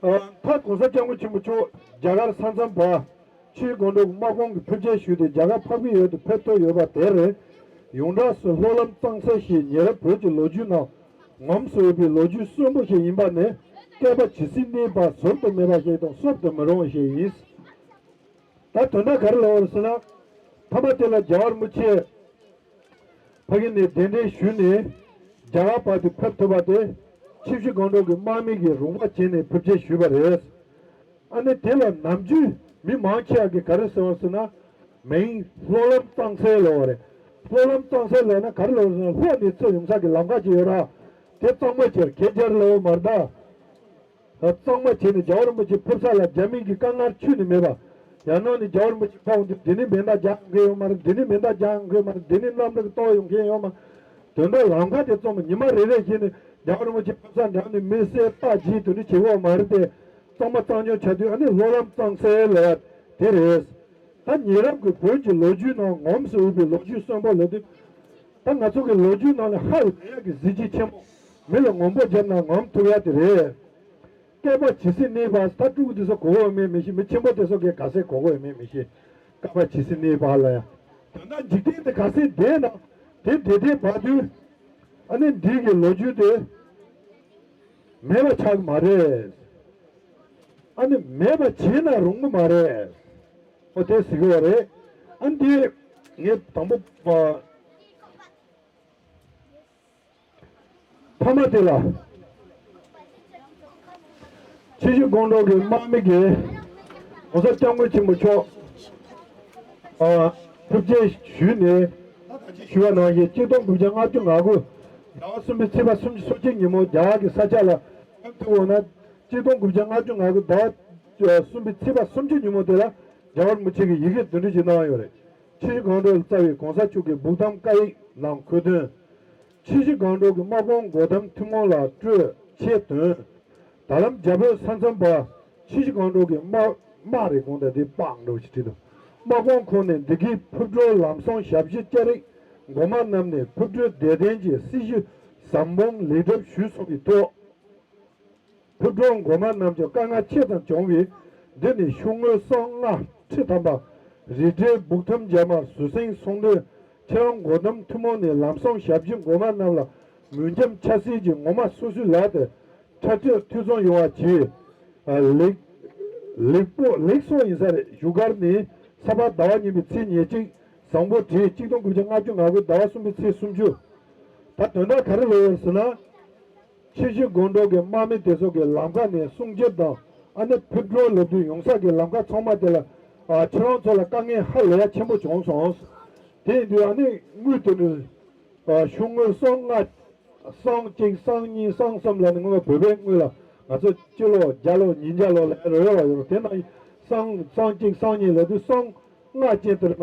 ཨ། མཐར་༸གོང་ས་༸སྐྱབས་མགོན་ཆེན་པོ་མཆོག་རྒྱ་གར་ས་མཚམས་བར་ཆུ་བཞི་སྒང་དྲུག་དམག་དཔུང་གིས་ཕེབས་སྐྱེལ་ཞུས་ཏེ་རྒྱ་གར་འཕགས་པའི་ཡུལ་དུ་ཕེབས་ཐུབ་ཡོད་པ་དེར། ཡོངས་གྲགས་སུ་ལྷོ་ལམ་གཙང་སེལ་ཞེས་ཉེ་རབས་བོད་ཀྱི་ལོ་རྒྱུས་ནང་ངོམས་སུ་ཡོད་པའི་ལོ་རྒྱུས་གསོན་པོ་ཞིག་ཡིན་པ་ནི། བསྐལ་པ་ཇི་སྲིད་གནས་པ་ཟུར་དུ་མེད་པ་ཞིག་དང་གསོབ་ཏུ་མི་རུང་བ་ཞིག་ཡིན། ད་དོན་དག་ག་རེ་ལབ་པ་རེད་ཟེར་ན། མཐའ་མ་དེ་ལ་རྒྱལ་བ་རིན་པོ་ཆེ་ཕ་གི་ནས་གདན་འདྲེན་ཞུས་ནས་རྒྱ་གར་བར་དུ་ཕེབས་ཐུབ་པ་དེ་ཆུ་བཞི་སྒང་དྲུག་གི་དམག་མི་གིས་རོགས་པ་བྱས་ནས་ཕེབས་སྐྱེལ་ཞུས་པ་རེད། ཨ་ནི་དེ་ལ་ནམ་རྒྱུན་མི་མང་ཆེ་བ་གིས་ག་རེ་ཟེར་བ་ཟེར་ན། མིང་ལྷོ་ལམ་གཙང་སེལ་ལབ་པ་རེད། ལྷོ་ལམ་གཙང་སེལ་ལབ་ན་ག་རེ་ལབ་པ་ཟེར་ན། ལྷོ་ནས་ཚུར་ཡོང་ས་གི་ལམ་ཁ་ཅིག་ཡོད་ར། དེ་གཙང་མ་བྱས་ཁེར་རྐྱང་ལབ་པ་མ་རེད་ད། གཙང་མ་བྱས་ནས་རྒྱལ་བ་རིན་པོ་ཆེ་ཕེབས་ས་ལ་རྒྱ་མི་གི་དཀའ་ངལ་ཁྱོན་ནས་མེད་པ། ཡང་ན་ནི་རྒྱལ་བ་རིན་པོ་ཆེ་ཕེབས་འོང་དུས་འདི་ནས་མེ་མདའ་རྒྱག་མཁན་ཡོད་མ་རེད། འདི་ནས་མེ་མདའ་རྒྱག་མཁན་ཡོད་མ་རེད། འདི་ནས་གནམ་གྲུ་གཏོར་ཡོང་མཁན་ཡོད་མ་རེད། དོན་དག་ལམ་ཁ་དེ་གཙང་མ། ཉི་མ་རེ་རེ་བཞིན་ནས་རྒྱལ་བ་རིན་པོ་ཆེ་ཕེབས་ས་འདྲ་ནས་མི་བསད་རྟ་འཇིགས་དེ་འདྲ་བྱེད་ཀྱི་ཡོད་མ་རེད་དེ། གཙང་མ་གཙང་རྐྱང་བྱ་དུས་ཨ་ནི་ལྷོ་ལམ་གཙང་སེལ་ལབ་ཡ་དེ་རེད། ད་ཉེ་རབས་ཀྱི་བོད་ཀྱི་ལོ་རྒྱུས་ནང་ངོམས་སུ་ཡོད་པའི་ལོ་རྒྱུས་གསོན་པོ་ལབ་དུས། ད་ང་ཚོ་གི་ལོ་རྒྱུས་ནང་ནས་ཧ་ལས་ཡག་གི་གཟི་བརྗིད་ཆེན་པོ། མི་ལ་ངོམས་པོ་བརྒྱབ་ན་ངོམས་ཐུབ་ཡ་དེ་རེད། བསྐལ་པ་ཇི་སྲིད་གནས་པ། ད་ཕྲུ་གུ་དེ་ཚོ་གོ་གི་ཡོད་མེད་མི་ཤེས། མི་ཆེན་པོ་དེ་ཚོ་གིས་ག་ཚད་གོ་གི་ཡོད་མེད་མི་ཤེས། བསྐལ་པ་ཇི་སྲིད་གནས་པ་ལ་ཡ། དོན་དག་འཇིག་རྟེན་དེ་ག་ཚད་བདེ་ན་དེ་བདེ་བདེ་བར་དུ། ཨ་ནི་འདི་གི་ལོ་རྒྱུས་དེ་མེད་པ་ཆགས་ཀྱི་མ་རེད། ཨ་ནི་མེད་པ་བྱས་ན་རུང་གི་མ་རེད། ཨོ་དེ་ཟེར་གི་ཡོད་རེད། ཨ་ནི་དེ་ངས་དང་པོ་པ། མཐའ་མ་དེ་ལ། ཆུ་བཞི་སྒང་དྲུག་གི་དམག་མི་གིས་༸གོང་ས་༸སྐྱབས་མགོན་ཆེན་པོ་མཆོག་ཨ། ཕེབས་སྐྱེལ་ཞུས་ནས། ཞུས་པ་ནང་བཞིན་གཅིག་སྟོང་དགུ་བརྒྱ་ལྔ་བཅུ་ང་དགུ་ཟླ་བ་གསུམ་པའི་ཚེས་པ་སུམ་ཅུ་སོ་གཅིག་ཉིན་མོ་རྒྱ་གར་གྱི་ས་ཆ་ལ་ཕེབས་ཐུབ་འོང་ན། གཅིག་སྟོང་དགུ་བརྒྱ་ལྔ་བཅུ་ང་དགུ་ཟླ་བ་གསུམ་པའི་ཚེས་པ་སུམ་ཅུ་ཉིན་མོ་དེ་ལ་རྒྱལ་བ་རིན་པོ་ཆེ་གིས་ཡི་གེ་འདི་འདྲ་ཞིག་གནང་ཡོད་རེད། ཆུ་བཞི་སྒང་དྲུག་ལ་བསྩལ་བའི་༸གོང་ས་མཆོག་གི་སྦུག་ཐུམ་བཀའ་ཡིག་ནང་འཁོད་དོན། ཆུ་བཞི་སྒང་དྲུག་གི་དམག་དཔུང་སྒོ་འགྲམ་ཐུན་མོང་ལ་སྤྲོད་ཆེད་དོན། ད་ལམ་རྒྱ་བོད་ས་མཚམས་པ་ཆུ་བཞི་སྒང་དྲུག་གི་དམག་དམག་རེད། དགོངས་དག་འདི་དཔང་འགྲོ་ཞིག་བྲིས་འདུག་དམག་དཔུང་ཁོངས་ནས་འདི་གའི་ཕུར་སྒྲོག་ལམ་སྲང་ཞབས་ཕྱི་ལྕགས་རིགས་འགོ་དམངས་རྣམས་ནས་ཕུར་སྒྲོག་བདེ་ལྡན་གྱི་སྲི་ཞུ་ཟབ་སྦོམ་ལེགས་གྲུབ་ཞུས་སོང་བའི་ཐོག་ཕུར་སྒྲོག་འགོ་དམངས་རྣམས་ཀྱི་དཀའ་ངལ་ཆེ་ཙམ་བྱུང་བས། འདི་ནི་ཤོག་ངོས་སྲང་ལྔ་ཁྲི་ཐམ་པ། རི་བྲག་སྦུག་ཐུམ་རྒྱ་དམར་ཟུར་སེང་སོང་དོན། ཁྱེད་རང་སྒོ་འགྲམ་ཐུན་མོང་ནས་ལམ་སྲང་ཞབས་ཕྱི་འགོ་དམངས་རྣམས་ལ་མུན་འཇོམས་ཆབ་སྲིད་ཀྱི་ངོ་མ་སོ་སོའི་ལག་ཏུ་ཁྲ་ཁྲིད་འཐུས་ཚང་ཡོང་བ་གྱིས། ལེགས་ལེགས་པོ་ལེགས་སོ་ཡིན་ས་རེད། བཞུགས་སྒར་ནི་ས་ཕག་ཟླ་བ་གཉིས་པའི་ཚེས་ཉེར་གཅིག་བཟང་པོ་བགྲེས་གཅིག་སྟོང་དགུ་བརྒྱ་ལྔ་བཅུ་ང་དགུ་ཟླ་བ་གསུམ་པའི་ཚེས་སུམ་ཅུ། ད་དོན་དག་ག་རེ་ལབ་ཡོད་ཟེར་ན། ཆུ་བཞི་སྒང་དྲུག་གི་དམག་མི་དེ་ཚོ་གི་ལམ་ཁ་ནས་སྲུང་སྐྱོབ་དང་ཨ་ནི་ཕུར་སྒྲོག་ལབ་དུས་ཡོང་ས་གི་ལམ་ཁ་ཚང་མ་དེ་ལ་ཨ་ཁྱེད་རང་ཚོ་ལ་དཀའ་ངལ་ཧ་ལས་ཡ་ཆེན་པོ་བྱུང་སོང་། དེ་ཡིན་དུས་ཨ་ནི་དངུལ་དེ་འདྲ་ཨ་ཤོག་ངོས་སྲང་ལྔ། སྲང་གཅིག་སྲང་གཉིས་སྲང་གསུམ་ལ་ནི་སྔོན་མ་བོད་པའི་དངུལ་ལ་ང་ཚོ་སྤྱི་ལོ་བརྒྱ་ལོ་ཉིས་བརྒྱ་ལོ་ལ་རོལ་བ་ཡོད་རེད། དེ་ནང་སྲང་སྲང་གཅིག་སྲང་གཉིས་ལབ་དུས་སྲང་ལྔ་ཅན་དེར་མ་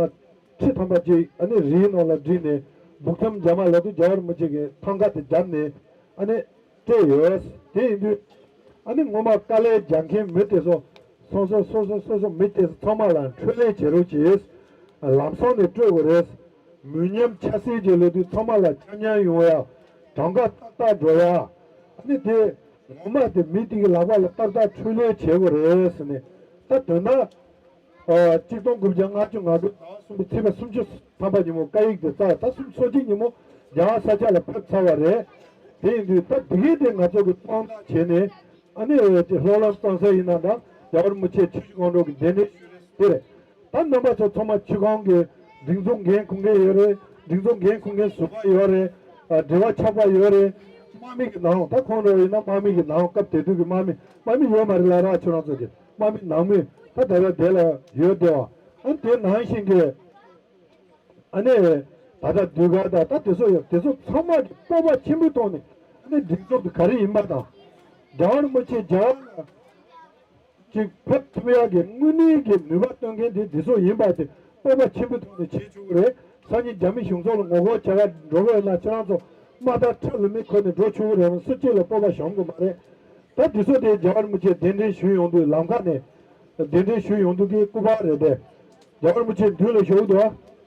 ཁྲི་ཐམ་པ་ཅིག་ཨ་ནི་རིའི་ནང་ལ་བསྒྲིལ་ནས་སྦུག་ཐུམ་རྒྱ་དམར་ལ་དུ་རྒྱལ་བ་རིན་པོ་ཆེ་གི་ཐང་ག་དེ་བརྒྱབ་ནས་ཨ་ནི་སྤྲད་ཡོད། དེ་ཡིན་དུས་ཨ་ནི་ངོ་མ་དཀའ་ལས་རྒྱག་མཁན་མི་དེ་ཚོ་སོ་སོ་སོ་སོ་སོ་སོ་མི་དེ་ཚོ་ཚང་མ་ལ་འཕྲོད་ལས་བྱེད་རོགས་གྱིས། ལམ་སང་ནས་སྤྲོད་དགོས་རེད། མུན་ཉམས་ཆ་སེལ་གྱི་ལས་དུས་ཚང་མ་ལ་ཆ་མཉམ་ཡོང་ཡ། གྲངས་ཀ་ཏག་ཏག་འགྲོ་ཡ། ཨ་ནི་དེ་ངོ་མ་དེ་མི་དེ་གི་ལག་པ་ལ་ཏག་ཏག་འཕྲོད་ལས་བྱེད་དགོས་རེད་ཟེར་ནས་ད་དོན་དག་གཅིག་སྟོང་དགུ་བརྒྱ་ལྔ་བཅུ་ང་དགུ་ཟླ་བ་གསུམ་པའི་ཚེས་པ་སུམ་ཅུ་ཐམ་པ་ཉིན་མོ་བཀའ་ཡིག་དེ་བསྩལ། ད་གསུམ་ཚོགས་གཅིག་ཉིན་མོ་རྒྱ་གར་ས་ཆ་ལ་ཕེབས་ཚར་བ་རེད། དེ་ཡིན་དུས་ད་དེ་གའི་དེ་ང་ཚོ་གི་དཔང་རྟགས་བྱས་ནས་ཨ་ནི་ལྷོ་ལམ་གཙང་སེལ་ཡིན་ན་འདྲ། རྒྱལ་བ་རིན་པོ་ཆེ་ཆུ་བཞི་སྒང་དྲུག་གི་གདན་འདྲེན་ཞུས་རེད་དེ་རེད། ད་རྣམ་པ་ཚོ་ཚང་མ་ཆུ་ཁང་གི་སྒྲིག་འཛུགས་འགན་འཁུར་མཁན་ཡོད་རེད། སྒྲིག་འཛུགས་འགན་འཁུར་མཁན་ཟུར་པ་ཡོད་རེད། འབྲེལ་བ་ཆགས་པ་ཡོད་རེད། དམག་མི་གི་ནང་ད་ཁོང་རང་ཡིན་ན་དམག་མི་གི་ནང་སྐབས་དེ་དུས་ཀྱི་དམག་མི་དམག་མི་ཡོད་མ་རེད་ལ་ར། ཁྱོད་རང་ཚོ་གི་དམག་མི་ནང་མི་ད་ད་ལྟ་དེ་ལ་ཡོད་དེ་བ། ཨ་དེ་ནང་བཞིན་གི་ཨ་ནི་ད་ལྟ་ཟློས་གར་དང་ད་དེ་ཚོ་ཡོད། དེ་ཚོ་ཚང་མ་གི་སྤོབས་པ་ཆེན་པོའི་ཐོག་ནས་ཨ་ནི་སྒྲིག་འཛུགས་དེ་ག་རེ་ཡིན་པ་དང་། རྒྱལ་བ་རིན་པོ་ཆེ་རྒྱ་གར་ལ་ཅིག་ཕེབས་ཐུབ་ཡག་གི་དངོས་གནས་ཀྱི་ནུས་པ་སྟོན་མཁན་དེ་འདི་ཚོ་ཡིན་པ་དེ་སྤོབས་པ་ཆེན་པོའི་ཐོག་ནས་བྱེད་ཆོག་གི་རེད། སང་ཉིན་རྒྱ་མི་གཞུང་ཚབ་ལ་ངོ་རྒོལ་བྱ་ག་འགྲོ་གི་ཡོད་ན་ཁྱེད་རང་ཚོ་དམག་དར་ཁྲི་ལ་མི་འཁོར་ནས་འགྲོ་ཆོག་གི་རེད། སུ་གཅིག་ལ་སྤོབས་པ་ཞོམ་གི་མ་རེད། ད་འདི་ཚོ་དེ་རྒྱལ་བ་རིན་པོ་ཆེ་གདན་འདྲེན་ཞུས་ཡོང་དུས་ལམ་ཁ་ནས་གདན་འདྲེན་ཞུས་ཡོང་དུས་ཀྱི་སྐུ་པར་རེད་དེ། རྒྱལ་བ་རིན་པོ་ཆེ་མདུན་ལ་བཞུགས་འདུག་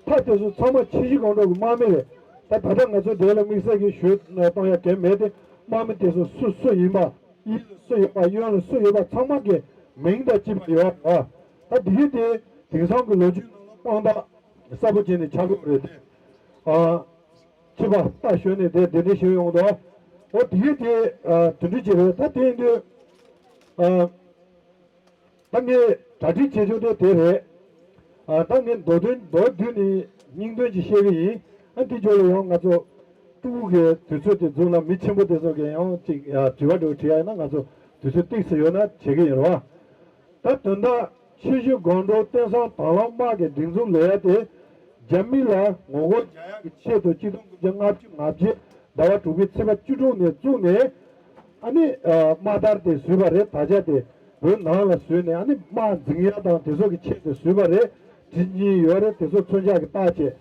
ད་དེ་ཚོ་ཚང་མ་ཆུ་བཞི་སྒང་དྲུག་གི་དམག་མི་རེད། ད་ད་ལྟ་ང་ཚོ་དེ་ལ་དམིགས་བསལ་གྱི་ཞུ་གཏོང་ཡ་གལ་མེད་དེ། དམག་མི་དེ་ཚོ་སུ་སུ་ཡིན་པ། གཡས་ལ་སུ་ཡོད་པ། གཡོན་ལ་སུ་ཡོད་པ་ཚང་མ་གི་མིང་དང་བཅས་པ་ཡོད་རེད། ད་དེ་གི་དེ་དེང་སང་གི་ལོ་རྒྱུས་ནང་ལ་དཔང་རྟགས་གསལ་པོ་བྱས་ནས་ཆགས་ཀྱི་རེད་དེ། ཨ་ཕྱི་པ་རྟ་ཞོན་ནས་དེ་གདན་འདྲེན་ཞུས་ཡོང་དོ། འོ་དེ་གི་དེ་ཨ་དེ་འདྲ་ཅིག་རེད། ད་དེ་ཡིན་དུས་ཨ། ད་ངས་གྲ་སྒྲིག་བྱེད་ཆོག་དེ་དེ་རེད། ཨ་ད་ངས་མདོ་དོན་མདོ་བསྡུས་ནས་སྙིང་དོན་ཅིག་བཤད་གི་ཡིན། ཨ་འདི་ཕྱོགས་ལ་ཡང་ང་ཚོ་ཕྲུ་གུ་གི་དུས་ཚོད་དེ་འཛོམས་ན་མི་ཆེན་པོ་དེ་ཚོ་གི་ཡང་ཅིག་ཨ་དྲི་བ་འདྲ་བོ་དྲི་ཡ་ཡིན་ན་ང་ཚོ་དུས་ཚོད་ཏོག་ཙམ་ཡོད་ན་བྱེད་གི་ཡིན་རོ། ད་དོན་དག་ཆུ་བཞི་སྒང་དྲུག་བསྟན་སྲུང་དྭང་བླངས་དམག་གི་སྒྲིག་འཛུགས་ལས་ཡ་དེ་རྒྱ་མི་ལ་ངོ་རྒོལ་རྒྱག་ཡ་གི་ཆེད་དུ་གཅིག་སྟོང་དགུ་བརྒྱ་ལྔ་བཅུ་ང་བརྒྱད་ཟླ་བ་དྲུག་པའི་ཚེས་པ་བཅུ་དྲུག་ནས་བཙུགས་ནས། ཨ་ནི་ཨ་དམག་དར་དེ་བཟོས་པ་རེད། དར་ཆ་དེ་བོད་ནང་ལ་བཟོས་ནས་ཨ་ནི་དམག་འཛིང་ཡ་དང་དེ་ཚོ་གི་ཆེད་དུ་བཟོས་པ་རེད། བྲིས་ཉིན་ཡོད་རེད། དེ་ཚོ་མཚོན་ཆ་གི་རྟགས་བྱས།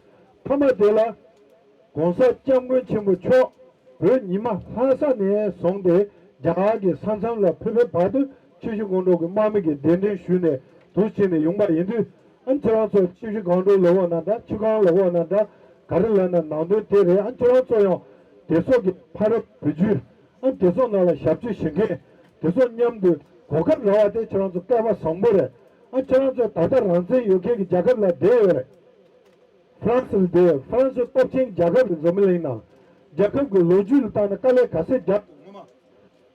མཐའ་མ་དེ་ལ་༸གོང་ས་༸སྐྱབས་མགོན་ཆེན་པོ་མཆོག་བོད་ཉི་མ་ལྷ་ས་ནས་བཟུང་སྟེ་རྒྱ་གར་གྱི་ས་མཚམས་ལ་ཕེབས་པའི་བར་དུ་ཆུ་བཞི་སྒང་དྲུག་གི་དམག་མི་གིས་གདན་འདྲེན་ཞུས་ནས་འདུག་བྱས་ནས་ཡོང་པ་ཡིན་དུས། ཨ་ཁྱེད་རང་ཚོ་ཆུ་བཞི་སྒང་དྲུག་ལབ་འོ་ན་འདྲ། ཆུ་སྒང་ལབ་འོ་ན་འདྲ། ག་རེ་ལབ་ན་ནང་དོན་དེ་རེད། ཨ་ཁྱེད་རང་ཚོ་ཡང་དེ་ཚོ་གི་ཕ་རབས་བུ་རྒྱུད། ཨ་དེ་ཚོ་ནང་ལ་ཞབས་ཕྱི་ཞུ་མཁན་དེ་ཚོ་མཉམ་དུ་གོ་སྐབས་རག་པ་དེ་ཁྱེད་རང་ཚོ་སྐལ་པ་བཟང་པོ་རེད། ཨ་ཁྱེད་རང་ཚོ་ད་ལྟ་རང་བཙན་ཡོད་མཁན་གྱི་རྒྱལ་ཁབ་ལ་བསྡད་ཡོད་རེད། ཧྥ་རན་སི་ལ་བསྡད་ཡོད། ཧྥ་རན་སི་སྟོབས་ཆེན་རྒྱལ་ཁབ་རེད། འཛམ་བུ་གླིང་ནང་རྒྱལ་ཁབ་ཀྱི་ལོ་རྒྱུས་ལ་བལྟས་ན་དཀའ་ལས་ག་ཚད་རྒྱབ་འདུག་ངོ་མ།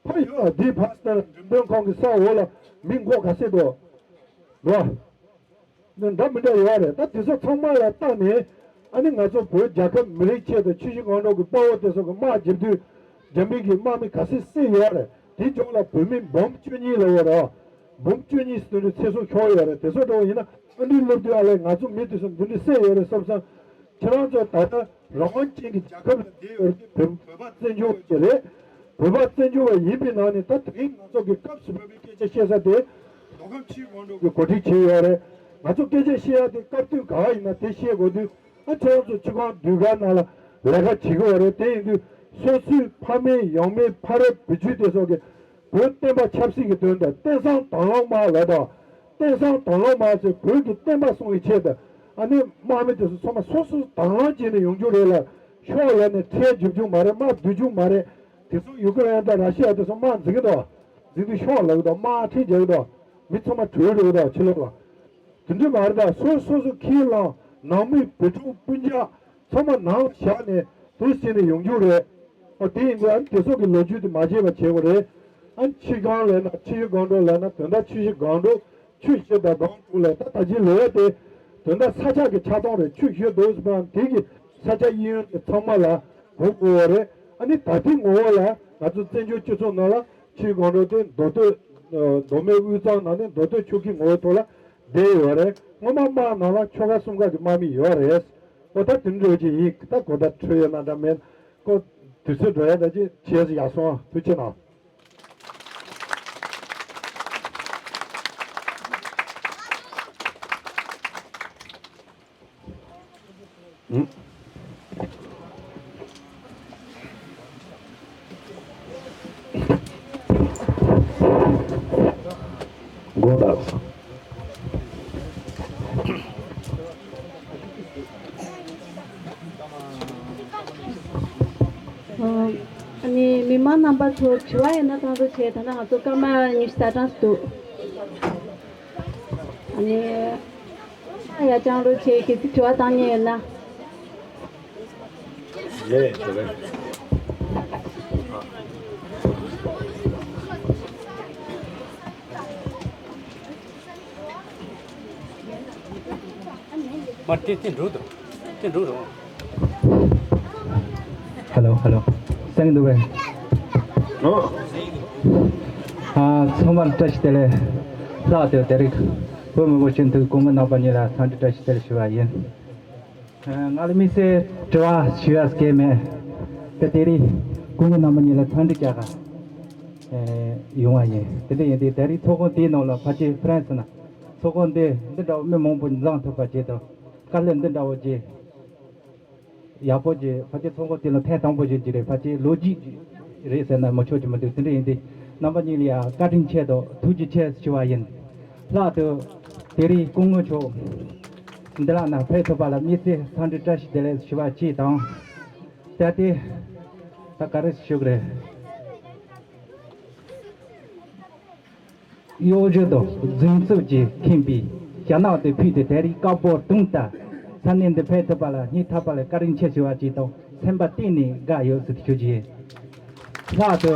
ཕ་ཡོད་ཨ། འདི་ཕ་སི་ཏར་འགྲེམས་སྟོན་ཁང་གི་ས་འོག་ལ་མི་མགོ་ག་ཚད་འདུག་ལོ། འདྲ་མི་འདྲ་ཡོད་རེད། ད་དེ་ཚོ་ཚང་མ་ལ་བལྟས་ནས་ཨ་ནི་ང་ཚོ་བོད་རྒྱལ་ཁབ་མི་རིགས་ཆེད་དུ་ཆུ་བཞི་སྒང་དྲུག་གི་དཔའ་བོ་དེ་ཚོ་གི་དམག་རྒྱབ་དུས་རྒྱ་མི་གི་དམག་མི་ག་ཚད་བསད་ཡོད་རེད། དེ་ཕྱོགས་ལ་བོད་མི་འབུམ་བཅུ་གཉིས་ལ་ཡོད་རེད། འབུམ་བཅུ་གཉིས་སུ་དེ་འདྲ་ཚེ་སྲོག་ཤོར་ཡོད་རེད། དེ་ཚོ་འདྲ་བོ་ཡིན་ན་ཨ་འདྲའི་སླེབས་དུས་ཨ་ལས་ང་ཚོ་མི་དེ་ཚོ་འདི་འདྲ་བསད་ཡོད་རེད་བསམ་བསམ། ཁྱེད་རང་ཚོ་ད་ལྟ་རང་དབང་ཅན་གྱི་རྒྱལ་ཁབ་ལ་བསྡད་ཡོད་རེད། བོད་བོད་པ་བཙན་བྱོལ་བ་ཅིག་རེད། བོད་པ་བཙན་བྱོལ་བ་ཡིན་པའི་ནང་ནས་ད་དེ་རིང་ང་ཚོ་གི་སྐབས་སུ་བབས་པའི་སྐད་ཆ་བཤད་ས་དེ་མདོ་ཁམས་ཆུ་བཞི་སྒང་དྲུག་གིས་གོ་སྒྲིག་བྱས་ཡོད་རེད། ང་ཚོ་སྐད་ཆ་བཤད་ཡ་དེ་སྐབས་དུས་ག་བ་ཡིན་ན་དེ་བཤད་དགོས་དུས། ཨ་ཁྱེད་རང་ཚོ་ཆུ་སྒང་ཟློས་གར་ནང་ལ་ ལས་ཀ་བྱེད་ཀྱི་ཡོད་རེད། དེ་ཡིན་དུས་སོ་སོའི་ཕ་མེས་ཡང་མེས་ཕ་རོལ་བུ་ཆུང་དེ་ཚོ་གི་བོད་བསྟན་པ་ཆབ་སྲིད་ཀྱི་དོན་དུ་བསྟན་བཟང་དང་བླངས་མ་ལབ་དང་། བསྟན་བཟང་དང་བླངས་མ་ཟེར་བོད་ཀྱི་བསྟན་པ་སྲུང་བའི་ཆེད་དུ། ཨ་ནི་དམག་མི་དེ་ཚོ་ཚང་མ་སོ་སོ་དང་བླངས་བྱས་ནས་ཡོང་རྒྱུ་རེད་ལ། ཤོག་ལབ་ནས་ཁྲལ་རྒྱུག་རྒྱུ་མ་རེད། དམག་བསྡུ་རྒྱུ་མ་རེད། དེ་ཚོ་ཡུ་ཀེ་རེན་དང་ར་ཤི་ཡ་དེ་ཚོ་དམག་འཛིང་གི་འདུག་འཛིང་དུས་ཤོག་ལབ་གི་འདུག་དམག་ཁྲལ་རྒྱག་གི་འདུག་མི་ཚང་མ་བྲོས་འགྲོ་གི་འདུག་ཕྱི་ལོགས་ལ། དེ་འདྲ་མ་རེད་ད། སོ་སོ་སོ་ཁས་བླངས་ནང་མི་བུ་ཕྲུག་སྤུན་ཀྱག་ཚང་མ་ནང་བཞག་ནས་དེ་བྱས་ནས་ཡོང་རྒྱུ་རེད། ཨོ་དེ་ཡིན་དུས་ཨ་ནི་དེ་ཚོ་གི་ལོ་རྒྱུས་དེ་མ་བརྗེད་པ་བྱེད་དགོས་རེད། ཨ་ནི་ཆུ་སྒང་ལབ་ན་ཆུ་བཞི་སྒང་དྲུག་ལབ་ན་དོན་དག་ཆུ་བཞི་སྒང་དྲུག་ཆུ་བཞི་དང་སྒང་དྲུག་ལ་ད་ད་ཅི་ལོ་དེ་དོན་དག་ས་ཆ་གི་ཆགས་སྟངས་རེད། ཆུ་བཞི་འདུག་ཟེར་བ་དེ་གི་ས་ཆ་གཡས་གཡོན་དེ་ཚང་མ་ལ་གོ་དགོས་པ་རེད། ཨ་ནི་ད་ལྟའི་ངོ་བོ་ལ་ང་ཚོ་བཙན་བྱོལ་སྤྱི་ཚོགས་ནང་ལ་ཆུ་སྒང་དྲུག་དེ་མདོ་སྟོད་མདོ་སྨད་དབུས་གཙང་ནང་ནས་མདོ་སྟོད་ཆོལ་ཁའི་ངོ་བོའི་ཐོག་ལ་བསྡད་ཡོད་རེད། སྔོན་མ་དམག་ནང་ལ་ཆོལ་ཁ་གསུམ་ཀ་གི་དམག་མི་ཡོད་རེད། ཨོ་ད་དེ་འདྲ་ཅིག་ཡིན། ད་གོ་བརྡ་འཕྲོད་ཡོད་ན་འདྲ་མིན། ཁོ་དུས་ཚོད་འགྲོ་ཡ་འདྲ་ཅིག་བྱས་ཡག་སོང་། ཐུགས་རྗེ་གནང་། ཨ་ནི་མི་མང་རྣམ་པ་ཚོ་དྲི་བ་ཡོད་ན་བཏང་རོགས་བྱེད། ད་ལྟ་ང་ཚོ་སྐར་མ་ཉི་ཤུ་རྩ་གྲངས་འདུག་ཨ་ནི་ཡ་བཅང་རོགས་བྱེད། གལ་སྲིད་དྲི་བ་བཏང་མཁན་ཡོད་ན། ལས་བྱེད་ལས། མ་དེ་དེ་འགྲོ་དང་། དེ་འགྲོ་དང་། ཧེ་ལོ་ཧེ་ལོ། གསན་འདུག་པས། ཨ། ཚང་མར་བཀྲ་ཤིས་བདེ་ལེགས། ལྷག་ཏུ་དེ་རིང་བོད་མི་བོད་ཆེན་མཐུན་སྐུ་ངོ་རྣམ་པ་གཉིས་ལ་འཚམས་འདྲི་བཀྲ་ཤིས་བདེ་ལེགས་ཞུ་བ་ཡིན། ང་ལ་དམིགས་བསལ་དྲི་བ་ཞུ་ཡ་སྐད་མེད། དེ་དེ་རིང་སྐུ་ངོ་རྣམ་པ་གཉིས་ལ་འཚམས་འདྲི་རྒྱག་ག་ཡོང་བ་ཡིན། དེ་འདྲ་ཡིན་དུས་དེ་རིང་ཚོགས་ཁང་དེའི་ནང་ལ་ཕལ་ཆེར་ཧྥ་རན་སི་ན་ཚོགས་ཁང་འདི་འདི་འདྲ་བོ་མི་མང་པོ་འཛོམས་ཐུབ་པ་བྱེད་དང་། དཀའ་ལས་འདི་འདྲ་བོ་བྱེད། ཡག་པོ་ཅིག་ཕལ་ཆེར་ཚོགས་འཁོར་དེ་ལ་ཐེངས་དང་པོ་ཞིག་ཅིག་རེད། ཕལ་ཆེར་ལོ་རྒྱུས་རེད་ཟེར་ན་མི་ཆོག་གི་མི་འདུག་དེ་འདྲ་ཡིན་དུས་རྣམ་པ་གཉིས་ལ་ཡང་བཀའ་དྲིན་ཆེ་དང་ཐུགས་རྗེ་ཆེ་ཞུ་བ་ཡིན། ལྷག་ཏུ་དེ་རིང་སྐུ་ངོ་མཆོག་འདི་ལ་ན་ཕེབས་ཐུབ་པ་ལ་དམིགས་བསལ་འཚམས་འདྲི་བཀྲ་ཤིས་བདེ་ལེགས་ཞུ་བ་གཅིག་དང་། ད་ལྟའི་ད་ག་རེ་ཞུ་གི་རེད། གཡོ་སྒྱུ་དང་རྫུན་རྩུབ་ཀྱིས་ཁེངས་པའི་རྒྱ་ནག་ཏུ་ཕུད་དེ་དེ་རིང་དཀར་པོ་དུང་ལྟར་ས་གནས་འདི་ཕེབས་ཐུབ་པ་ལ་སྙིང་ཐག་པ་ནས་བཀའ་དྲིན་ཆེ་ཞུ་བ་ཅིག་དང་སེམས་པ་གཏིང་ནས་དགའ་ཡོད་ཟེར་ཞུ་རྒྱུ་ཡིན། ལྷག་ཏུ་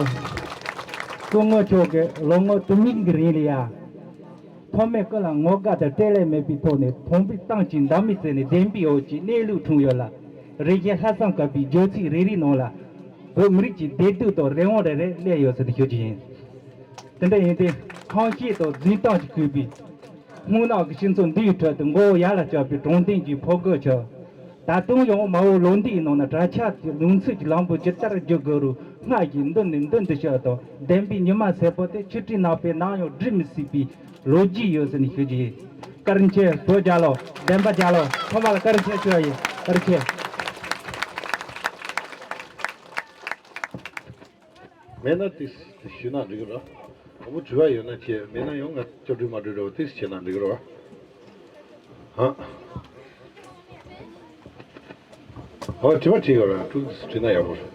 སྐུ་ངོ་མཆོག་གིས་ལོ་ངོ་དུ་མའི་གི་རིང་ལ་ཡ། ཐོག་མའི་སྐུ་ལ་ངོ་དགའ་དང་སྤྲེལ་ལད་མེད་པའི་ཐོག་ནས་དམ་པའི་གཏམ་གྱི་འདབ་མ་བརྩེགས་ནས་བདེན་པའི་འོག་གི་གནས་ལུགས་འཁྲུངས་ཡོད་ལ། རིག་གཞུང་ལྷག་བསམ་དཀར་པོའི་བརྗོད་ཚིག་རེ་རེའི་ནང་ལ། བོད་མི་རིགས་ཀྱི་བདེ་སྡུག་དང་རང་དབང་རེ་རེ་སླེབས་ཡོད་ཟེར་ཏེ་ཞུ་རྒྱུ་ཡིན། དེ་འདྲ་ཡིན་ཏེ། ཁམས་སྐྱིད་དང་རྫུན་གཏམ་གྱིས་གོས་པའི། སྔོན་ནག་གི་སྤྱི་ཚོགས་འདིའི་ཁྲོད་དུ་མགོ་བོ་ཡར་ལ་བཀྱགས་པའི་དྲང་བདེན་གྱི་ཕོ་རྒོད་ཚོ། ད་དུང་ཡང་མ་འོངས་ལོ་འདིའི་ནང་ན་དྲག་ཆགས་ཀྱི་ལུགས་སྲོལ་གྱི་ལམ་བུ་ཇི་ལྟར་བརྒྱུད་དགོས་རུང་སྔར་བཞིན་མདུན་ནས་མདུན་དུ་ཤོག་དང་། བདེན་པའི་ཉི་མ་སེར་པོ་དེ་ཆུ་ཊིའི་ནགས་པའི་ནམ་ཡང་སྒྲིལ་མི་སྲིད་པའི་ལོ་རྒྱུས་ཡོད་ཟེར་ནས་ཞུ་རྒྱུ་ཡིན། བཀའ་དྲིན་ཆེ། བོད་རྒྱལ་ལོ། བདེན་པ་རྒྱལ་ལོ། ཚང་མ་ལ་བཀའ་དྲིན་ཆེ་ཞུ་བ་ཡིན། བཀའ་དྲིན་ཆེ། མེད་ན་དེ་ཞུས་ན་འགྲིག་གི་རེད། དང་པོ་དྲི་བ་ཡོད་ན་བྱས། མེད་ན་ཡང་ང་ཅོ་འདྲི་མ་འདྲི་རེད་བ། དེ་བྱས་ན་འགྲིག་གི་རེད་བ། ཧ། ཧོ། དྲི་བ་དྲིས་ཡོད་ར། ཐུགས་དྲིས་ན་ཡག་པོ་རེད།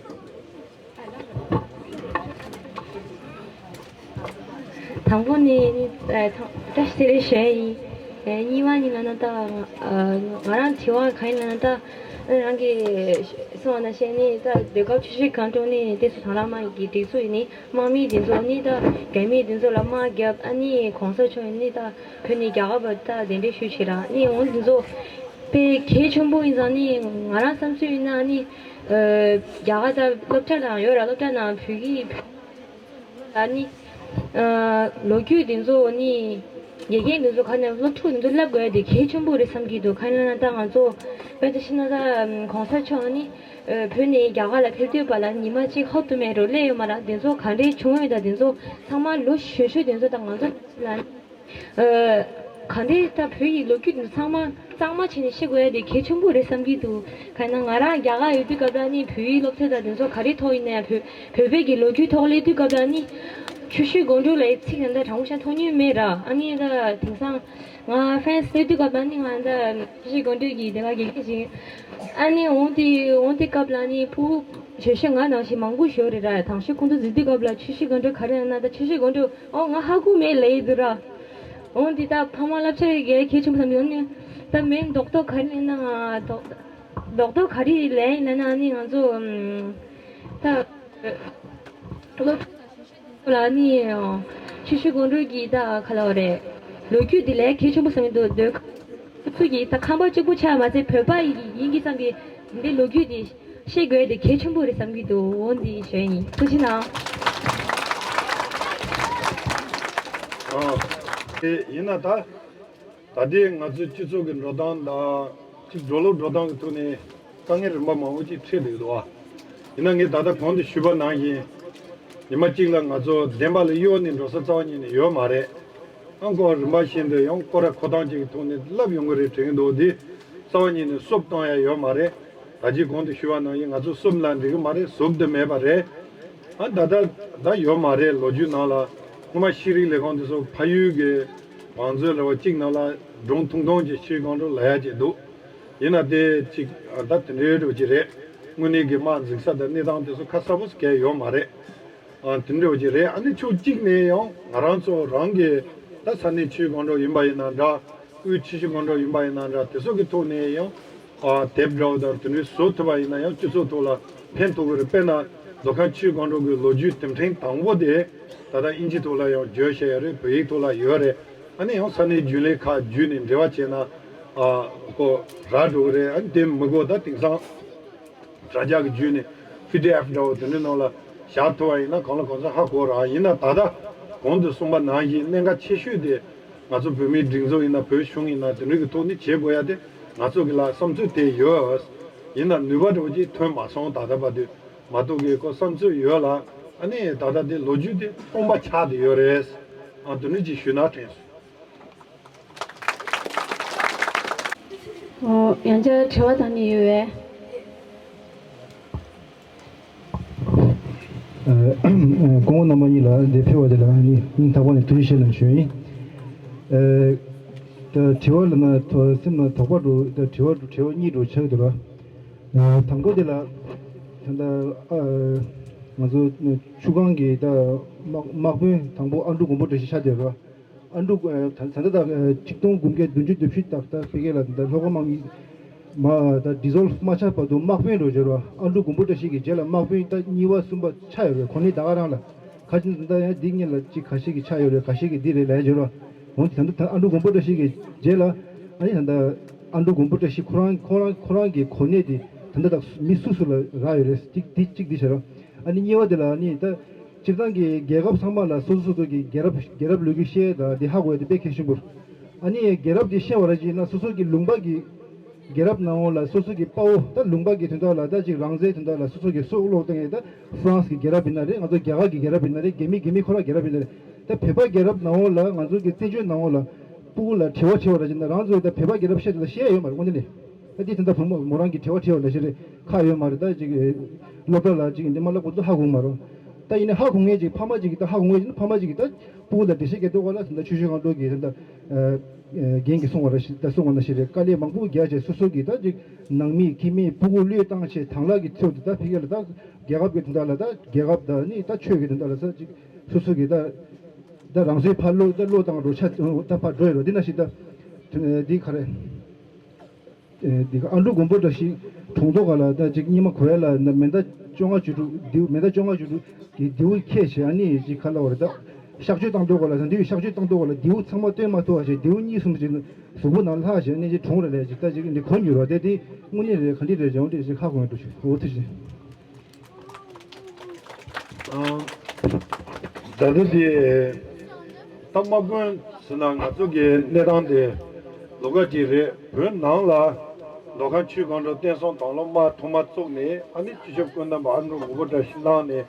དང་པོ་ནི་ཨ་ཐང་བཀྲ་ཤིས་བདེ་ལེགས་ཞུ་ཡ་ཡིན། ཨ་གཉིས་པ་ནི་ལབ་ན་ད་ང་ཨ་ང་རང་དྲི་བ་གང་ཡིན་ལབ་ན་ད་རང་གིས་གསུངས་པ་ནང་བཞིན་ནི་ད་ཟློས་གར་ཆུ་བཞི་སྒང་དྲུག་ནི་ཏོག་ཙམ་དང་བླངས་མ་གི་སྒྲིག་འཛུགས་ཡིན་ནི། དམག་མི་དེ་ཚོ་ནི་ད་རྒྱ་མི་དེ་ཚོ་ལ་དམག་བརྒྱབ། ཨ་ནི་གོང་ས་མཆོག་ཡིན་ནི་ད་བོད་ནས་རྒྱ་གར་བར་ད་གདན་འདྲེན་ཞུས་བྱས་ར། ནི་འོང་དེ་ཚོ་དཔེ་གལ་ཆེན་པོ་ཡིན་ཙང་ནི་ང་རང་བསམ་ཚུལ་ཡིན་ན་ནི་ཨ་རྒྱ་གར་ད་སློབ་གྲྭ་ནང་ཡོད་ར། སློབ་གྲྭ་ནང་བོད་ཡིག་ལ་ནི་ཨ་ལོ་རྒྱུས་དེ་ཚོ་ནི་དགེ་རྒན་དེ་ཚོ་ག་ནས་སློབ་ཕྲུག་དེ་ཚོ་བསླབ་དགོས་ཡ་དེ་གལ་ཆེན་པོ་རེད་བསམ་གྱི་འདུག་གང་ཡིན་ལབ་ན་ད་ང་ཚོ་དཔེ་ཆ་བཞག་ན་ད་གོང་ས་མཆོག་ནི་ཨ་བོད་ནས་རྒྱ་གར་ལ་ཕེབས་དུས་བར་ལ་ཉི་མ་གཅིག་ལྷག་ཏུ་མེད་རོ་སླེབས་ཡོད་མ་རེད། དེ་ཚོ་ག་འདྲའི་བྱུང་ཡོད་ད་དེ་ཚོ་ཚང་མ་ལོ་གཞོན་གཞོན་དེ་ཚོ་ད་ང་ཚོ་ལ་ཨ་ ག་འདྲས་ད་བོད་ཡི་ལོ་རྒྱུས་འདི་ཚང་མ་གཙང་མ་བྱས་ནས་ཤེས་དགོས་ཡ་དེ་གལ་ཆེན་པོ་རེད་བསམ་གྱི་འདུག་ག་ན་ང་རང་རྒྱ་གར་ཡོད་དུས་སྐབས་ལ་ནི་བོད་ཡིག་སློབ་ཚན་དང་དེ་ཚོ་ག་རེ་ཐོག་ཡིན་ན་ཡང་བོད་བོད་པའི་གི་ལོ་རྒྱུས་ཐོག་སླེབས་དུས་སྐབས་ལ་ནི་ཆུ་ཤུར་སྒང་དྲུག་ལ་ཡི་ཚིག་ད་ལྟ་དྲང་པོ་བཤད་མཐོང་མྱོང་མེད་ར། ཨ་ནི་ད་དེང་སང་ང་ཧྥན་སི་སླེབས་དུས་སྐབས་ལ་ནི་ང་ད་ཆུ་ཤུར་སྒང་དྲུག་གི་དེ་ག་དགེ་རྒན་ཞིག་ཨ་ནི་འོང་དེ་འོང་དེ་སྐབས་ལ་ནི་ཕྲུ་གུ་ཞོ་ཤ་ང་ནང་བཞིན་མང་པོ་ཞོ་རེད་ར། དང་ཤོས་ཁོང་ཚོ་འཛུལ་དུས་སྐབས་ལ་ཆུ་ཤུར་སྒང་དྲུག་ག་རེ་ཡིན་ན་ད་ཆུ་ཤུར་སྒང་དྲུག་ཨོ་ང་ཧ་གོ་མེད་ལབ་ཡི་འདུག་ར། འོང་དེ་ད་ཕ་མ་བསླབ་བྱ་གལ་གལ་ཆེན་པོ་བསམ་ཡོང་ནི། ད་མིན་རྡོག་རྡོག་ག་རེ་ལེན་ན་རྡོག་རྡོག་རྡོག་ག་རེ་ལེན་ཡིན་ན་ནི་ང་ཚོ་ད་སློབ་ལ་ནི་ཆུ་ཤུར་སྒང་དྲུག་གི་ད་ག་ལ་བ་རེད། ལོ་རྒྱུས་དེ་ལས་གལ་ཆེན་པོ་བསམ་ཡོང་འདུག་སྡོད་ཁ་ཚུ་གི་ད་ཁང་པ་གཅིག་པུ་ཆགས་མ་ཚད་བོད་པ་ཡིན་གྱི་བསམ་པའི་འདི་ལོ་རྒྱུས་དེ་ཤེས་དགོས་དེ་གལ་ཆེན་པོ་རེད་བསམ་གྱི་འདུག་འོ་འདི་ཞུ་ཡིན། ཐུགས་རྗེ་གནང་། ཨ། དེ་ཡིན་ན་ད་ད་ལྟའི་ང་ཚོའི་སྤྱི་ཚོགས་ཀྱི་འགྲོ་སྟངས་དང་གཅིག་འགྲོ་ལུགས་འགྲོ་སྟངས་ཀྱི་ཐོག་ནས་དཀའ་ངལ་རིམ་པ་མང་པོ་ཅིག་འཕྲད་བསྡད་ཀྱི་འདུག་ཨ། ཡིན་ན་ངས་ད་ལྟ་གོང་དུ་ཞུས་པ་ནང་བཞིན་ཉི་མ་གཅིག་ལ་ང་ཚོ་བདེན་པ་ལ་གཡོལ་ནས་འགྲོ་ས་རྩ་བ་ཉིད་ནས་ཡོད་མ་རེད། ཨང་ཀོ་རིམ་པ་བཞིན་དུ་ཡང་སྐོར་ར་འཁོར་སྟངས་ཅིག་གི་ཐོག་ནས་ལབ་ཡོང་གི་རེད་དྲན་གྱི་འདུག་འདི་རྩ་བ་ཉིད་ནས་སུབ་བཏང་ཡ་ཡོད་མ་རེད། ད་ཅི་གོང་དུ་ཞུས་པ་ནང་བཞིན་ང་ཚོ་སུབ་ན་འགྲིག་གི་མ་རེད། སུབ་ཏུ་མེད་པ་རེད། ཨ་ད་ད་ད་ཡོད་མ་རེད། ལོ་རྒྱུས་ནང་ལ་སྔོན་མ་ཤེས་རིག་ལས་ཁུངས་དེ་ཚོ་ཕ་ཡུལ་གྱི་བང་མཛོད་ར་བ་གཅིག་ནང་ལ་སྒྲུང་ཐུང་ཐུང་ཅིག་ཆུ་ཤུར་སྒང་དྲུག་ལབ་ཡ་ཅིག་འདུག་ཡིན་ན་དེ་ཅིག་ད་དེ་འདྲའི་འགྲོ་གི་རེད། དངོས་གནས་ཀྱི་དམག་འཛིང་ས་དང་གནས་སྟངས་དེ་ཚོ་ཁ་གསལ་པོ་གང་ཡང་ཡོད་མ་རེད། ཨ་དེ་འདྲ་བ་ཅིག་རེད། ཨ་ནི་ཕྱོགས་གཅིག་ནས་ཡང་ང་རང་ཚོ་རང་གི་ད་ས་གནས་ཆུ་ཤུར་སྒང་དྲུག་ཡིན་པ་ཡིན་ན་འདྲ། དབུས་ཆུ་ཤུར་སྒང་དྲུག་ཡིན་པ་ཡིན་ན་འདྲ། དེ་ཚོ་གི་ཐོག་ནས་ཡང་ཨ་དེབ་འདྲ་བ་དང་དེ་འདྲའི་བཟོ་ཐུབ་པ་ཡིན་ན་ཡང་སྤྱི་ཚོགས་ཐོག་ལ་ཕན་ཐོགས་ཀྱི་རེད། དཔེར་ན་མདོ་ཁམས་ཆུ་ཤུར་སྒང་དྲུག་གི་ལོ་རྒྱུས་དེབ་ཕྲེང་དང་པོ་དེ་ད་ལྟ་ཨིན་ཇི་ཐོག་ལ་ཡང་བརྗོད་བཞག་ཡོད་རེད། བོད་ཡིག་ཐོག་ལ་ཡོད་རེད། ཨ་ནི་ཡང་ས་གནས་རྒྱུན་ལས་ཁག་བརྒྱུད་ནས་འབྲེལ་བ་བྱས་ན་ཨ་ཁོ་རག་འགྲོ་གི་རེད། ཨ་ནི་དེ་མི་དགོས་ད་དེང་སང་དྲ་རྒྱ་གི་བརྒྱུད་ནས་པི་ཌི་ཨེཕ་འདྲ་བོ་དེ་འདྲའི་ནང་ལ་བཞག་ཐུབ་པ་ཡིན་ན་གང་ལ་གང་འཚམ་ཧ་གོ་ར། ཡིན་ན་ད་ལྟ་གོང་དུ་གསུངས་པ་ནང་བཞིན་གནད་འགག་ཆེ་ཤོས་དེ་ང་ཚོ་བོད་མིའི་སྒྲིག་འཛུགས་ཡིན་ན་བོད་གཞུང་ཡིན་ན་དེ་འདྲའི་གི་ཐོག་ནས་བྱེད་དགོས་ཡ་དེ་ང་ཚོ་གི་ལ་བསམ་ཚུལ་དེ་ཡོད། ཡིན་ན་ནུས་པ་འདྲ་བོ་ཅིག་ཐོན་མ་སོང་། ད་ལྟ་བར་དུ་མ་གཏོགས་གི་ཁོ་བསམ་ཚུལ་ཡོད་ལ། ཨ་ནི་ད་ལྟ་དེ་ལོ་རྒྱུས་དེ་སྟོང་པ་ཆགས་བསྡད་ཡོད་རེད། ཨ་དེ་འདྲ་ཅིག་ཞུས་ན་དྲན་སོང་། ཨོ། ཡང་བསྐྱར་དྲི་བ་བཏང་ནི་ཡོད་པས། ཨ། སྐུ་ངོ་རྣམ་པ་གཉིས་ལ་འདིར་ཕེབས་པ་དེ་ལ་ང་གཉིས་སྙིང་ཐག་པ་ནས་ཐུགས་རྗེ་ཆེ་ལབ་ཞུ་ཡིན། ཨ། ད་དྲི་བ་ལབ་ན་ཐོ་སེམས་ལ་དོགས་པ་འདྲ་བོ། ད་དྲི་བ་དྲི་བ་གཉིས་འདྲ་བོ་ཆགས་ཀྱི་འདུག་ར། ཨ། དང་པོ་དེ་ལ་ད་ལྟ་ཨ་ང་ཚོ་ཆུ་སྒང་གི་ད་དམག་དམག་དཔོན་དང་པོ་ཨ་འབྲུག་མགོན་པོ་བཀྲ་ཤིས་ཆགས་བསྡད་ར། ཨ་འབྲུག་ཨ་ད་ད་ལྟ་ད་ཆིག་སྟོང་དགུ་བརྒྱ་བདུན་ཅུ་དོན་བཞི་དག་ད་ཕ་གི་ལ་ད་ལྷོ་ཁ་དམག་མི་མ་ད་ཌི་སོལ་ཝི་མ་ཆགས་བར་དུ་དམག་དཔོན་འདྲ་བོ་བྱས་ར། ཨ་འབྲུག་མགོན་པོ་བཀྲ་ཤིས་ཀྱི་རྗེས་ལ་དམག་དཔོན་ད་གཉིས་པ་གསུམ་པ་ཆགས་ཡོད་རེད། གོ་གནས་ད་ག་རང་ལ་ཁ་ཅིག་ད་ཡང་འདི་སྔོན་ལ་ཅིག་ཁ་ཤས་ཀྱིས་ཆགས་ཡོད་རེད། ཁ་ཤས་ཀྱིས་འདི་རེད་ལབ་ཡ་བྱས་ར། འོན་ཏེ་ད་ལྟ་ད་ཨ་འབྲུག་མགོན་པོ་བཀྲ་ཤིས་ཀྱི་རྗེས་ལ་ཨ་ནི་ད་ལྟ་ཨ་འབྲུག་མགོན་པོ་བཀྲ་ཤིས་ཁོ་རང་ཁོ་རང་ཁོ་རང་གི་གོ་གནས་དེ་ད་ལྟ་ད་མི་སུ་སུ་ལ་རག་ཡོད་རེད། གཅིག་འདི་གཅིག་འདི་བྱས་ར། ཨ་ནི་གཉིས་པ་དེ་ལ་ཨ་ནི་ད་སྤྱིར་བཏང་གི་རྒྱལ་ཁབ་ཚང་མ་ལ་སོ་སོ་སོ་སོ་གི་རྒྱལ་རབས་རྒྱལ་རབས་ལོ་རྒྱུས་བཤད་ཡ་དང་འདི་ཧ་གོ་ཡ་དེ་དཔེ་གལ་ཆེན་པོ་རེད། ཨ་ནི་རྒྱལ་རབས་དེ་བཤད་པ་ར་ཅིག་ཡིན་ན་སོ་སོ་གི་ལུང་པ་གི་རྒྱལ་རབས་ནང་ལ་སོ་སོ་གི་དཔའ་བོ་ད་ལུང་པ་གི་དོན་དག་ལ་ད་ཅིག་རང་བཙན་དོན་དག་ལ་སོ་སོ་གི་སྲོག་བློས་བཏང་ཡས་ད་ཧྥ་རན་སི་གི་རྒྱལ་རབས་ཡིན་ན་རེད། ང་ཚོ་རྒྱ་གར་གི་རྒྱལ་རབས་ཡིན་ན་རེད། རྒྱ་མི་རྒྱ་མི་ཁོ་རང་རྒྱལ་རབས་ཡིན་ན་རེད། ད་བོད་པ་རྒྱལ་རབས་ནང་ལ་ང་ཚོ་གི་བཙན་བྱོལ་ནང་ལ་སྤུ་གུ་ལ་དྲི་བ་དྲིས་པ་ར་ཅིག་ཡིན་ན་རང་ཚོ་ད་བོད་པ་རྒྱལ་རབས་བཤད་ད་བཤད་ཡ་ཡོད་མ་རེད། དངོས་གནས་རེད། ད་འདི་ད་ལྟ་བུ་མོ་མོ་རང་གི་དྲི་བ་དྲིས་པ་ལ་ཞིག་རེད། ཁག་ཡོད་མ་རེད། ད་ཅིག་སློབ་གྲྭ་ལ་ཅིག་འདི་མ་ལབ་ཁོ་ཚོ་ཧ་གོ་མ་རེད། ད་ཡིན་ན་ཧ་གོ་མཁན་ཅིག་ཕ་མ་ཅིག་གིས་ད་ཧ་གོ་མཁན་ཅིག་ཕ་མ་ཅིག་གིས་ད་སྤུ་གུ་ལ་འགྲེལ་བཤད་རྒྱག་འདུག་ག་ལ་ད་ཆུ་ཤུར་སྒང་དྲུག་གི་ད་རྒན་གྱིས་གསུངས་པ་ལ་ཞིག་ད་གསུངས་པ་ན་ཞིག་རེད། དཀའ་ལས་མང་པོ་རྒྱག་བྱས་སོ་སོ་གི་ད་ཅིག་ནང་མི་ཁྱིམ་མི་སྤུ་གུ་བློས་བཏང་བྱས་དང་བླངས་ཀྱི་ཚུལ་དུ་ད་ཕ་གི་ལ་ད་རྒྱལ་ཁབ་ཀྱི་དོན་དག་ལ་ད་རྒྱལ་ཁབ་ད་ནི་ད་ཆོས་ཀྱི་དོན་དག་ལ་ད་ཅིག་སོ་སོ་གི་ད་ད་རང་སོའི་ཕར་བློ་ད་བློས་བཏང་འགྲོ་ཆ་ད་ཕར་འགྲོ་ཡི་རོ། འདི་ན་ཞིག་ད་འདི་ག་རེད། ཨེ། འདི་ག་ཨ་འབྲུག་མགོན་པོ་བཀྲ་ཤིས་གྲོངས་ཐོག་ག་ལ་ད་ཅིག་སྙེ་མ་གོ་ཡ་ལ་ན་མེ་མདའ་བཅོ་ལྔ་བཅུ་དྲུག་མདེའུ་མེ་མདའ་བཅོ་ལྔ་བཅུ་དྲུག་གི་མདེའུ་ཁྱེར་བྱས་ཨ་ནི་ཅིག་ག་ལ་བ་རེད་ད། གཤག་བཅོས་བཏང་ཐོག་ག་ལ་ད་མདེའུ་གཤག་བཅོས་བཏང་ཐོག་ག་ལ་མདེའུ་ཚང་མ་བཏོན་མ་ཐུབ་པ་བྱས་མདེའུ་གཉིས་གསུམ་ཅིག་གཟུགས་པོ་ནང་ལྷག་བྱས་ཨ་ནི་ཅིག་གྲོངས་རེད་ལས་ཅིག་ད་ཅིག་འདི་གོ་མྱོང་རོགས་དེ་དེ་དངོས་གནས་རེད་ག་འདྲ་རེད་ཅང་དེ་ཅིག་ཧ་གོ་ཡ་འགྲོ་ཞིག་འོ་ཐུགས་རྗེ་ཆེ། ད་ལྟ་དེ་ད་དམག་དཔོན་ཟེར་ན་ང་ཚོ་གི་གནས་སྟངས་དེ་ལོ་འགའ་ཅིག་རེད། བོད་ནང་ལ་མདོ་ཁམས་ཆུ་སྒང་དྲུག་བསྟན་སྲུང་དང་སློབ་དམག་ཐོག་མ་བཙུགས་ནས་ཨ་ནི་སྤྱི་ཁྱབ་བཀོད་འདོམས་པ་ཨ་འབྲུག་མགོན་པོ་བཀྲ་ཤིས་གནང་ནས་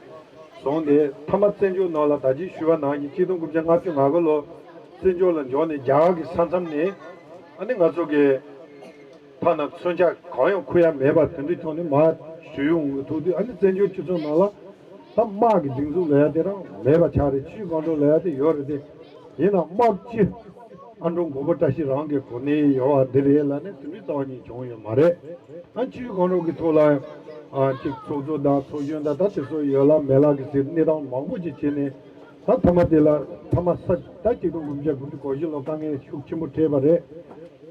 བཟུང་སྟེ་མཐའ་མ་བཙན་བྱོལ་ནང་ལ་ད་ཅི་ཞུས་པ་ནང་བཞིན་ཆིག་སྟོང་དགུ་བརྒྱ་ལྔ་བཅུ་ང་དགུ་ལོ་ བཙན་བྱོལ་ལ་འབྱོར་ནས་རྒྱ་གར་གྱི་ས་མཚམས་ནས་ཨ་ནི་ང་ཚོ་གི་ཐ་ན་མཚོན་ཆ་གང་ཡང་འཁུར་ཡ་མེད་པ་དེ་འདྲའི་ཐོག་ནས་མར་བཞུད་ཡོང་གི་ཐུག་དུས། ཨ་ནི་བཙན་བྱོལ་སྤྱི་ཚོགས་ནང་ལ་ད་དམག་གི་སྒྲིག་འཛུགས་ལབ་ཡ་དེ་རང་མེད་པ་ཆགས་རེད། ཆུའི་སྒང་དྲུག་ལབ་ཡ་དེ་ཡོད་རེད་དེ། ཡིན་ནའང་དམག་སྤྱི་ཨ་འབྲུག་མགོན་པོ་བཀྲ་ཤིས་རང་གི་གོ་གནས་ཡོད་པ་འདི་རེད་ལབ་ནས་དེ་འདྲའི་རྩ་བ་ཉིད་བྱུང་ཡོད་མ་རེད། ཨ་ཆུའི་སྒང་དྲུག་གི་ཐོག་ལ་ཨ་ཅིག་ཚོགས་གཙོ་དང་ཚོགས་གཞོན་དང་ད་དེ་ཚོ་ཡོད་ལ་མེད་ལ་གི་ཟེར་གནས་སྟངས་མང་པོ་ཅིག་བྱས་ནས། ད་མཐའ་མ་དེ་ལ་མཐའ་མ་ས་ད་གཅིག་སྟོང་དགུ་བརྒྱ་དགུ་བཅུ་གོ་བཞི་ལོ་དཀའ་ངལ་ཤུགས་ཆེན་པོ་འཕྲད་པ་རེད།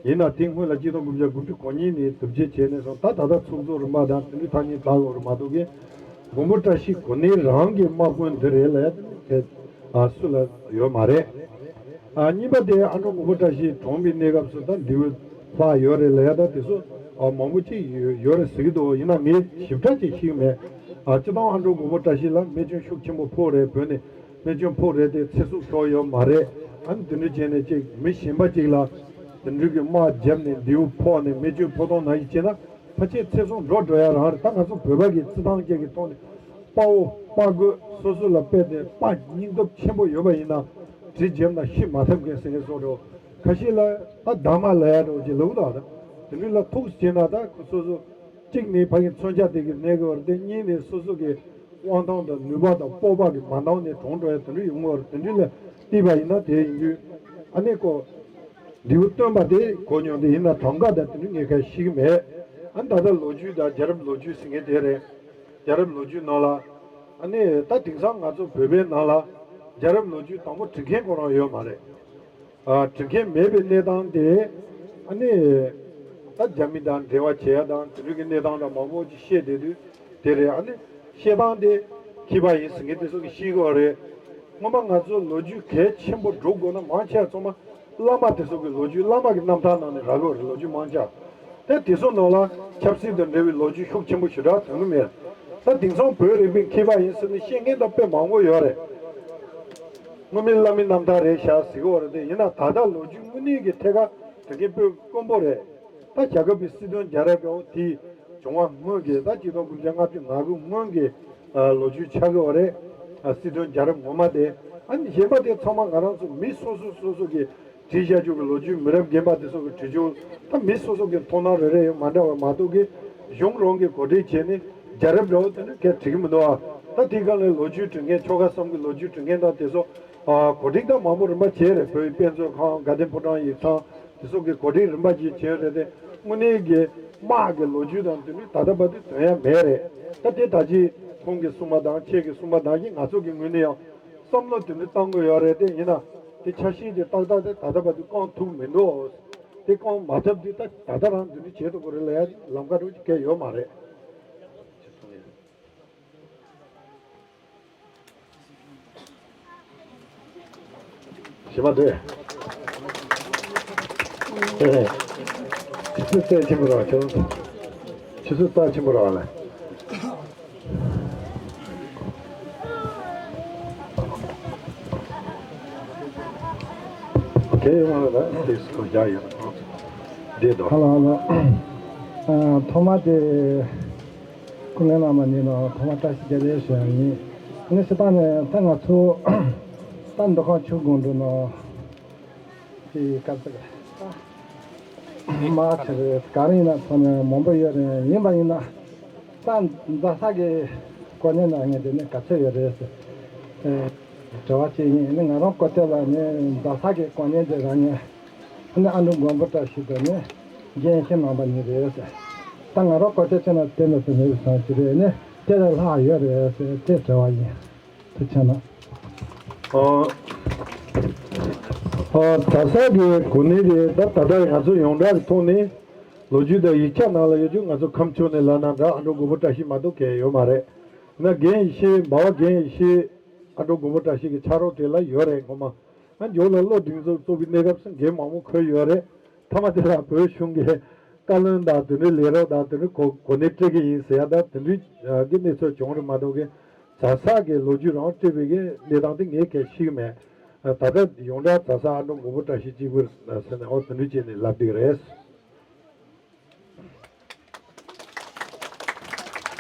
ཡིན་ན་དེ་སྔོན་ལ་གཅིག་སྟོང་དགུ་བརྒྱ་དགུ་བཅུ་གོ་གཉིས་ནས་དུམ་བྱེད་བྱས་ནས་སོང་ད་ད་ལྟ་ཚོགས་གཙོ་རིམ་པ་དང་དེ་འདྲའི་ཐ་སྙད་བཏགས་ཡོད་རེད་མ་གཏོགས་ཀྱི། མགོན་པོ་བཀྲ་ཤིས་གོ་གནས་རང་གི་དམག་དཔོན་འདི་རེད་ལབ་ཡ་དེ་ཨ་སུ་ལ་ཡོད་མ་རེད། ཨ་གཉིས་པ་དེ་ཨ་འབྲུག་མགོན་པོ་བཀྲ་ཤིས་གྲོངས་པའི་གནས་སྐབས་སུ་ད་འདི་བོ་ལྷག་ཡོད་རེད་ལབ་ཡ་ད་དེ་ཚོ་ཨ་མང་པོ་ཅིག་ཡོད་ཡོད་རེད་ཟེར་གྱི་འདུག་ཡིན་ན་ངས་ཞིབ་ཕྲ་ཅིག་ཤེས་ཀྱི་མེད། ཨ་སྤྱིར་བཏང་ཨ་འབྲུག་མགོན་པོ་བཀྲ་ཤིས་ལ་རྨས་སྐྱོན་ཤུགས་ཆེན་པོ་ཕོག་རེད། བོད་ནས་རྨས་སྐྱོན་ཕོག་རེད་དེ་ཚེ་སྲོག་ཤོར་ཡོད་མ་རེད། ཨ་ནི་དེ་འདྲ་བྱས་ནས་ཅིག་མི་གཞན་པ་ཅིག་ལ་དེ་འདྲ་གི་དམག་བརྒྱབ་ནས་མདེའུ་ཕོག་ནས་རྨས་སྐྱོན་ཕོག་སྟངས་ནང་བཞིན་བྱས་ན་ཕལ་ཆེར་ཚེ་སྲོག་འགྲོ་འགྲོ་ཡ་རང་རེད། ད་ང་ཚོ་བོད་པ་གི་རྩི་ཐང་ཅན་གྱི་ཐོག་ནས་དཔའ་བོ་དཔའ་རྒོད་སོ་སོ་ལ་དཔེ་དེ་དཔའ་སྙིང་སྟོབས་ཆེན་པོ་ཡོད་པ་ཡིན་ན་གྲི་བརྒྱབ་ན་ཤི་མ་ཐུབ་མཁན་ཟེར་མཁན་བཟོ་འདྲ། ཁ་ཤས་ལ་ད་གདམས་ངག་ལབ་ཡ་འདྲ་ཅིག་ལབ་གི་འདུག་ད་དེ་འདྲ་ལ་ཐུག་བྱས་ན་ད་ཁོ་སོ་སོ་གཅིག་ནས་ཕ་གི་མཚོན་ཆ་དེ་གི་གནས་དགོས་པ་རེད་དེ། གཉིས་ནས་སོ་སོ་གི་དབང་ཐང་དང་ནུས་པ་དང་སྤོབས་པ་གི་མ་འདང་ནས་གྲོངས་འགྲོ་ཡ་དེ་འདྲ་ཡོང་གི་ཡོད་རེད། དེ་འདྲ་ལ་བལྟས་པ་ཡིན་ན་དེ་ཡིན་དུས་ཨ་ནི་ཁོ་མདེའུ་བཏོན་པ་དེ་གོ་མྱོང་དེ་ཡིན་ན་གྲངས་ཀ་དང་དེ་འདྲ་ངས་ག་ཤེས་ཀྱི་མེད། ཨ་ནི་ད་ལྟ་ལོ་རྒྱུས་དང་རྒྱལ་རབས་ལོ་རྒྱུས་ཟེར་མཁན་དེ་རེད། རྒྱལ་རབས་ལོ་རྒྱུས་ནང་ལ་ཨ་ནི་ད་དེང་སང་ང་ཚོ་བོད་པའི་ནང་ལ་རྒྱལ་རབས་ལོ་རྒྱུས་དང་པོ་འབྲི་མཁན་ཁོ་རང་ཡོད་མ་རེད། ཨ་འབྲི་མཁན་མེད་པའི་གནས་སྟངས་དེ་ཨ་ནི་ད་རྒྱ་མི་དང་འབྲེལ་བ་བྱེད་ཡ་དང་དེ་འདྲ་གི་གནས་སྟངས་དང་མང་པོ་ཅིག་བཤད་བསྡད་དུས་དེ་རེད། ཨ་ནི་བཤད་སྟངས་དེ་མཁས་པ་ཡིན་ཟེར་མཁན་དེ་ཚོ་གིས་ཤེས་ཀྱི་ཡོད་རེད། སྔོན་མ་ང་ཚོ་ལོ་རྒྱུས་གལ་ཆེན་པོ་སྒྲུབ་དགོས་ན་མང་ཆེ་བ་ཚང་མ་བླ་མ་དེ་ཚོ་གི་ལོ་རྒྱུས་བླ་མ་གི་རྣམ་ཐར་ནང་ནས་རག་གི་ཡོད་རེད། ལོ་རྒྱུས་མང་ཆེ་བ། ད་དེ་ཚོ་ནང་ལ་ཆབ་སྲིད་དང་འབྲེལ་བའི་ལོ་རྒྱུས་ཤུགས་ཆེན་པོ་ཞེ་དྲག་དོན་གི་མེད། ད་དེང་སང་བོད་རིག་པའི་མཁས་པ་ཡིན་ཟེར་ནས་བཤད་མཁན་ད་དཔེ་མང་པོ་ཡོད་རེད། སྔོན་མའི་བླ་མའི་རྣམ་ཐར་རེད་ཤག་ཟེར་གི་ཡོད་རེད་དེ། ཡིན་ན་ད་ལྟ་ལོ་རྒྱུས་དངོས་གནས་ཀྱི་ཐད་ཀར་དེ་གའི་དཔེ་དཀོན་པོ་རེད། ད་རྒྱལ་ཁབ་ཀྱི་སྲིད་དོན་རྒྱལ་རབས་འདྲ་བོ་དེ་བྱུང་བ་སྔོན་གྱི་ད་ཆིག་སྟོང་དགུ་བརྒྱ་ལྔ་བཅུ་ང་དགུ་སྔོན་གྱི་ལོ་རྒྱུས་ཆགས་ཀྱི་ཡོད་རེད། སྲིད་དོན་རྒྱལ་རབས་ངོ་མ་དེ། ཨ་ནི་གཞན་པ་དེ་ཚང་མ་ང་རང་ཚོ་མི་སོ་སོ་སོ་སོ་གི་བྲིས་བཞག་རྒྱུ་གི་ལོ་རྒྱུས། མི་རབས་རྒན་པ་དེ་ཚོ་གི་བྲིས་རྒྱུ། ད་མི་སོ་སོ་གི་མཐོང་སྣང་རེ་རེ་ཡང་མ་འདྲ་བ་མ་གཏོགས་གི་གཞུང་རང་གི་གོ་སྒྲིག་བྱས་ནས་རྒྱལ་རབས་འདྲ་བོ་དེ་འདྲ་གས་བྲིས་གི་མི་འདུག་ཨ། ད་དེའི་སྒང་ལ་ལོ་རྒྱུས་འབྲི་མཁན་ཆོལ་ཁ་གསུམ་གི་ལོ་རྒྱུས་འབྲི་མཁན་དང་དེ་ཚོ་ཨ་གོ་སྒྲིག་ད་མང་པོ་རིམ་པ་བྱས་རེད། བོད་ཀྱི་དཔེ་མཛོད་ཁང་དགའ་ལྡན་ཕོ་བྲང་ཡིག་ཚང་དེ་ཚོ་གི་གོ་སྒྲིག་རིམ་པ་བྱས་བྱས་རེད་དེ། དངོས་གནས་ཀྱི་དམག་གི་ལོ་རྒྱུས་དང་དེ་འདྲ་ད་ལྟ་བར་དུ་དོན་ཡ་མེད་རེད། ད་དེ་ད་ཅི་ཁོང་གིས་གསུངས་པ་དང་ཁྱེད་ཀྱིས་གསུངས་པ་དང་གི་ང་ཚོ་གི་ངོས་ནས་ཡང་བསམ་བློ་དེ་འདྲ་བཏང་དགོས་ཡོད་རེད་དེ། ཡིན་ན་དེ་ཆ་ཤས་དེ་ཏག་ཏག་དེ་ད་ལྟ་བར་དུ་བསྐང་ཐུབ་མི་འདུག་དེ་བསྐང་མ་ཐུབ་དུས་ད་ད་ལྟ་རང་འདི་འདྲ་བྱེད་ཐུབ་དགོས་རེད་ལབ་ཡ་ལམ་ཁ་འདྲ་བོ་ཅིག་གས་ཡོད་མ་རེད། ཞེ་མ་དེ། ཆུ་ཚོད་རྩ་ཆེན་པོ་ར་ཁྱོད། ཆུ་ཚོད་རྩ་ཆེན་པོ་ར་ལ། ཁྱེད་ཡོང་བ་ལ་དེ་སུ་ཡག་ཡོད། འདི་དོ། ཧ་ལོ་ཧ་ལོ། ཨ་ཐོག་མ་དེ། སྐུ་ངལ་བླ་མ་ཉིད་ལ་ཐོག་མ་བཀྲ་ཤིས་བདེ་ལེགས་ཞུ་ཡ་ཡིན། ཨ་ནི་སྤྱིར་བཏང་ནས་ད་ང་ཚོ་ད་མདོ་ཁམས་ཆུ་དགུང་འགྲོ་ནོ་དེ་སྐབས་དེར་མ་ཆེ་རེད། ག་རེ་ཡིན་ན་ཐོག་ནས་མང་པོ་ཡོད་རེད། ཡིན་པ་ཡིན་ན་ད་རྫ་ས་གི་གོ་གནས་ནང་ངས་དེ་ནས་ག་ཚོད་ཡོད་རེད་ཟེར་དྲི་བ་ཅིག་ཡིན། ཨ་ནི་ང་རང་གོ་ཐོས་ལ་ནི་རྫ་ས་གི་གོ་གནས་དེ་རང་ངས། ཨ་ནི་ཨ་འབྲུག་མགོན་པོ་བཀྲ་ཤིས་དང་ནི་རྒན་ཤེས་ནང་པ་གཉིས་རེད་ཟེར། ད་ང་རང་གོ་ཐོས་ཆེ་ན་དེ་འདྲ་ཟེར་མི་བཟང་ཞིག་རེད། ནི་དེ་ལས་ལྷག་ཡོད་རེད་ཟེར་དེ་དྲི་བ་ཡིན། དེ་ཆ་ན། ཨ་ཨ་རྫ་ས་གི་གོ་གནས་དེ་ད་ད་ལྟ་ང་ཚོ་ཡོངས་གྲགས་ཀྱི་ཐོག་ནས་ལོ་རྒྱུས་དང་ཡིག་ཆ་ནང་ལ་ཡོད་རྒྱུ། ང་ཚོ་ཁམས་ཕྱོགས་ནས་ལབ་ན་འདྲ་ཨ་འབྲུག་མགོན་པོ་བཀྲ་ཤིས་མ་གཏོགས་གང་ཡང་ཡོད་མ་རེད། ན་རྒན་ཡེ་ཤེས། འབའ་བ་རྒན་ཡེ་ཤེས། ཨ་འབྲུག་མགོན་པོ་བཀྲ་ཤིས་ཀྱི་ཕྱག་རོགས་དེ་ལ་ཡོད་རེད་ངོ་མ། ང་མཇུག་ལ་བློ་སྒྲིག་འཛུགས་གཙོ་བོའི་གནས་སྐབས་སུ་འགན་མང་པོ་འཁུར་ཡོད་རེད། མཐའ་མ་དེ་ལ་བོད་གཞུང་གི་བཀའ་བློན་དང་དེ་འདྲའི་ལས་རོགས་དང་དེ་འདྲའི་གོ་གོ་གནས་སྤྲད་ཀྱི་ཡིན་ཟེར་ཡ་དང་དེ་འདྲའི་གི་གནས་ཚུལ་བྱུང་རེད་མ་གཏོགས་གི། རྫ་ས་གི་ལོ་རྒྱུས་རང་སྤྲད་པའི་གི་གནས་སྟངས་དེ་ངས་གལ་ཤེས་ཀྱི་མེད། ད་ལྟ་ཡོངས་གྲགས་རྫ་ས་ཨ་འབྲུག་མགོན་པོ་བཀྲ་ཤིས་གཅིག་པུ་ཟེར་ནས་འོ་དེ་འདྲའི་བྱས་ནས་ལབ་བསྡད་ཀྱི་རེད།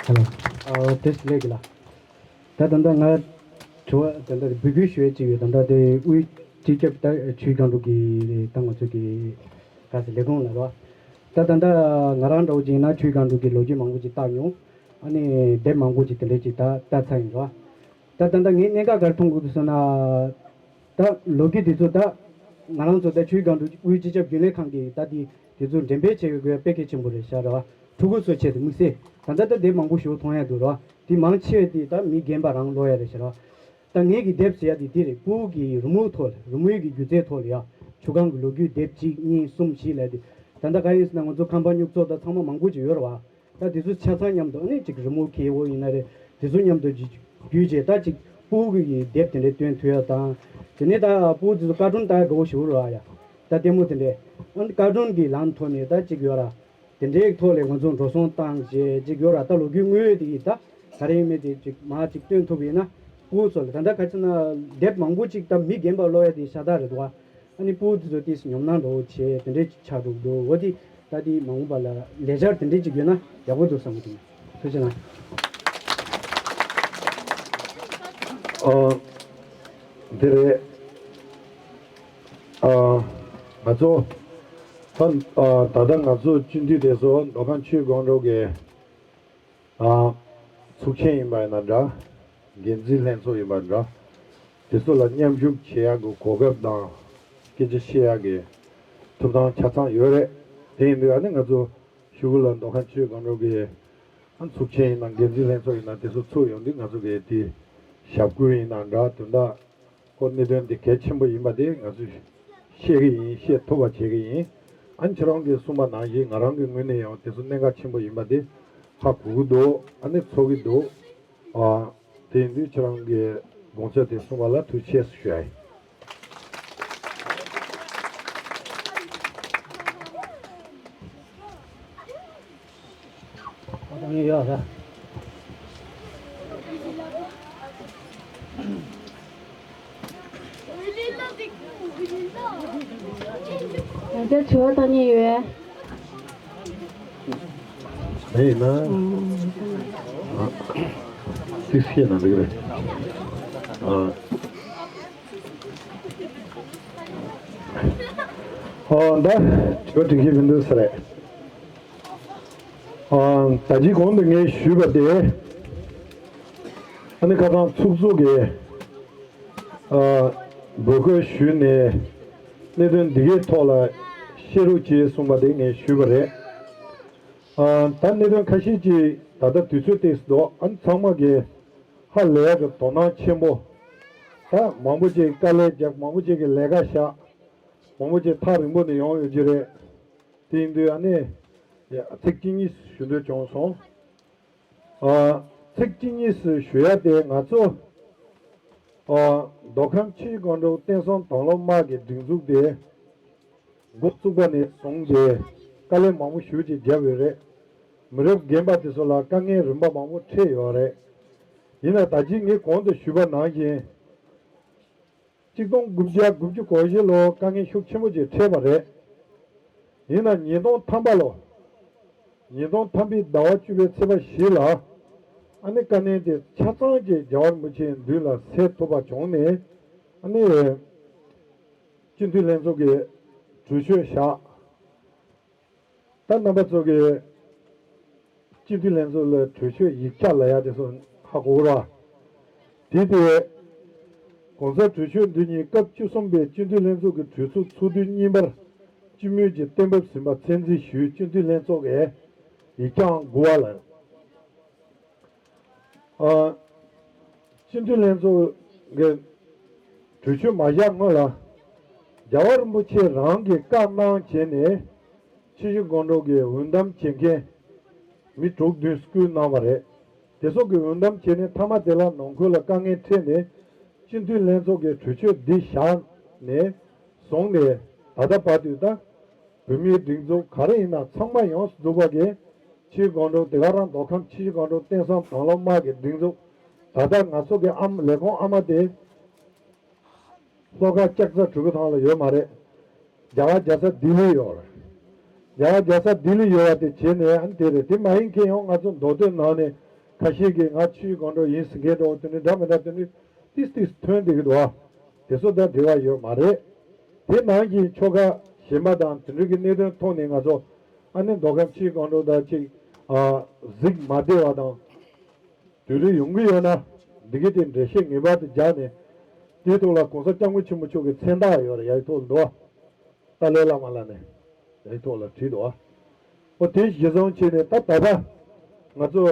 ཧེ་ལོ། ཨ་བཀྲ་ཤིས་བདེ་ལེགས་ལགས། ད་ད་ལྟ་ང་དྲི་བ་ད་ལྟ་འབོད་སྐུལ་ཞུ་ཡས་ཅིག་ཡོད། ད་ལྟ་དེ་དབུས་ སྤྱི་ཁྱབ་ད་ཆུའི་སྒང་དྲུག་གི་ད་ང་ཚོ་གི་ག་ཟེ་ལས་ཁུངས་ལ་རོ། ད་ད་ད་ང་རང་འདྲ་བོ་ཅིག་ཡིན་ན་ཆུའི་སྒང་དྲུག་གི་ལོ་རྒྱུས་མང་པོ་ཅིག་བལྟས་མྱོང་། ཨ་ནི་དེབ་མང་པོ་ཅིག་དེ་འདྲས་ཅིག་ད་ལྟ་ཚར་ཡིན་རོ། ད་ད་ད་ངས་གནད་འགག་ག་རེ་མཐོང་གི་འདུག་ཟེར་ན། ད་ལོ་རྒྱུས་དེ་ཚོ་ད་ང་རང་ཚོ་ད་ཆུའི་སྒང་དྲུག་དབུས་སྤྱི་ཁྱབ་རྒྱུན་ལས་ཁང་གིས་ད་དེ་དེ་ཚོ་འགྲེམས་སྤེལ་བྱེད་དགོས་དཔེ་གལ་ཆེན་པོ་རེད་ཤག་རོ། ཕྲུ་གུ་ཚོའི་ཆེད་དུ་དམིགས་བསལ་ད་ད་ད་དེབ་མང་པོ་ཞིག་མཐོང་ཡ་འདུག་རོ། དེ་མང་ཆེ་བ་དེ་ད་མི་རྒན་པ་རང་ཀློག་ཡ་རེད་ཤག་རོ། ད་ངེད་ཀྱི་དེབ་ཟེར་ཡ་དེ་འདི་རེད། སྤུ་གུ་གི་རི་མོའི་ཐོག་ལ་རི་མོའི་གི་སྒྱུ་རྩལ་ཐོག་ལ་ཡ་ཆུ་སྒང་གི་ལོ་རྒྱུས་དེབ་གཅིག་གཉིས་གསུམ་བཞི་ལབ་དེ། ད་ལྟ་ག་ཡིན་ཟེར་ན་ང་ཚོ་ཁང་པ་སྨྱུག་ཚོགས་དང་ཚང་མ་མང་པོ་ཅིག་ཡོད་རེད་བ། ད་དེ་ཚོ་ཆ་ཚང་མཉམ་དུ་ཨ་ནི་གཅིག་རི་མོ་མཁས་པོ་ཡིན་ན་རེད། དེ་ཚོ་མཉམ་དུ་བརྒྱུད་བརྒྱུད་བྱས་ད་གཅིག་སྤུ་གུ་གི་དེབ་དེ་འདྲ་སྟོན་ཐུབ་ཡ་དང་། དེ་ནས་ད་སྤུ་གུ་དེ་ཚོ་ཀར་ཊུན་ལྟ་ཡ་དགའ་པོ་ཞེ་པོ་རེད་བ་ཡ། ད་ལྟད་མོ་དེ་འདྲ་ཨ་ནི་ཀར་ཊུན་གི་ལམ་ཐོག་ནས་ད་གཅིག་ཡོད་ར། དེ་འདྲའི་ཐོག་ལས་ང་ཚོ་འགྲོ་སོང་བཏང་བྱས་ཅིག་ཡོད་ར། ད་ལོ་རྒྱུས་དངོས་ཡོད་དེ་ཡིས་ད་ག་རེ་ཡིན་མིན་དེ་ཅིག་མར་ཅིག་སྟོན་ཐུབ་ཡིན་ན་སྤུ་གུ་ཚོ་ལ་ད་ལྟ་ག་ཅི་ན་དེབ་མང་པོ་ཅིག་ད་མི་རྒན་པ་ཀློག་ཡ་དེ་ཤ་སྟག་རེད་འདུག་བ། ཨ་ནི་སྤུ་གུ་དེ་ཚོ་ཏིས་ཉོབ་སྣང་འདྲ་བོ་བྱས་དེ་འདྲའི་ཅིག་ཆགས་འགྲོ་གི་འདུག་འོ་དེ་ད་དེ་མ་འོངས་པ་ལ་ལས་འཆར་དེ་འདྲའི་ཅིག་ཡོད་ན་ཡག་པོ་འདུག་བསམ་གི་འདུག་ཐུགས་རྗེ་གནང་། ཨ། འདི་རེད། ཨ། ང་ཚོ་ད་ཨ་ད་ལྟ་ང་ཚོ་སྤྱི་འཐུས་དེ་ཚོ་མདོ་ཁམས་ཆུ་སྒང་དྲུག་གི་ཨ་ཚོགས་ཆེན་ཡིན་པ་ཡིན་ན་འདྲ། འགན་འཛིན་ལྷན་ཚོགས་ཡིན་པ་འདྲ། དེ་ཚོ་ལ་མཉམ་ཞུགས་བྱེད་ཡག་གི་གོ་སྐབས་དང་སྐད་ཆ་བཤད་ཡག་གི་ཐོབ་ཐང་ཆ་ཚང་ཡོད་རེད། དེ་ཡིན་དུས་ཨ་ནི་ང་ཚོ་གཞུག་གུ་ལ་མདོ་ཁམས་ཆུ་སྒང་དྲུག་གི་ཨ་ཚོགས་ཆེན་ཡིན་ན་འགན་འཛིན་ལྷན་ཚོགས་ཡིན་ན་དེ་ཚོ་ཚུགས་ཡོང་དུས་ང་ཚོ་གི་དེ་ཞབས་སྐུལ་ཡིན་ན་འདྲ་དོན་དག་ཁོ་གནད་དོན་འདི་གལ་ཆེན་པོ་ཡིན་པ་དེ་ང་ཚོས་ཤེས་ཀྱི་ཡིན། ཤེས་ཐུབ་པ་བྱེད་ཀྱི་ཡིན། ཨ་ནི་ཁྱེད་རང་གིས་གསུངས་པ་ནང་བཞིན་ང་རང་གི་ངོས་ནས་ཡང་དེ་ཚོ་གནད་འགག་ཆེན་པོ་ཡིན་པ་དེ་ཧ་གོ་གི་འདུག་ཨ་ནི་ཚོར་གི་འདུག་ཨ། དེ་ཡིན་དུས་ཁྱེད་རང་གིས་དགོངས་ཚུལ་དེ་གསུངས་པ་ལ་ཐུགས་རྗེ་ཆེ་ཞུ་ཡ་ཡིན། ཡང་བསྐྱར་དྲི་བ་བཏང་མཁན་ཡོད། མེད་ན། ཨ། ཏིག་སྐད་ན་འགྲིག་རེད། ཨ། ཨོ་ད་དྲི་བ་དྲི་མཁན་མི་འདུག་ས་རེད། ཨ། ད་ཅི་གོང་དུ་ངས་ཞུས་པ་དེ། ཨ་ནི་ཁ་སང་ཚོགས་གཙོ་གིས་ཨ་འབོད་སྐུལ་ཞུས་ནས་གནད་དོན་འདི་གའི་ཐོག་ལ་བཤད་རོགས་གྱིས་གསུངས་པ་དེ་ངས་ཞུས་པ་རེད། ཨ། ད་གནད་དོན་ཁ་ཤས་ཅིག་ད་ལྟ་དུས་ཚོད་ཏོག་ཙམ་འདུག་ཨ་ནི་ཚང་མ་གིས་ཧ་ལས་ཡག་གི་དོ་སྣང་ཆེན་པོ། ད་མང་པོ་ཅིག་དཀའ་ལས་རྒྱབ། མང་པོ་ཅིག་གིས་ལས་ཀ་བཞག་མང་པོ་ཅིག་ཐག་རིང་པོ་ནས་ཡོང་ཡོད་ཀྱི་རེད། དེ་ཡིན་དུས་ཨ་ནི་ཚིག་གཅིག་གཉིས་ཞུ་འདོད་བྱུང་སོང་། ཨ། ཚིག་གཅིག་གཉིས་སུ་ཞུ་ཡ་དེ་ང་ཚོ། ཨ། མདོ་ཁམས་ཆུ་བཞི་སྒང་དྲུག་བསྟན་སྲུང་དོན་སློབ་དམག་གི་སྒྲིག་འཛུགས་དེ་འགོ་བཙུགས་པ་ནས་བཟུང་སྟེ་དཀའ་ལས་མང་པོ་ཞེ་པོ་ཅིག་བརྒྱབ་ཡོད་རེད། མི་རབས་རྒན་པ་དེ་ཚོ་ལ་དཀའ་ངལ་རིམ་པ་མང་པོ་འཕྲད་ཡོད་རེད། ཡིན་ན་ད་ཅི་ངས་གོང་དུ་ཞུས་པ་ནང་བཞིན། ཆིག་སྟོང་དགུ་བརྒྱ་དགུ་བཅུ་གོ་བཞི་ལོ་དཀའ་ངལ་ཤུགས་ཆེན་པོ་ཅིག་འཕྲད་པ་རེད། ཡིན་ན་ཉིས་སྟོང་ཐམ་པ་ལོ། ཉིས་སྟོང་ཐམ་པའི་ཟླ་བ་བཅུ་པའི་ཚེས་པ་བཞི་ལ། ཨ་ནི་དཀའ་ངལ་དེ་ཆ་ཚང་ཅིག་རྒྱལ་བ་རིན་པོ་ཆེའི་མདུན་ལ་སེལ་ཐུབ་པ་བྱུང་ནས། ཨ་ནི། སྤྱི་འཐུས་ལྷན་ཚོགས་ཀྱིས་གྲོས་ཆོད་བཞག་ད་རྣམ་པ་ཚོ་གིས་སྤྱི་འཐུས་ལྷན་ཚོགས་ལ་གྲོས་ཆོད་ཡིག་ཆ་ལ་ཡ་དེ་ཚོ་ཧ་གོ་གི་རེད་བ། དེ་དེ་གོང་གསལ་གྲོས་ཆོད་འདི་ཉིད་སྐབས་བཅུ་གསུམ་པའི་སྤྱི་འཐུས་ལྷན་ཚོགས་ཀྱི་གྲོས་ཚོགས་ཚོགས་དུས་གཉིས་པར་སྤྱི་མོས་ཀྱིས་གཏན་འབེབས་ཟིན་པ་མཚན་འཛིན་ཞུས། སྤྱི་འཐུས་ལྷན་ཚོགས་ཀྱིས་ཡིག་ཆའང་དགུ་པ་ལ། ཨ། སྤྱི་འཐུས་ལྷན་ཚོགས་ཀྱི་གྲོས་ཆོད་མ་བཞག་སྔོན་ལ། རྒྱལ་བ་རིན་པོ་ཆེ་རང་གིས་བཀའ་གནང་བྱས་ནས་ཆུ་བཞི་སྒང་དྲུག་གི་འོས་འདེམས་བྱེད་མཁན་མི་དྲུག་བདུན་བསྐོས་གནང་བ་རེད། དེ་ཚོ་གི་འོས་འདེམས་བྱས་ནས་མཐའ་མ་དེ་ལ་ནང་ཁུལ་ལ་དཀའ་ངལ་འཕྲད་ནས་སྤྱི་འཐུས་ལྷན་ཚོགས་ཀྱི་གྲོས་ཆོད་འདི་བཞག་ནས་བཟུང་ནས་ད་ལྟ་བར་དུ་ད། བོད་མིའི་སྒྲིག་འཛུགས་ག་རེ་ཡིན་ན་ཚང་མ་ཡོངས་སུ་རྫོགས་པ་གི་ཆུ་བཞི་སྒང་དྲུག་དེ་ག་རང་མདོ་ཁམས་ཆུ་བཞི་སྒང་དྲུག་བསྟན་སྲུང་དོན་སློབ་དམག་གི་སྒྲིག་འཛུགས། ད་ལྟ་ང་ཚོ་གི་ཨམ་ལས་ཁུངས་ཨ་མ་དེ་ལྷོ་ཁ་ལྕགས་རྩ་གྲུ་གུ་ཐང་ལ་ཡོད་མ་རེད། རྒྱ་གར་རྒྱལ་ས་ལྡི་ལི་ཡོད་རེད། རྒྱ་གར་རྒྱལ་ས་ལྡི་ལི་ཡོད་པ་དེ་བྱས་ནས་ཨ་ནི་དེ་རེད། དེ་མ་ཡིན་མཁན་ཡང་ང་ཚོ་མདོ་སྟོད་ནང་ནས་ཁ་ཤས་ཀྱིས་ང་ཆུ་བཞི་སྒང་དྲུག་ཡིན་ཟེར་མཁན་འདྲ་བོ་དེ་འདྲ་འདྲ་མི་འདྲ་དེ་འདྲ་ཏིས་ཏིས་ཐོན་བསྡད་ཀྱི་འདུག་ཨ། དེ་ཚོ་དང་འབྲེལ་བ་ཡོད་མ་རེད། དེ་ནང་གི་ཆོལ་ཁ་གཞན་པ་དང་དེ་འདྲ་གི་གནད་དོན་ཐོག་ནས་ང་ཚོ་ཨ་ནི་མདོ་ཁམས་ཆུ་བཞི་སྒང་དྲུག་དང་ཅིག་ཨ་གཟིགས་མ་བདེ་བ་དང་། དུས་རིང་ཡོང་གི་ཡོད་ན་འདི་གི་དེ་འགྲེལ་བཤད་ངེས་པར་དུ་རྒྱག་ནས། དེའི་ཐོག་ལ་༸གོང་ས་༸སྐྱབས་མགོན་ཆེན་པོ་མཆོག་གི་མཚན་རྟགས་ཡོད་རེད། ཡ་ཡི་ཐོག་ལ་འདུག་བ། ཏཱ་ལའི་བླ་མ་ལ་ནས་ཡ་ཡི་ཐོག་ལ་བྲིས་འདུག་བ། ཨོ་དེ་གཞི་བཟུང་བྱས་ནས་ད་ད་ལྟ་ང་ཚོ་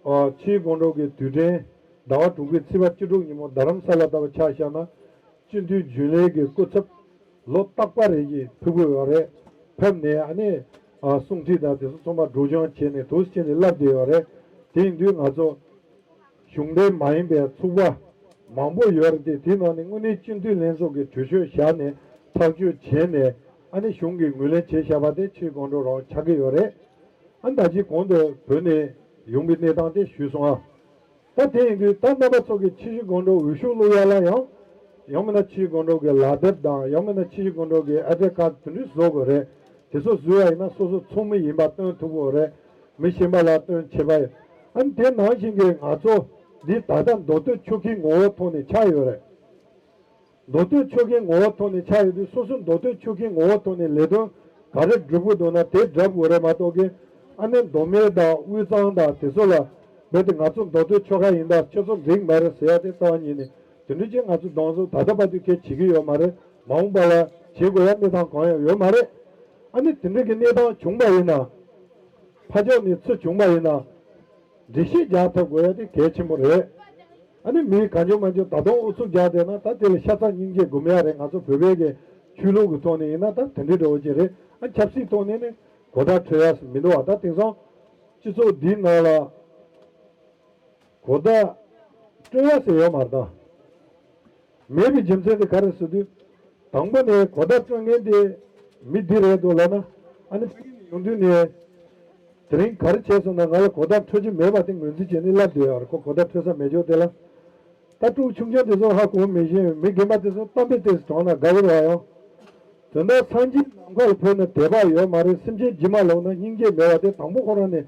ཨ་ཆུ་བཞི་སྒང་དྲུག་གི་དུས་དྲན་ཟླ་བ་དྲུག་པའི་ཚེས་པ་བཅུ་དྲུག་ཉིན་མོ་རྡ་རམ་ས་ལ་ལྟ་བུ་ཆ་བཞག་ན། སྤྱི་འཐུས་རྒྱུན་ལས་ཀྱི་སྐུ་ཚབ་ལོ་རྟག་པ་རེ་བཞིན་ཕེབས་ཀྱི་ཡོད་རེད། ཕེབས་ནས་ཨ་ནི་ཨ་གསུང་ཁྲིད་དང་དེ་ཚོ་ཚང་མ་སྒྲོག་སྦྱང་བྱས་ནས་དུས་བྱས་ནས་བསླབ་བསྡད་ཡོད་རེད། དེ་ཡིན་དུས་ང་ཚོ་གཞུང་འབྲེལ་མ་ཡིན་པའི་ཚོགས་པ་མང་པོ་ཡོད་རེད་དེ། དེའི་ནང་ནས་དངོས་གནས་སྤྱི་འཐུས་ལྷན་ཚོགས་ཀྱི་གྲོས་ཆོད་བཞག་ནས་ཐག་གཅོད་བྱས་ནས་ཨ་ནི་གཞུང་གིས་ངོས་ལེན་བྱས་བཞག་པ་དེ་ཆུ་བཞི་སྒང་དྲུག་རང་ཆགས་ཀྱི་ཡོད་རེད། ཨ་ནི་ད་ཅི་གོང་དུ་བོད་ནས་ཡོང་པའི་གནས་སྟངས་དེ་ཞུས་སོང་ཨ། ད་དེ་ཡིན་དུས་ད་རྣམ་པ་ཚོ་གི་ཆུ་བཞི་སྒང་དྲུག་འོས་ཤོག་བླུག་ཡ་ལ་ཡང་། ཡང་མིན་ན་ཆུ་བཞི་སྒང་དྲུག་གི་ལག་དེབ་དང་། ཡང་མིན་ན་ཆུ་བཞི་སྒང་དྲུག་གི་ཨེ་ཌི་ཀར་དེ་འདྲ་བཟོ་དགོས་རེད། དེ་ཚོ་བཟོས་པ་ཡིན་ན་སོ་སོ་ཚོགས་མི་ཡིན་པ་སྟོན་ཐུབ་དགོས་རེད། མི་གཞན་པ་ལ་སྟོན་བྱེད་པ་ཡིན། ཨ་ནི་དེ་ནང་བཞིན་གྱི་ང་ཚོ་འདི་ད་ལྟ་མདོ་སྟོད་ཆོལ་ཁའི་ངོ་བོ་ཐོག་ནས་ཆགས་ཡོད་རེད། མདོ་སྟོད་ཆོལ་ཁའི་ངོ་བོ་ཐོག་ནས་ཆགས་ཡོད་དུས་སོ་སོ་མདོ་སྟོད་ཆོལ་ཁའི་ངོ་བོ་ཐོག་ནས་ལས་དོན་ག་རེ་སྒྲུབ་དགོས་འདུག་ན་དེ་སྒྲུབ་དགོས་རེད་མ་གཏོགས་ཀྱི། ཨ་ནི་མདོ་སྨད་དང་དབུས་གཙང་དང་དེ་ཚོ་ལ་རྦད་དེ་ང་ཚོ་མདོ་སྟོད་ཆོལ་ཁ་ཡིན་ད་ཁྱོད་ཚོ་འགྲིག་མ་རེད་ཟེར་ཡ་དེ་རྩ་བ་ཉིད་ནས་དེ་འདྲ་ཅིག་ང་ཚོ་གདོང་བཟུང་ད་ལྟ་བར་དུ་གལ་བྱེད་ཀྱི་ཡོད་མ་རེད། མ་འོངས་པ་ལ་བྱེད་དགོས་ཡ་གནས་སྟངས་གང་ཡང་ཡོད་མ་རེད། ཨ་ནི་དེ་འདྲ་གི་གནས་སྟངས་བྱུང་པ་ཡིན་ན། ཕར་ཕྱོགས་ནས་ཚུར་བྱུང་པ་ཡིན་ན། འགྲེལ་བཤད་རྒྱག་ཐབས་དགོས་ཡ་དེ་གལ་ཆེན་པོ་རེད། ཨ་ནི་མི་གང་བྱུང་མང་བྱུང་ད་དུང་ཨུ་ཚུགས་རྒྱག་བསྡད་ན་ད་དེ་ལ་ཤ་ཚ་སྙིང་རྗེ་སྒོམ་ཡ་རེད། ང་ཚོ་བོད་པའི་གི་ཆོས་ལུགས་ཀྱི་ཐོག་ནས་ཡིན་ན་ད་དེ་འདྲའི་འདྲ་བོ་ཅིག་རེད། ཨ་ཆབ་སྲིད་ཐོག་ནས་ནི་གོ་བརྡ་འཕྲོད་ཡ་མི་འདུག་བ། ད་དེང་སང་སྤྱི་ཚོགས་འདིའི་ནང་ལ་གོ་བརྡ་སྤྲོད་ཡ་ཟེར་ཡོད་མ་རེད་ད། མེད་པའི་རྒྱུ་མཚན་དེ་ག་རེ་ཟེར་དུས། དང་པོ་ནས་གོ་བརྡ་སྤྲོད་མཁན་དེ་མི་འདི་རེད་འདུག་ལབ་ན། ཨ་ནི་ཕ་གི་ནས་ཡོང་དུས་ནས་དེ་རིང་ག་རེ་བྱས་སོང་ན་ང་ལ་གོ་བརྡ་འཕྲོད་ཀྱི་མེད་པ་དེ་ངོས་འཛིན་བྱས་ནས་ལབ་བསྡད་ཡོད་རེད། ཁོ་གོ་བརྡ་འཕྲོད་ས་མེད་ཅོག་དེ་ལ། ད་ཕྲུ་གུ་ཆུང་ཆུང་དེ་ཚོ་ཧ་གོ་མི་ཤེས། མི་རྒན་པ་དེ་ཚོ་གཏམ་དཔེ་དེ་ཚོ་དྲངས་ན་དགའ་བོ་རེད་བ་ཡང་། དོན་དག་སངས་རྒྱས་ནམ་མཁའ་ལ་འཕོས་ན་དད་པ་ཡོད་མ་རེད། སེམས་ཅན་སྦྱིན་པ་ལོག་ན་སྙིང་རྗེ་མེད་པ་དེ་དང་པོ་ཁོ་རང་ནས་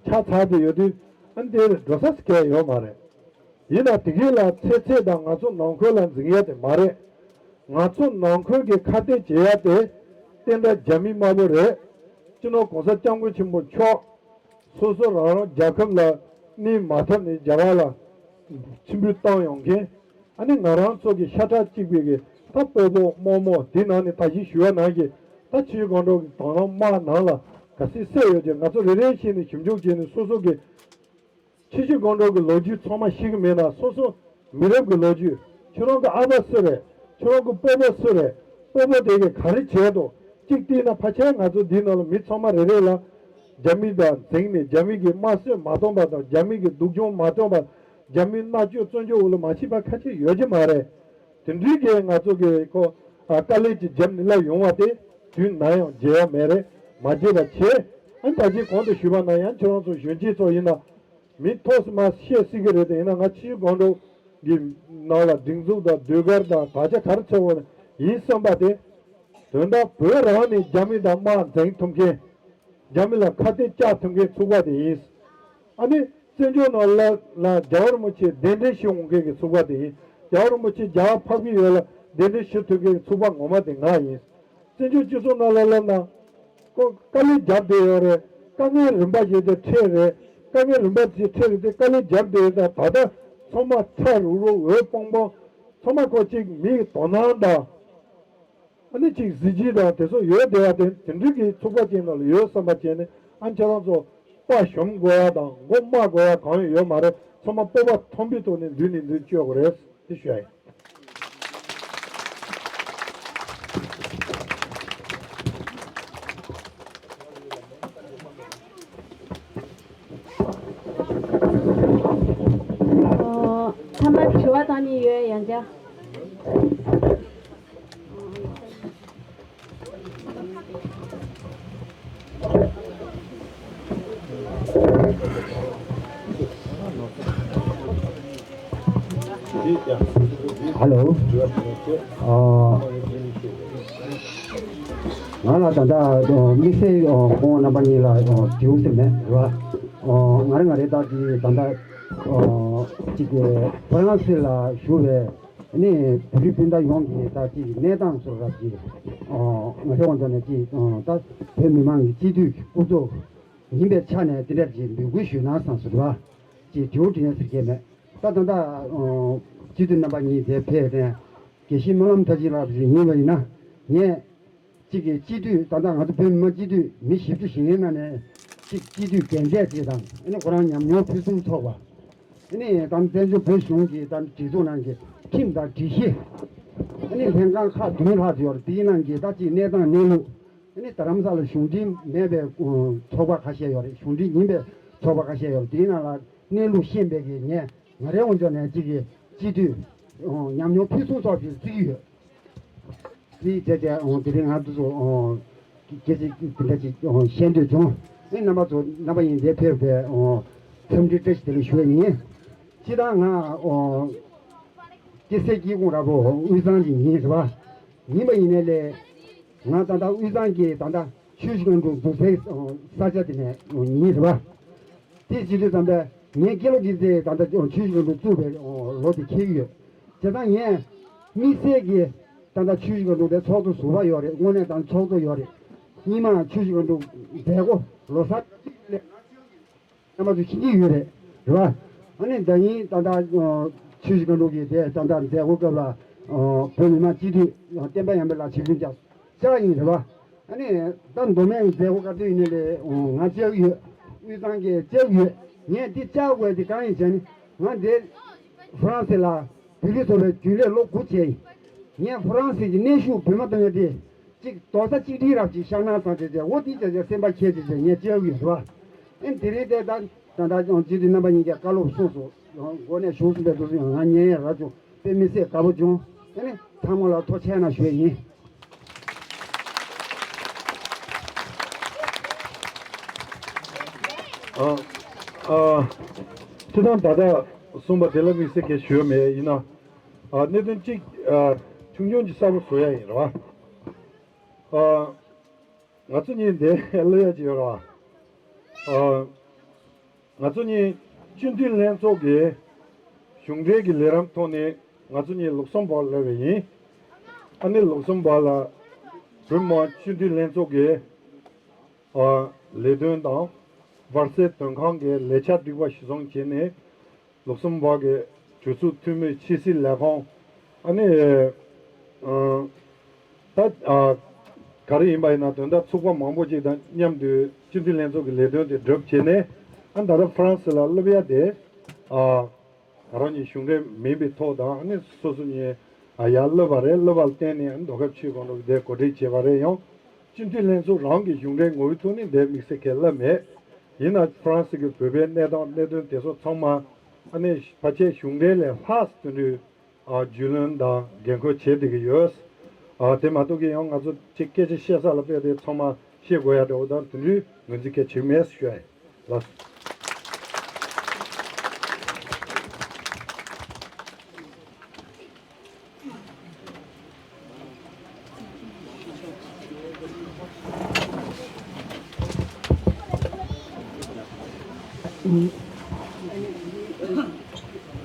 ཆགས་ཚར་ཏེ་ཡོད་དུས། ཨ་ནི་དེ་འགྲོ་ས་གལ་ཡོད་མ་རེད། ཡིན་ན་དེ་གས་ལ་ཚེ་ཚད་དང་ང་ཚོ་ནང་ཁུལ་ལ་འཛིང་ཡ་དེ་མ་རེད། ང་ཚོ་ནང་ཁུལ་གྱི་ཁ་གཏད་བྱེད་ཡ་དེ་བསྟན་དགྲ་རྒྱ་མི་དམར་པོ་རེད། སྤྱི་ནོར་གོང་ས་སྐྱབས་མགོན་ཆེན་པོ་མཆོག་སོ་སོ་རང་རང་རྒྱལ་ཁབ་ལ་གནོད་མ་ཐེབས་ནས་རྒྱ་གར་ལ་ཕྱིར་འབུད་བཏང་ཡོང་མཁན། ཨ་ནི་ང་རང་ཚོ་གི་ཤ་ཁྲག་གཅིག་པའི་གི་ད་སྤོ་བོ་རྨོ་མོ་དེ་ནང་ནས་ད་གཞི་ཞུ་བ་ནང་གི་ད་ཆུ་བཞི་སྒང་དྲུག་གི་དོ་སྣང་དམག་ནང་ལ་ག་ཚོད་བསད་ཡོད་ཅེས་ང་ཚོ་རེ་རེ་བཞིན་ནས་ཞིབ་འཇུག་བྱས་ནས་སོ་སོ་གི་ཆུ་བཞི་སྒང་དྲུག་གི་ལོ་རྒྱུས་ཚང་མ་ཤེས་ཀྱི་མེད་ན། སོ་སོ་མི་རབས་ཀྱི་ལོ་རྒྱུས། ཁྱོད་རང་གི་ཨ་ཕ་སུ་རེད། ཁྱོད་རང་གི་སྤོ་བོ་སུ་རེད། སྤོ་བོ་དེ་གིས་ག་རེ་བྱས་འདུག་གཅིག་བལྟས་ན་ཕལ་ཆེར་ང་ཚོ་འདིའི་ནང་ལ་མི་ཚང་མ་རེ་རེ་ལ་རྒྱ་མི་དང་འཛིང་ནས་རྒྱ་མི་གི་དམར་གསོད་མ་གཏོང་པ་དང་། རྒྱ་མི་གི་སྡུག་སྦྱོང་མ་གཏོང་པ། རྒྱ་མིའི་མནར་གཅོད་བཙོན་འཇུག་འོག་ལ་མ་ཕྱིན་པ་ཁ་ཤས་ཡོད་ཀྱི་མ་རེད། དེ་འདྲའི་གི་ང་ཚོ་གི་ཁོ་ཨ་དཀའ་ལས་ཀྱི་རྒྱབ་ནས་སླེབས་ཡོང་བ་དེ་དུས་ནམ་ཡང་བརྗེད་ཡ་མེད་རེད། མ་བརྗེད་པ་བྱེད། ཨ་ནི་ད་ཅི་གོང་དུ་ཞུས་པ་ནང་ཡང་ཁྱེད་རང་ཚོ་གཞོན་སྐྱེས་ཚོ་ཡིན་ན་མི་ཐོག་སུ་མ་བཤད་སྲིད་ཀྱི་རེད་དེ། ཡིན་ན་ང་ཕྱིའི་སྒང་དྲུག་གི་ནང་ལ་སྒྲིག་འཛུགས་དང་ཟློས་གར་དང་དག་ཆ་ག་རེ་འཚོལ་དགོས་ན་ཡིན་བསམ་པ་དེ། དོན་དག་བོད་རང་ནས་རྒྱ་མི་དང་དམག་འཛིང་ཐུབ་མཁན། རྒྱ་མི་ལ་ཁ་གཏད་བཅག་ཐུབ་མཁན་ཚོགས་པ་དེ་ཡིན། ཨ་ནི་བཙན་བྱོལ་ནང་ལ་ལ་རྒྱལ་བ་རིན་པོ་ཆེ་གདན་འདྲེན་ཞུ་འོང་མཁན་གྱི་ཚོགས་པ་དེ་ཡིན། རྒྱལ་བ་རིན་པོ་ཆེ་རྒྱ་གར་འཕགས་པའི་ཡུལ་ལ་གདན་འདྲེན་ཞུ་ཐུབ་མཁན་གྱི་ཚོགས་པ་ངོ་མ་དེ་ང་ཡིན། བཙན་བྱོལ་སྤྱི་ཚོགས་ནང་ལ་ལབ་ན། ཁོ་དཀའ་ལས་རྒྱབ་བསྡད་ཡོད་རེད། དཀའ་ངལ་རིམ་པ་བཞིན་དུ་འཕྲད་རེད། དཀའ་ངལ་རིམ་པ་བཞིན་འཕྲད་རེད་དེ། དཀའ་ལས་རྒྱབ་བསྡད་ཡོད་ད། ད་ལྟ་ཚང་མ་ཁྲ་རུག་རུག་འོད་སྤང་སྤང་། ཚང་མ་ཁོ་གཅིག་མི་གི་དོ་སྣང་དང་། ཨ་ནི་གཅིག་གཟི་བརྗིད་དང་དེ་ཚོ་ཡོད་བསྡད་པ་དེ། དེ་འདྲའི་གི་ཚོགས་པ་ཅིག་ནང་ལ་ཡོད་བསམ་པ་བྱས་ནས། ཨ་ནི་ཁྱེད་རང་ཚོ་དཔའ་ཞུམ་དགོས་ཡ་དང་མགོ་དམའ་དགོས་ཡ་གང་ཡང་ཡོད་མ་རེད། ཚང་མ་སྤོབས་པ་མཐོན་པོའི་ཐོག་ནས་མདུན་ནས་མདུན་སྐྱོད་དགོས་རེད། དེ་ཞུ་ཡ་ཡིན། ཨོ། ཐ་མ་དྲི་བ་བཏང་མཁན་ཡོད་ཡང་བསྐྱར། ཧ་ལོ། ཨ། ང་ལ་ད་ལྟ་དམིགས་བསལ་ཁོང་རྣམ་པ་གཉིས་ལ་དྲི་བ་ཟེར་མེད་རེད་བ། ང་རེ་ང་རེ་ད་ཀྱི་ད་ལྟ་ཅིག་ཧྥ་རན་སི་ལ་བཞུགས་པའི། ནས་བོད་རིགས་སྤུན་ཟླ་ཡོངས་ཀྱི་ད་ཅིག་གནས་སྟངས་སོགས་རབ་ཀྱི་ང་ཚོ་དབང་ཆ་ནས་ཅིག་ད་བོད་མི་མང་གི་སྤྱི་འཐུས་ཀྱི་སྐུ་ཚབ་ཡིན་པའི་ཆ་ནས་དེ་འདྲ་ཅིག་འབོད་སྐུལ་ཞུས་ན་བསམ་སོང་ར། ཅིག་དྲི་བ་དྲི་ན་ཟེར་གྱི་མེད། ད་ད་ལྟ་སྤྱི་འཐུས་རྣམ་པ་གཉིས་དེ་ཕེབས་ནས་དགེ་བཤེས་སྨོན་ལམ་མཐར་ཕྱིན་ལགས་ཞིག་ཡིན་པ་ཡིན་ན་ངས། གཅིག་གིས་སྤྱི་འཐུས་ད་ལྟ་ང་ཚོ་བོད་མི་མང་སྤྱི་འཐུས་མི་བཞི་བཅུ་ཞིག་ཡིན་ན་ནས་གཅིག་སྤྱི་འཐུས་རྒན་གྲས་ཅིག་དང་ཨ་ནི་ཁོ་རང་ཉམས་མྱོང་ཕུན་སུམ་ཚོགས་པ། ཨ་ནི་ད་བཙན་བྱོལ་བོད་གཞུང་གི་ད་སྒྲིག་འཛུགས་ནང་གི་ཁྲིམས་དང་སྒྲིག་གཞི། ཨ་ནི་ལྷན་ཁང་ཁག་བདུན་ལྷག་ཅིག་ཡོད་རེད། དེའི་ནང་གི་ད་གཅིག་གནས་སྟངས་གནས་ལུགས། ཨ་ནི་རྡ་རམ་ས་ལ་གཞུང་འབྲེལ་མེད་པའི་ཚོགས་པ་ཁ་ཤས་ཡོད་རེད། གཞུང་འབྲེལ་ཡིན་པའི་ཚོགས་པ་ཁ་ཤས་ཡོད་རེད། དེའི་ནང་ལ་གནས་ལུགས་ཤེས་པའི་གི་ངས་ང་རའི་དབང་ཆ་ནས་གཅིག་གི་སྤྱི་འཐུས་ཉམས་མྱོང་ཕུན་སུམ་ཚོགས་ཅིག་བརྩི་གི་ཡོད། དེ་བྱས་བྱས་འོང་དེ་རིང་ང་ཚོ་ཚོ་འོང་སྐད་ཆ་དེ་འདྲ་ཅིག་འོང་བཤད་འདོད་བྱུང་། ཨེ་རྣམ་པ་ཚོ་རྣམ་པ་ཡིན་དེ་ཕེབས་པའི་འོང་འཚམས་འདྲི་བཀྲ་ཤིས་བདེ་ལེགས་ཞུ་བ་ཡིན། སྤྱིར་བཏང་ང་འོང་སྐྱེ་སའི་སྐྱེ་ཁུངས་ར་བོ་དབུས་གཙང་ཞིག་ཡིན་རེད་པ། ཡིན་པ་ཡིན་ནའི་ལས་ང་ད་ལྟ་དབུས་གཙང་གི་ད་ལྟ་ཆུ་བཞི་སྒང་དྲུག་འཛུགས་སའི་ས་ཆ་དེ་ནས་ཡིན་རེད་པ། དེ་བྱེད་དུས་ཙམ་པས་ངའི་སྐྱེས་ལོ་གི་ཚེ་ད་ལྟ་ཆུ་བཞི་སྒང་དྲུག་བཙུགས་པའི་ལོ་དེ་འཁེལ་གྱི་ཡོད། བྱས་ཙང་ངས་དམིགས་བསལ་གྱི་ད་ལྟ་ཆུ་བཞི་སྒང་དྲུག་དེ་ཚོགས་གཙོ་ཟུར་པ་ཡོད་རེད། དངོས་གནས་ད་ཚོགས་གཙོ་ཡོད་རེད། སྔོན་མ་ཆུ་བཞི་སྒང་དྲུག་མཛད་སྒོ་ལོ་གསར་རྣམ་པ་ཚོ་ཤེས་ཀྱི་ཡོད་རེད། རེད་བ། ཨ་ནི་ད་ཡིན་ད་ལྟ་ཆུ་བཞི་སྒང་དྲུག་གི་དེ་ད་ལྟ་མཛད་སྒོ་སྐབས་ལ་བོད་མི་མང་སྤྱི་འཐུས་བསྟན་པ་ཡར་འཕེལ་ལགས་ཆིབས་བསྒྱུར་བཅར་བཅར་ཡིན་རེད་བ། ཨ་ནི་ད་མདོ་སྨད་ཀྱི་མཛད་སྒོ་ག་ཚོད་ཡིན་ནའི་ལས་ང་བཅར་གྱི་ཡོད། དབུས་གཙང་གིས་བཅར་གྱི་ཡོད། ངས་འདི་བཅར་དགོས་དེ་གང་ཡིན་ཟེར་ན་ང་འདི་ཧྥ་རན་སི་ལ་བོད་རིགས་ཚོགས་པའི་རྒྱུན་ལས་ལོ་དགུ་བྱས་ཡིན། ངས་ཧྥ་རན་སི་གི་གནས་བཞུགས་བོད་མི་དང་ཡོད་དེ། གཅིག་རྡོག་རྩ་གཅིག་སྒྲིལ་རབ་ཅིག་ཤར་ན་བསམ་བྱས་བྱས་འོ་དེ་བྱས་བྱས་སེམས་པ་ཁྱེད་ཀྱིས་བྱས་ངས་བཅར་གྱི་ཡོད་རེད་བ། ཨེ་དེ་རིང་དེ་ད་ད་ད་ཅང་སྤྱི་འཐུས་རྣམ་པ་གཉིས་ཀྱིས་བཀའ་སློབ་གསུངས་སོང་། ཡང་འགོ་ནས་ཞུགས་སུ་འབད་དུ་སུ་ཡང་ང་ཉན་ཡང་ར་ཅུང་དཔེ་མི་སྲིད་དགའ་པོ་བྱུང་། ཨེ་ནི་ཚང་མ་ལ་ཐུགས་རྗེ་གནང་ཞུ་ཡ་ཡིན། ཨ་ཨ་སྤྱི་བཏང་ད་ལྟ་གསུངས་པ་དེ་ལ་དམིགས་བསལ་གྱི་ཞུ་ཡ་མེད། ཡིན་ན་ཨ་གནད་དོན་གཅིག་ཨ་ཆུང་ཆུང་ཅིག་གསལ་པོ་བཟོ་ཡ་ཡིན་རེད་བ། ཨ། ང་ཚོ་གཉིས་འདིར་སླེབས་ཡ་ཅིག་ཡོད་རེད་བ། ཨ། ང་ཚོ་གཉིས་སྤྱི་འཐུས་ལྷན་ཚོགས་ཀྱི་གཞུང་འབྲེལ་གྱི་ལས་རིམ་ཐོག་ནས་ང་ཚོ་གཉིས་ལུག་སེམ་བོར་སླེབས་པ་ཡིན། ཨ་ནི་ལུག་སེམ་བོར་ལ་བོད་མི་མང་སྤྱི་འཐུས་ལྷན་ཚོགས་ཀྱི་ཨ་ལས་དོན་དང་བར་སྲིད་དོན་ཁང་གི་ལས་འཆར་སྒྲིག་པ་གཞིར་བཟུང་བྱས་ནས། ལུག་སེམ་བོར་གྱི་གྲོས་ཚོགས་འཐུས་མི་ཕྱི་སྲིད་ལས་ཁུངས་ཨ་ནི་ཨ་ད་ཨ་ག་རེ་ཡིན་པ་ཡིན་ན་དོན་དག་ཚོགས་པ་མང་པོ་ཅིག་དང་མཉམ་དུ་སྤྱི་འཐུས་ལྷན་ཚོགས་ཀྱི་ལས་དོན་དེ་སྒྲུབ་བྱས་ནས་ཨ་ད་ལྟ་ཧྥ་རན་སི་ལ་སླེབས་ཡ་དེ་ཨ་ང་རང་གཉིས་གཞུང་འབྲེལ་མིན་པའི་ཐོག་དང་ཨ་ནི་སོ་སོ་གཉིས་ཨ་ཡར་སླེབས་པ་རེད། སླེབས་པ་ལ་བརྟེན་ནས་ཨ་ནི་རྡོ་ཁབ་ཆུའི་སྒང་དྲུག་གི་དེ་གོ་སྒྲིག་བྱས་པ་རེད། ཡང་སྤྱི་འཐུས་ལྷན་ཚོགས་རང་གི་གཞུང་འབྲེལ་ངོ་བོའི་ཐོག་ནས་དེ་དམིགས་བསལ་གྱི་སླེབས་མེད། ཡིན་ན་ཧྥ་རན་སི་གི་བོད་པའི་གནས་སྟངས་གནད་དོན་དེ་ཚོ་ཚང་མ་ཨ་ནི་ཕལ་ཆེར་གཞུང་འབྲེལ་ལས་ལྷག་དེ་འདྲའི་ཨ་རྒྱུས་ལོན་དང་འགན་ཁུར་བྱེད་བསྡད་ཀྱི་ཡོད། ཨ་དེ་མ་གཏོགས་ཀྱི་ཡང་ང་ཚོ་ཅིག་སྐད་ཆ་བཤད་ས་ལ་དཔེ་དེ་ཚང་མ་བཤད་དགོས་ཡ་འདྲ་བོ་དང་དེ་འདྲའི་ངོས་འཛིན་གལ་ཆེ་གི་མེད་ཞུ་ཡ་ཡིན། ལགས།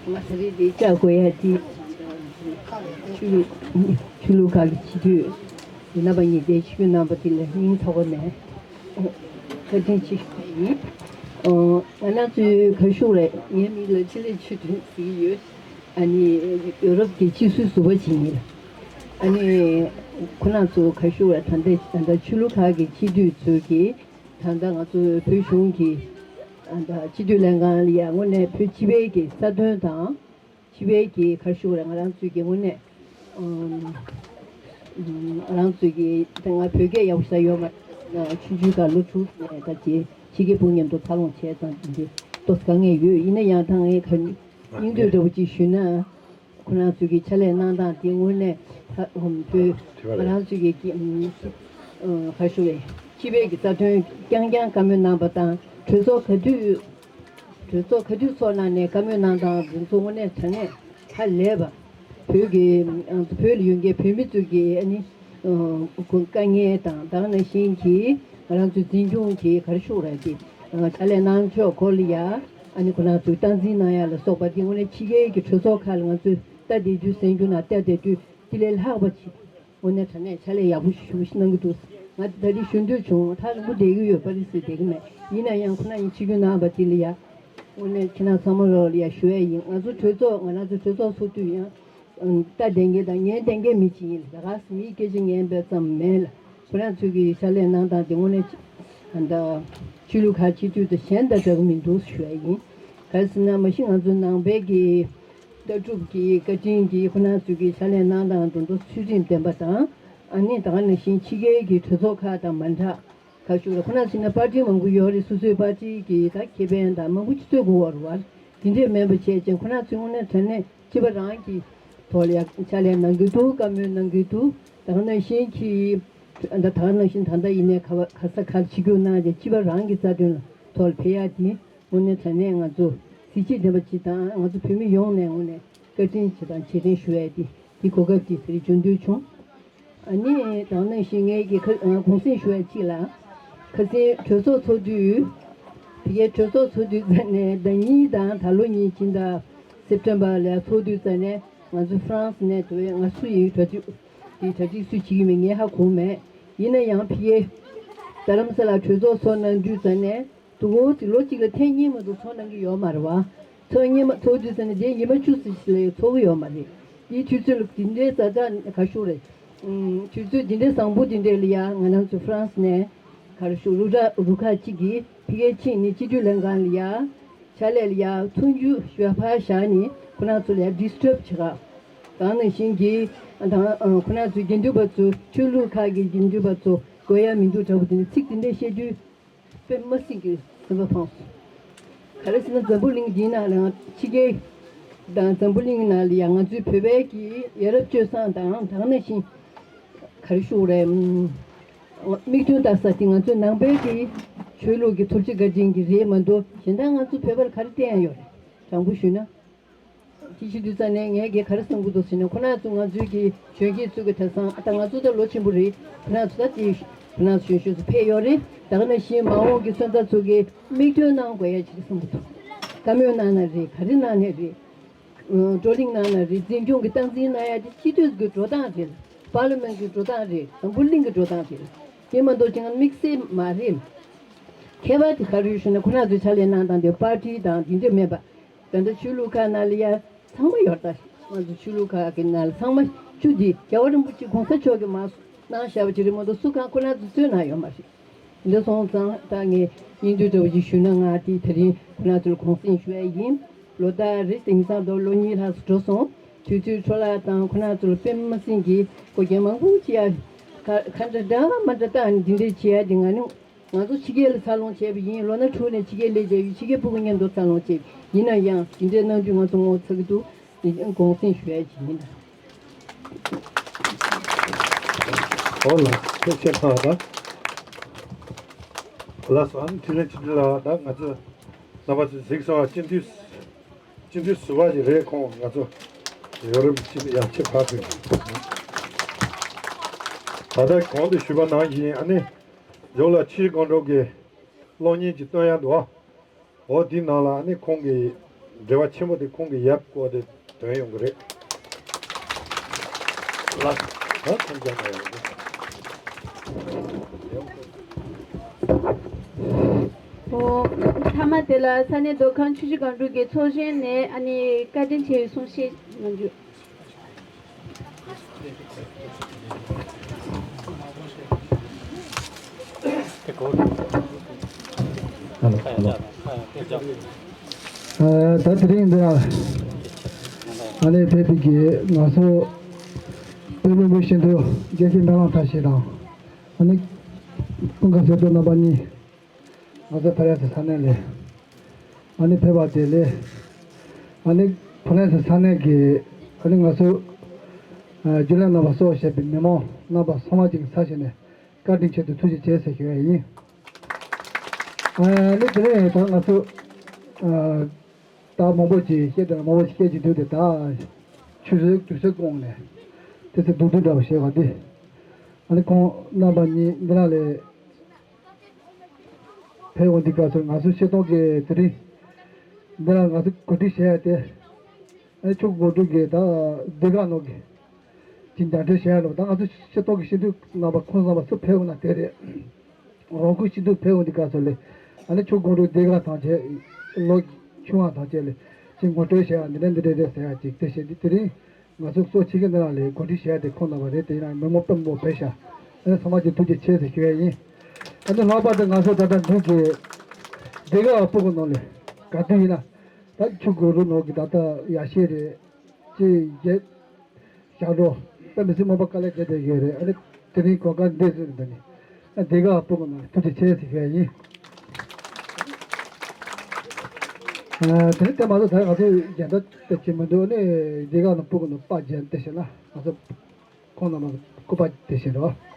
ང་ད་རེས་འདི་བཅར་དགོས་ཡ་དེ་ཆོས་ལུགས་ཆོས་ལུགས་ཁག་གི་སྤྱི་འཐུས་རྣམ་པ་གཉིས་དེ་ཆིབས་བསྒྱུར་གནང་པ་དེ་ལ་སྙིང་ཐག་པ་ནས་བཀའ་དྲིན་ཆེ་ཞུ་བ་ཡིན། ང་རང་ཚོའི་གར་ཞུགས་ལ་ངའི་མིང་ལ་འཕྲིན་ལས་ཆོས་སྒྲོན་ཟེར་གྱི་ཡོད། ཨ་ནི་ཡོ་རོབ་ཀྱི་སྤྱི་ཟུར་ཟུར་པ་ཅིག་ཡིན། ཨ་ནི་ཁོ་རང་ཚོ་གར་ཞུགས་ལ་ད་ལྟ་ད་ལྟ་ཆོས་ལུགས་ཁག་གི་སྤྱི་འཐུས་ཚོས་ཀྱིས་ད་ལྟ་ང་ཚོ་བོད་གཞུང་གི་ད་ལྟ་སྤྱི་འཐུས་ལྷན་ཁང་ལ་ཡ་དངོས་གནས་བོད་སྤྱི་པའི་གི་རྩ་དོན་དང་། སྤྱི་པའི་གི་གར་ཞུགས་རེད། ང་རང་ཚོའི་གི་དངོས་གནས་ང་རང་ཚོའི་གི་ད་ང་བོད་སྐད་ཡག་པོ་ཤེས་ཡོད་མ་རེད། ཆུང་ཆུང་སྒང་ལོ་དྲུག་ནས་ད་ཅི་ཕྱི་རྒྱལ་བུ་མཉམ་དུ་འཚར་ལོངས་བྱས་ཙང་དེ་འདྲའི་ཏོག་ཙམ་དཀའ་ངལ་ཡོད། ཡིན་ན་ཡང་ད་ངས་ག་སྙིང་འདོད་འདྲ་བོ་ཅིག་ཞུས་ན། ཁོ་རང་ཚོའི་གི་ཕྱག་ལས་གནང་སྟངས་དེ་དངོས་གནས་ད་བོད་ང་རང་ཚོའི་གི་གར་ཞུགས་རེད། སྤྱི་པའི་གི་རྩ་དོན་རྐྱང་རྐྱང་བཀའ་མོལ་གནང་པ་དང་གྲོས་ཚོགས་ག་དུས། གྲོས་ཚོགས་ག་དུས་ཚོགས་གནང་ནས་བཀའ་མོལ་གནང་སྟངས་དེ་ཚོ་དངོས་གནས་དྲང་གནས་ཧ་ལས་པ། བོད་ཀྱི་བོད་ལ་ཡོད་མཁན་བོད་མི་ཚོ་གི་ཨ་ནི་དཀའ་ངལ་དང་ད་ག་ནང་བཞིན་གྱི་ང་རང་ཚོའི་འཛིན་སྐྱོང་གི་གར་ཞུགས་ར་གི་ཕྱག་ལས་གནང་ཕྱོགས་སྐོར་ལ་ཡ་ཨ་ནི་ཁོ་རང་ཚོས་སྟངས་འཛིན་གནང་ཡ་ལ་སོགས་པ་འདི་དངོས་གནས་ཕྱི་རྒྱལ་གྱི་གྲོས་ཚོགས་ཁག་ལ་ང་ཚོས་ ལྟ་བསྡད་དུས་གསན་རྒྱུ་ན་ལྟ་བསྡད་དུས་དེ་ལས་ལྷག་པ་ཅིག་དངོས་གནས་དྲང་གནས་ཕྱག་ལས་ཡག་པོ་ཞེ་པོ་ཞིག་གནང་གི་འདུག་ང་ད་རེས་ཞུ་འདོད་བྱུང་། ཐག་རིང་པོ་བསྡད་ཀྱི་ཡོད། པ་རི་སིར་བསྡད་ཀྱི་མེད། ཡིན་ན་ཡང་ཁོ་ན་ཡིན་ཆིབས་བསྒྱུར་གནང་བ་དེ་ལ་ཡ། དངོས་གནས་ཁྱེད་རང་ཚང་མ་ལོག་ལ་ཡ་ཞུ་ཡ་ཡིན། ང་ཚོ་གྲོས་ཚོགས་ང་རང་ཚོ་གྲོས་ཚོགས་ཚོགས་དུས་ཡང་ལྟ་བསྡད་མཁན་དང་ཉན་བསྡད་མཁན་མི་གཅིག་ཡིན་ལ། ད་ག་སེ་མིའི་སྐད་ཆ་ཉན་པའི་ཙམ་མེད་ལ། ཁོ་རང་ཚོས་ཀྱི་ཕྱག་ལས་གནང་སྟངས་དེ་དངོས་གནས་ད་ཆོས་ལུགས་ཁག་སྤྱི་འཐུས་དང་གཞན་དང་འདྲ་གི་མི་འདུག་ཞུ་ཡ་ཡིན། ག་རེ་ཟེར་ན་མ་གཞི་ང་ཚོ་ནང་པའི་གི་ལྟ་གྲུབ་ཀྱི་བཀའ་དྲིན་གྱིས་ཁོ་རང་ཚོས་ཀྱི་ཕྱག་ལས་གནང་སྟངས་དེ་ཚོ་ཚུལ་ཁྲིམས་ལྡན་པ་དང་། ཨ་ནི་ད་ག་ནང་བཞིན་ཕྱི་རྒྱལ་གྱི་གྲོས་ཚོགས་ཁག་དང་མ་འདྲ། ཁ་ཤོར་ཁོ་ན་ཚོ་ན་པར་ཊི་མང་པོ་ཡོད་རེད། སོ་སོའི་པར་ཊི་གི་ད་ཁེ་ཕན་དང་མང་པོ་ཅིག་རྩོད་དགོས་པ་རེད་བ། དེ་འདྲས་མིན་པ་བྱས་ཙང་ཁོ་ན་ཚོའི་དངོས་གནས་དྲང་གནས་སྤྱི་པ་རང་གི་ཐོག་ལ་ཡ་ཕྱག་ལས་གནང་གི་འདུག་བཀའ་མོལ་གནང་གི་འདུག་ད་ག་ནང་བཞིན་གྱི་ད་ད་ག་ནང་བཞིན་ད་ལྟ་ཡིན་ནའི་ག་བ་ག་ས་གར་ཆིབས་བསྒྱུར་གནང་སྟེ་སྤྱི་པ་རང་གི་རྩ་དོན་ལ་ཐོག་ལ་ཕེབས་ཡ་དེ་དངོས་གནས་དྲང་གནས་ང་ཚོ་གཟི་བརྗིད་ལྡན་པ་ཅིག་དང་། ང་ཚོ་བོད་མི་ཡོངས་ནས་དངོས་གནས་བཀའ་དྲིན་ཆེ་དང་རྗེས་དྲན་ཞུ་ཡ་དེ་དེ་གོ་སྐབས་དེ་དེ་རིང་འབྱོར་འདོད་བྱུང་། ཨ་ནི་ད་ག་ནང་བཞིན་ངས་ཀྱི་ཁ་ཨ་གུང་སེང་ཞུ་ཡ་གཅིག་ལ། ཁ་སང་གྲོས་ཚོགས་ཚོགས་དུས། ཕ་གིའི་གྲོས་ཚོགས་ཚོགས་དུས་ཙམ་ནས་ཟླ་གཉིས་དང་ད་ལོ་གཉིས་ཕྱི་ཟླ་སེབ་ཏེམ་པར་ལ་ཚོགས་དུས་ཙམ་ནས་ང་ཚོ་ཧྥ་རན་སི་ནས་དེ་བས་ང་སུ་ཡིན་གྲ་སྒྲིག་དེ་གྲ་སྒྲིག་སུས་བྱེད་ཀྱི་མེད་ངས་ཧ་གོ་མེད། ཡིན་ན་ཡང་ཕ་གིའི་རྡ་རམ་ས་ལ་གྲོས་ཚོགས་ཚོགས་གནང་དུས་ཙམ་ནས། དུ་གོ་དེ་ལོ་གཅིག་ལ་ཐེངས་གཉིས་མ་གཏོགས་ཚོགས་གནང་གི་ཡོད་མ་རེད་བ། ཚོགས་གཉིས་མ་ཚོགས་དུས་ཙམ་ནས་དེའི་ཉི་མ་བཅུ་ཙམ་ཞིག་ལས་ཚོགས་ཀྱི་ཡོད་མ་རེད། དེའི་དུས་ཚོད་ལ་དེ་འདྲའི་ཛ་དྲག་ག་ཤོག་རེད། ཨུམ། དུས་ཚོད་དེ་འདྲའི་བཟང་པོ་དེ་འདྲའི་ལ་ཡ་ང་རང་ཚོ་ཧྥ་རན་སི་ནས་ག་རེ་ཞུ་རུ་ར་རུ་ཁག་གཅིག་གིས་ཕ་གིར་ཕྱིན་ནས་སྤྱི་འཐུས་ལྷན་ཁང་ལ་ཡ་ཕྱག་ལས་ལ་ཡ་མཚོན་རྒྱུ་ཞོལ་ཕར་བཞག་ནས་ཁོ་རང་ཚོ་ལ་ཡ་ཌི་སི་ཊརབ་བྱེད་ག་ད་ནང་བཞིན་གྱི་ད་ཁོ་རང་ཚོའི་དགེ་འདུན་པ་ཚོ་ཆོས་ལུགས་ཁག་གི་དགེ་འདུན་པ་ཚོ་དགོས་ཡ་མི་འདུག་འདྲ་པོ་དེ་འདྲ་ཚིག་དེ་འདྲ་བཤད་དུས། དཔེ་མ་སྲིད་ཀྱི་སེམས་པ་ཕངས་སོང་། ག་རེ་ཟེར་ན་འཛམ་བུ་གླིང་འདིའི་ནང་ལ་ང་ཕྱི་རྒྱལ་དང་འཛམ་བུ་གླིང་ནང་ལ་ཡང་ང་ཚོའི་བོད་པའི་གི་ཡ་རབས་སྤྱོད་བཟང་དང་ད་ག་ནང་བཞིན་ག་རེ་ཞུ་དགོས་རེད། དམིགས་དོན་ལྟ་ས་དེ་ང་ཚོའི་ནང་པའི་གི་ཆོས་ལུགས་ཀྱི་ཐུགས་རྗེ་བཀའ་དྲིན་གྱི་རེད་མ་གཏོགས་གཞན་དག་ང་ཚོ་བོད་པར་ག་རེ་བསྟན་ཡ་ཡོད་རེད། དྲང་པོ་ཞུས་ན། དེ་བྱེད་དུས་ཙམ་ནས་ངས་ཀྱིས་ག་རེ་བསམ་གྱི་འདུག་ཟེར་ན་ཁོ་རང་ཚོ་ང་ཚོའི་གི་གཞོན་སྐྱེས་ཚོ་གི་གྲྭ་ཚང་ད་ང་ཚོ་ད་ལོ་ཆེན་པོ་རེད། ཁོ་རང་ཚོ་ད་དེ་ཁོ་རང་ཚོ་གཞོན་གཞོན་ཚོ་ཕེབས་ཡོད་རེད། ད་ག་ནང་བཞིན་མ་འོངས་ཀྱི་སོན་རྩ་ཚོ་གི་མིག་སྟོན་གནང་དགོས་ཡ་ཅིག་བསམ་གྱི་འདུག་བཀའ་མོལ་གནང་ན་རེད། ག་རེ་གནང་ན་རེད། བགྲོ་གླེང་གནང་ན་རེད། འཛིན་སྐྱོང་གི་སྟངས་འཛིན་གནང་ཡ་དེ་སྤྱི་འཐུས་ཀྱི་འགྲོ་སྟངས་རེད། པར་ལི་མེན་གྱི་འགྲོ་སྟངས་རེད། འཛམ་བུ་གླིང་གི་འགྲོ་སྟངས་རེད། དེ་མ་གཏོགས་ཅིག་དམིགས་བསལ་མ་རེད། ཁྱད་པར་དེ་ག་རེ་ཡོད་ཞུ་ན་ཁོ་རང་ཚོའི་ཕྱག་ལས་གནང་སྟངས་དེ་པར་ཊི་དང་དེ་འདྲ་མེད་པ། ད་ལྟ་ཆོས་ལུགས་ཁག་ནང་ལ་ཡ་ཚང་མ་ཡོད་ད། ང་ཚོ་ཆོས་ལུགས་ཁག་གི་ནང་ལ་ཚང་མ་བཅུ་འདི་རྒྱལ་བ་རིན་པོ་ཆེ་གོང་ས་མཆོག་གིས་མར་གནང་བཞག་པ་ཅིག་རེད་མ་གཏོགས་སུ་གང་ཁོ་རང་ཚོ་རྩོད་གནང་ཡོད་མ་རེད། འདི་སོང་ཙང་ད་ངས་སྙིང་བསྡུས་འདྲ་བོ་ཞིག་ཞུས་ན་ང་དེ་དེ་རིང་ཁོ་རང་ཚོ་ལ་གུང་སེང་ཞུ་ཡ་ཡིན། ལོ་ལྟར་རེ་དེང་སང་དུ་ལོ་གཉིས་ལྷག་ཙམ་འགྲོ་སོང་། དུས་ཚོད་འཕྲོ་བརླག་དང་ཁོ་རང་ཚོ་ལ་དཔེ་མ་སྲིད་ཀྱི་འགོག་རྐྱེན་མང་པོ་བྱེད་ཡ། ཁ་ཁ་འདྲ་འདྲ་མ་འདྲ་བཏང་ནས་འདི་འདྲས་བྱེད་ཡ་དེ་ང་ནི། ང་ཚོ་ཕྱི་རྒྱལ་ལ་འཚར་ལོངས་བྱས་པ་ཡིན། ལོ་ན་དྲུག་ནས་ཕྱི་རྒྱལ་སླེབས་བསྡད་ཡོད། ཕྱི་རྒྱལ་སྤུ་གུ་མཉམ་དུ་འཚར་ལོངས་བྱས། ཡིན་ན་ཡང་དེ་འདྲའི་གནང་རྒྱུ་ང་ཚོ་ངོ་ཚ་གི་འདུག་དེ་ཡང་དགོངས་སེལ་ཞུ་ཡ་ཅིག་ཡིན། ཨོ་ལགས། ཐུགས་རྗེ་ཆེ་ལགས། ད་ལགས་སོ། ཨ་ནི་འཕྲིན་ལས་ཆོས་སྒྲོན་ལགས། ད་ང་ཚོ་རྣམ་པ་ཚོས་གཟིགས་སོང་བ། སྤྱི་འཐུས་སྤྱི་འཐུས་ཟུར་པ་ཞིག་རེད། ཁོང་ང་ཚོ་ཡོ་རོབ་སྤྱི་འཐུས་ཡང་ཆེ་ཕར་ཕེབས། ད་ལྟ་གོང་དུ་ཞུས་པ་ནང་བཞིན་ཨ་ནི། ཇོ་ལགས་ཕྱིའི་སྒང་དྲུག་གི་གློག་བརྙན་ཅིག་སྟོན་ཡ་འདུག་ཨ། འོ་དེའི་ནང་ལ་ཨ་ནི་ཁོང་གི་འབྲེལ་བ་ཆེན་པོ་དེ་ཁོང་གི་ཡབ་སྐོར་དེ་དོན་ཡོང་གི་རེད། ལགས། ད་ཁོང་རྒྱབ་ན་ཡོང་གི། འོ། མཐའ་མ་དེ་ལ་ས་གནས་མདོ་ཁམས་ཆུ་བཞི་སྒང་དྲུག་གི་ཚོགས་གཞོན་ནས་ཨ་ནི་བཀའ་དྲིན་ཆེ་བའི་གསུང་བཤད་གནང་རྒྱུ། ཧ་ལོ། ཧ་ལོ། ཨ། ད་དེ་རིང་འདི་ལ་ཨ་ནི་ཕེབས་པའི་གི་ང་ཚོ་དཔལ་མགོན་པོ་ཤིན་ཏུ་དགེ་བཤེས་སྨོན་ལམ་མཐར་ཕྱིན་དང་ཨ་ནི་ཀུན་དགའ་གསེར་རྡོར་རྣམ་པ་གཉིས། ང་ཚོ་ཕ་རན་སི་ས་གནས་ལས་ཨ་ནི་ཕེབས་པ་དེ་ལས་ཨ་ནི་ཕ་རན་སི་ས་གནས་ཀྱི་ཨ་ནི་ང་ཚོ་ཨ་རྒྱུན་ལས་རྣམ་པ་སོགས་བྱས་པའི་མི་མང་རྣམ་པ་ཚང་མ་གཅིག་གི་ས་ཞིག་ནས་བཀའ་དྲིན་ཆེད་དུ་ཐུགས་རྗེ་ཆེ་ཟེར་ཞུ་ཡ་ཡིན། ཨ་ནི་དེ་ནས་ད་ང་ཚོ་ཨ་ད་མང་པོ་ཅིག་བཤད་དེ་ལ་མང་པོ་ཞིག་བཤད་ཀྱི་འདུག་སྟེ། ད་ཆུ་ཚོད་དུས་ཚོད་བསྐོང་ནས་དེ་ཚོ་སྡུག་སྡུག་འདྲ་བོ་བཤད་པ་འདི་ཨ་ནི་ཁོང་རྣམ་པ་གཉིས་འདི་ལ་ལས། ཕེབས་འོང་དུས་སྐབས་སུ་ང་ཚོ་ཆེ་མཐོང་གི་དེ་རིང་འདི་ལ་ང་ཚོ་གོ་སྒྲིག་བྱས་ཏེ། ཨ་ཆུ་དགོང་དྲོ་གི་ད་སྡེ་ཁག་ནང་གི་ཅིག་མཇལ་འཕྲད་བྱས་ཡ་ལོ། ད་ང་ཚོ་ཤེས་རྟོགས་ཀྱི་ཤེས་འདོད་རྣམ་པ་ཁོང་རྣམ་པ་ཚོ་ཕེབས་འོང་ན་དེ་རེད། རང་ཁུལ་སྤྱི་འཐུས་ཕེབས་འོང་དུས་སྐབས་སུ་ལས་ཨ་ནི་ཆུ་དགོང་དྲོ་སྡེ་ཁག་ཐམས་ཅད་ལོ་ཆུང་བ་ཐམས་ཅད་ལས་ཅིག་ངོ་སྤྲོད་བྱས་ཡ་འདི་འདྲ་འདི་འདྲ་རེད་ཟེར་ཡ་ཅིག་དེ་བྱས་དུས་དེ་རིང་ང་ཚོ་གཙོ་ཆེ་གེ་འདི་རང་ལས་གོ་སྒྲིག་བྱས་ཡ་དེ་ཁོང་རྣམ་པ་རེད། དེ་ཡིན་ན་མི་མང་དཔེ་མང་པོ་ཕེབས་ཤག་ཨ་ནི་ཚང་མ་གྱི་ཐུགས་རྗེ་ཆེ་ཟེར་ཞུ་ཡ་ཡིན། ཨ་ནི་ལྷག་པར་དུ་ང་ཚོ་ད་ལྟ་འདི་གི་སྡེ་ཁག་སྤུ་གུ་ནང་ལས་ག་དུས་ཡིན་ན། ད་ཆུ་དགོང་དྲོ་ནང་གི་ད་ལྟ་ཡ་ཤེས་རེད། ཅེས་བརྒྱད་ཞག་འགྲོ་ད་མི་སེར་མང་པོ་དཀའ་ལས་བརྒྱབ་བསྡད་ཡོད་རེད། ཨ་ནི་དེ་རིང་གོ་སྐབས་འདི་བཟོས་ནས་འདི་ནི་ཨ་སྡེ་ཁག་སྤུ་གུ་ནང་ཐུགས་རྗེ་ཆེ་ཟེར་ཞུ་ཡ་ཡིན། ཨ་དེ་རིང་དེ་མ་གཏོགས་ད་ང་ཚོ་རྒྱན་ད་ལྟ་བྱེད་མི་འདུག་ཨ་ནི་སྡེ་ཁག་ནང་སྤུ་གུ་ནང་པར་རྒྱན་དེ་བྱས་ན་ང་ཚོ་ཁོང་རྣམ་པ་སྐུ་པར་དེ་བྱས་རོགས།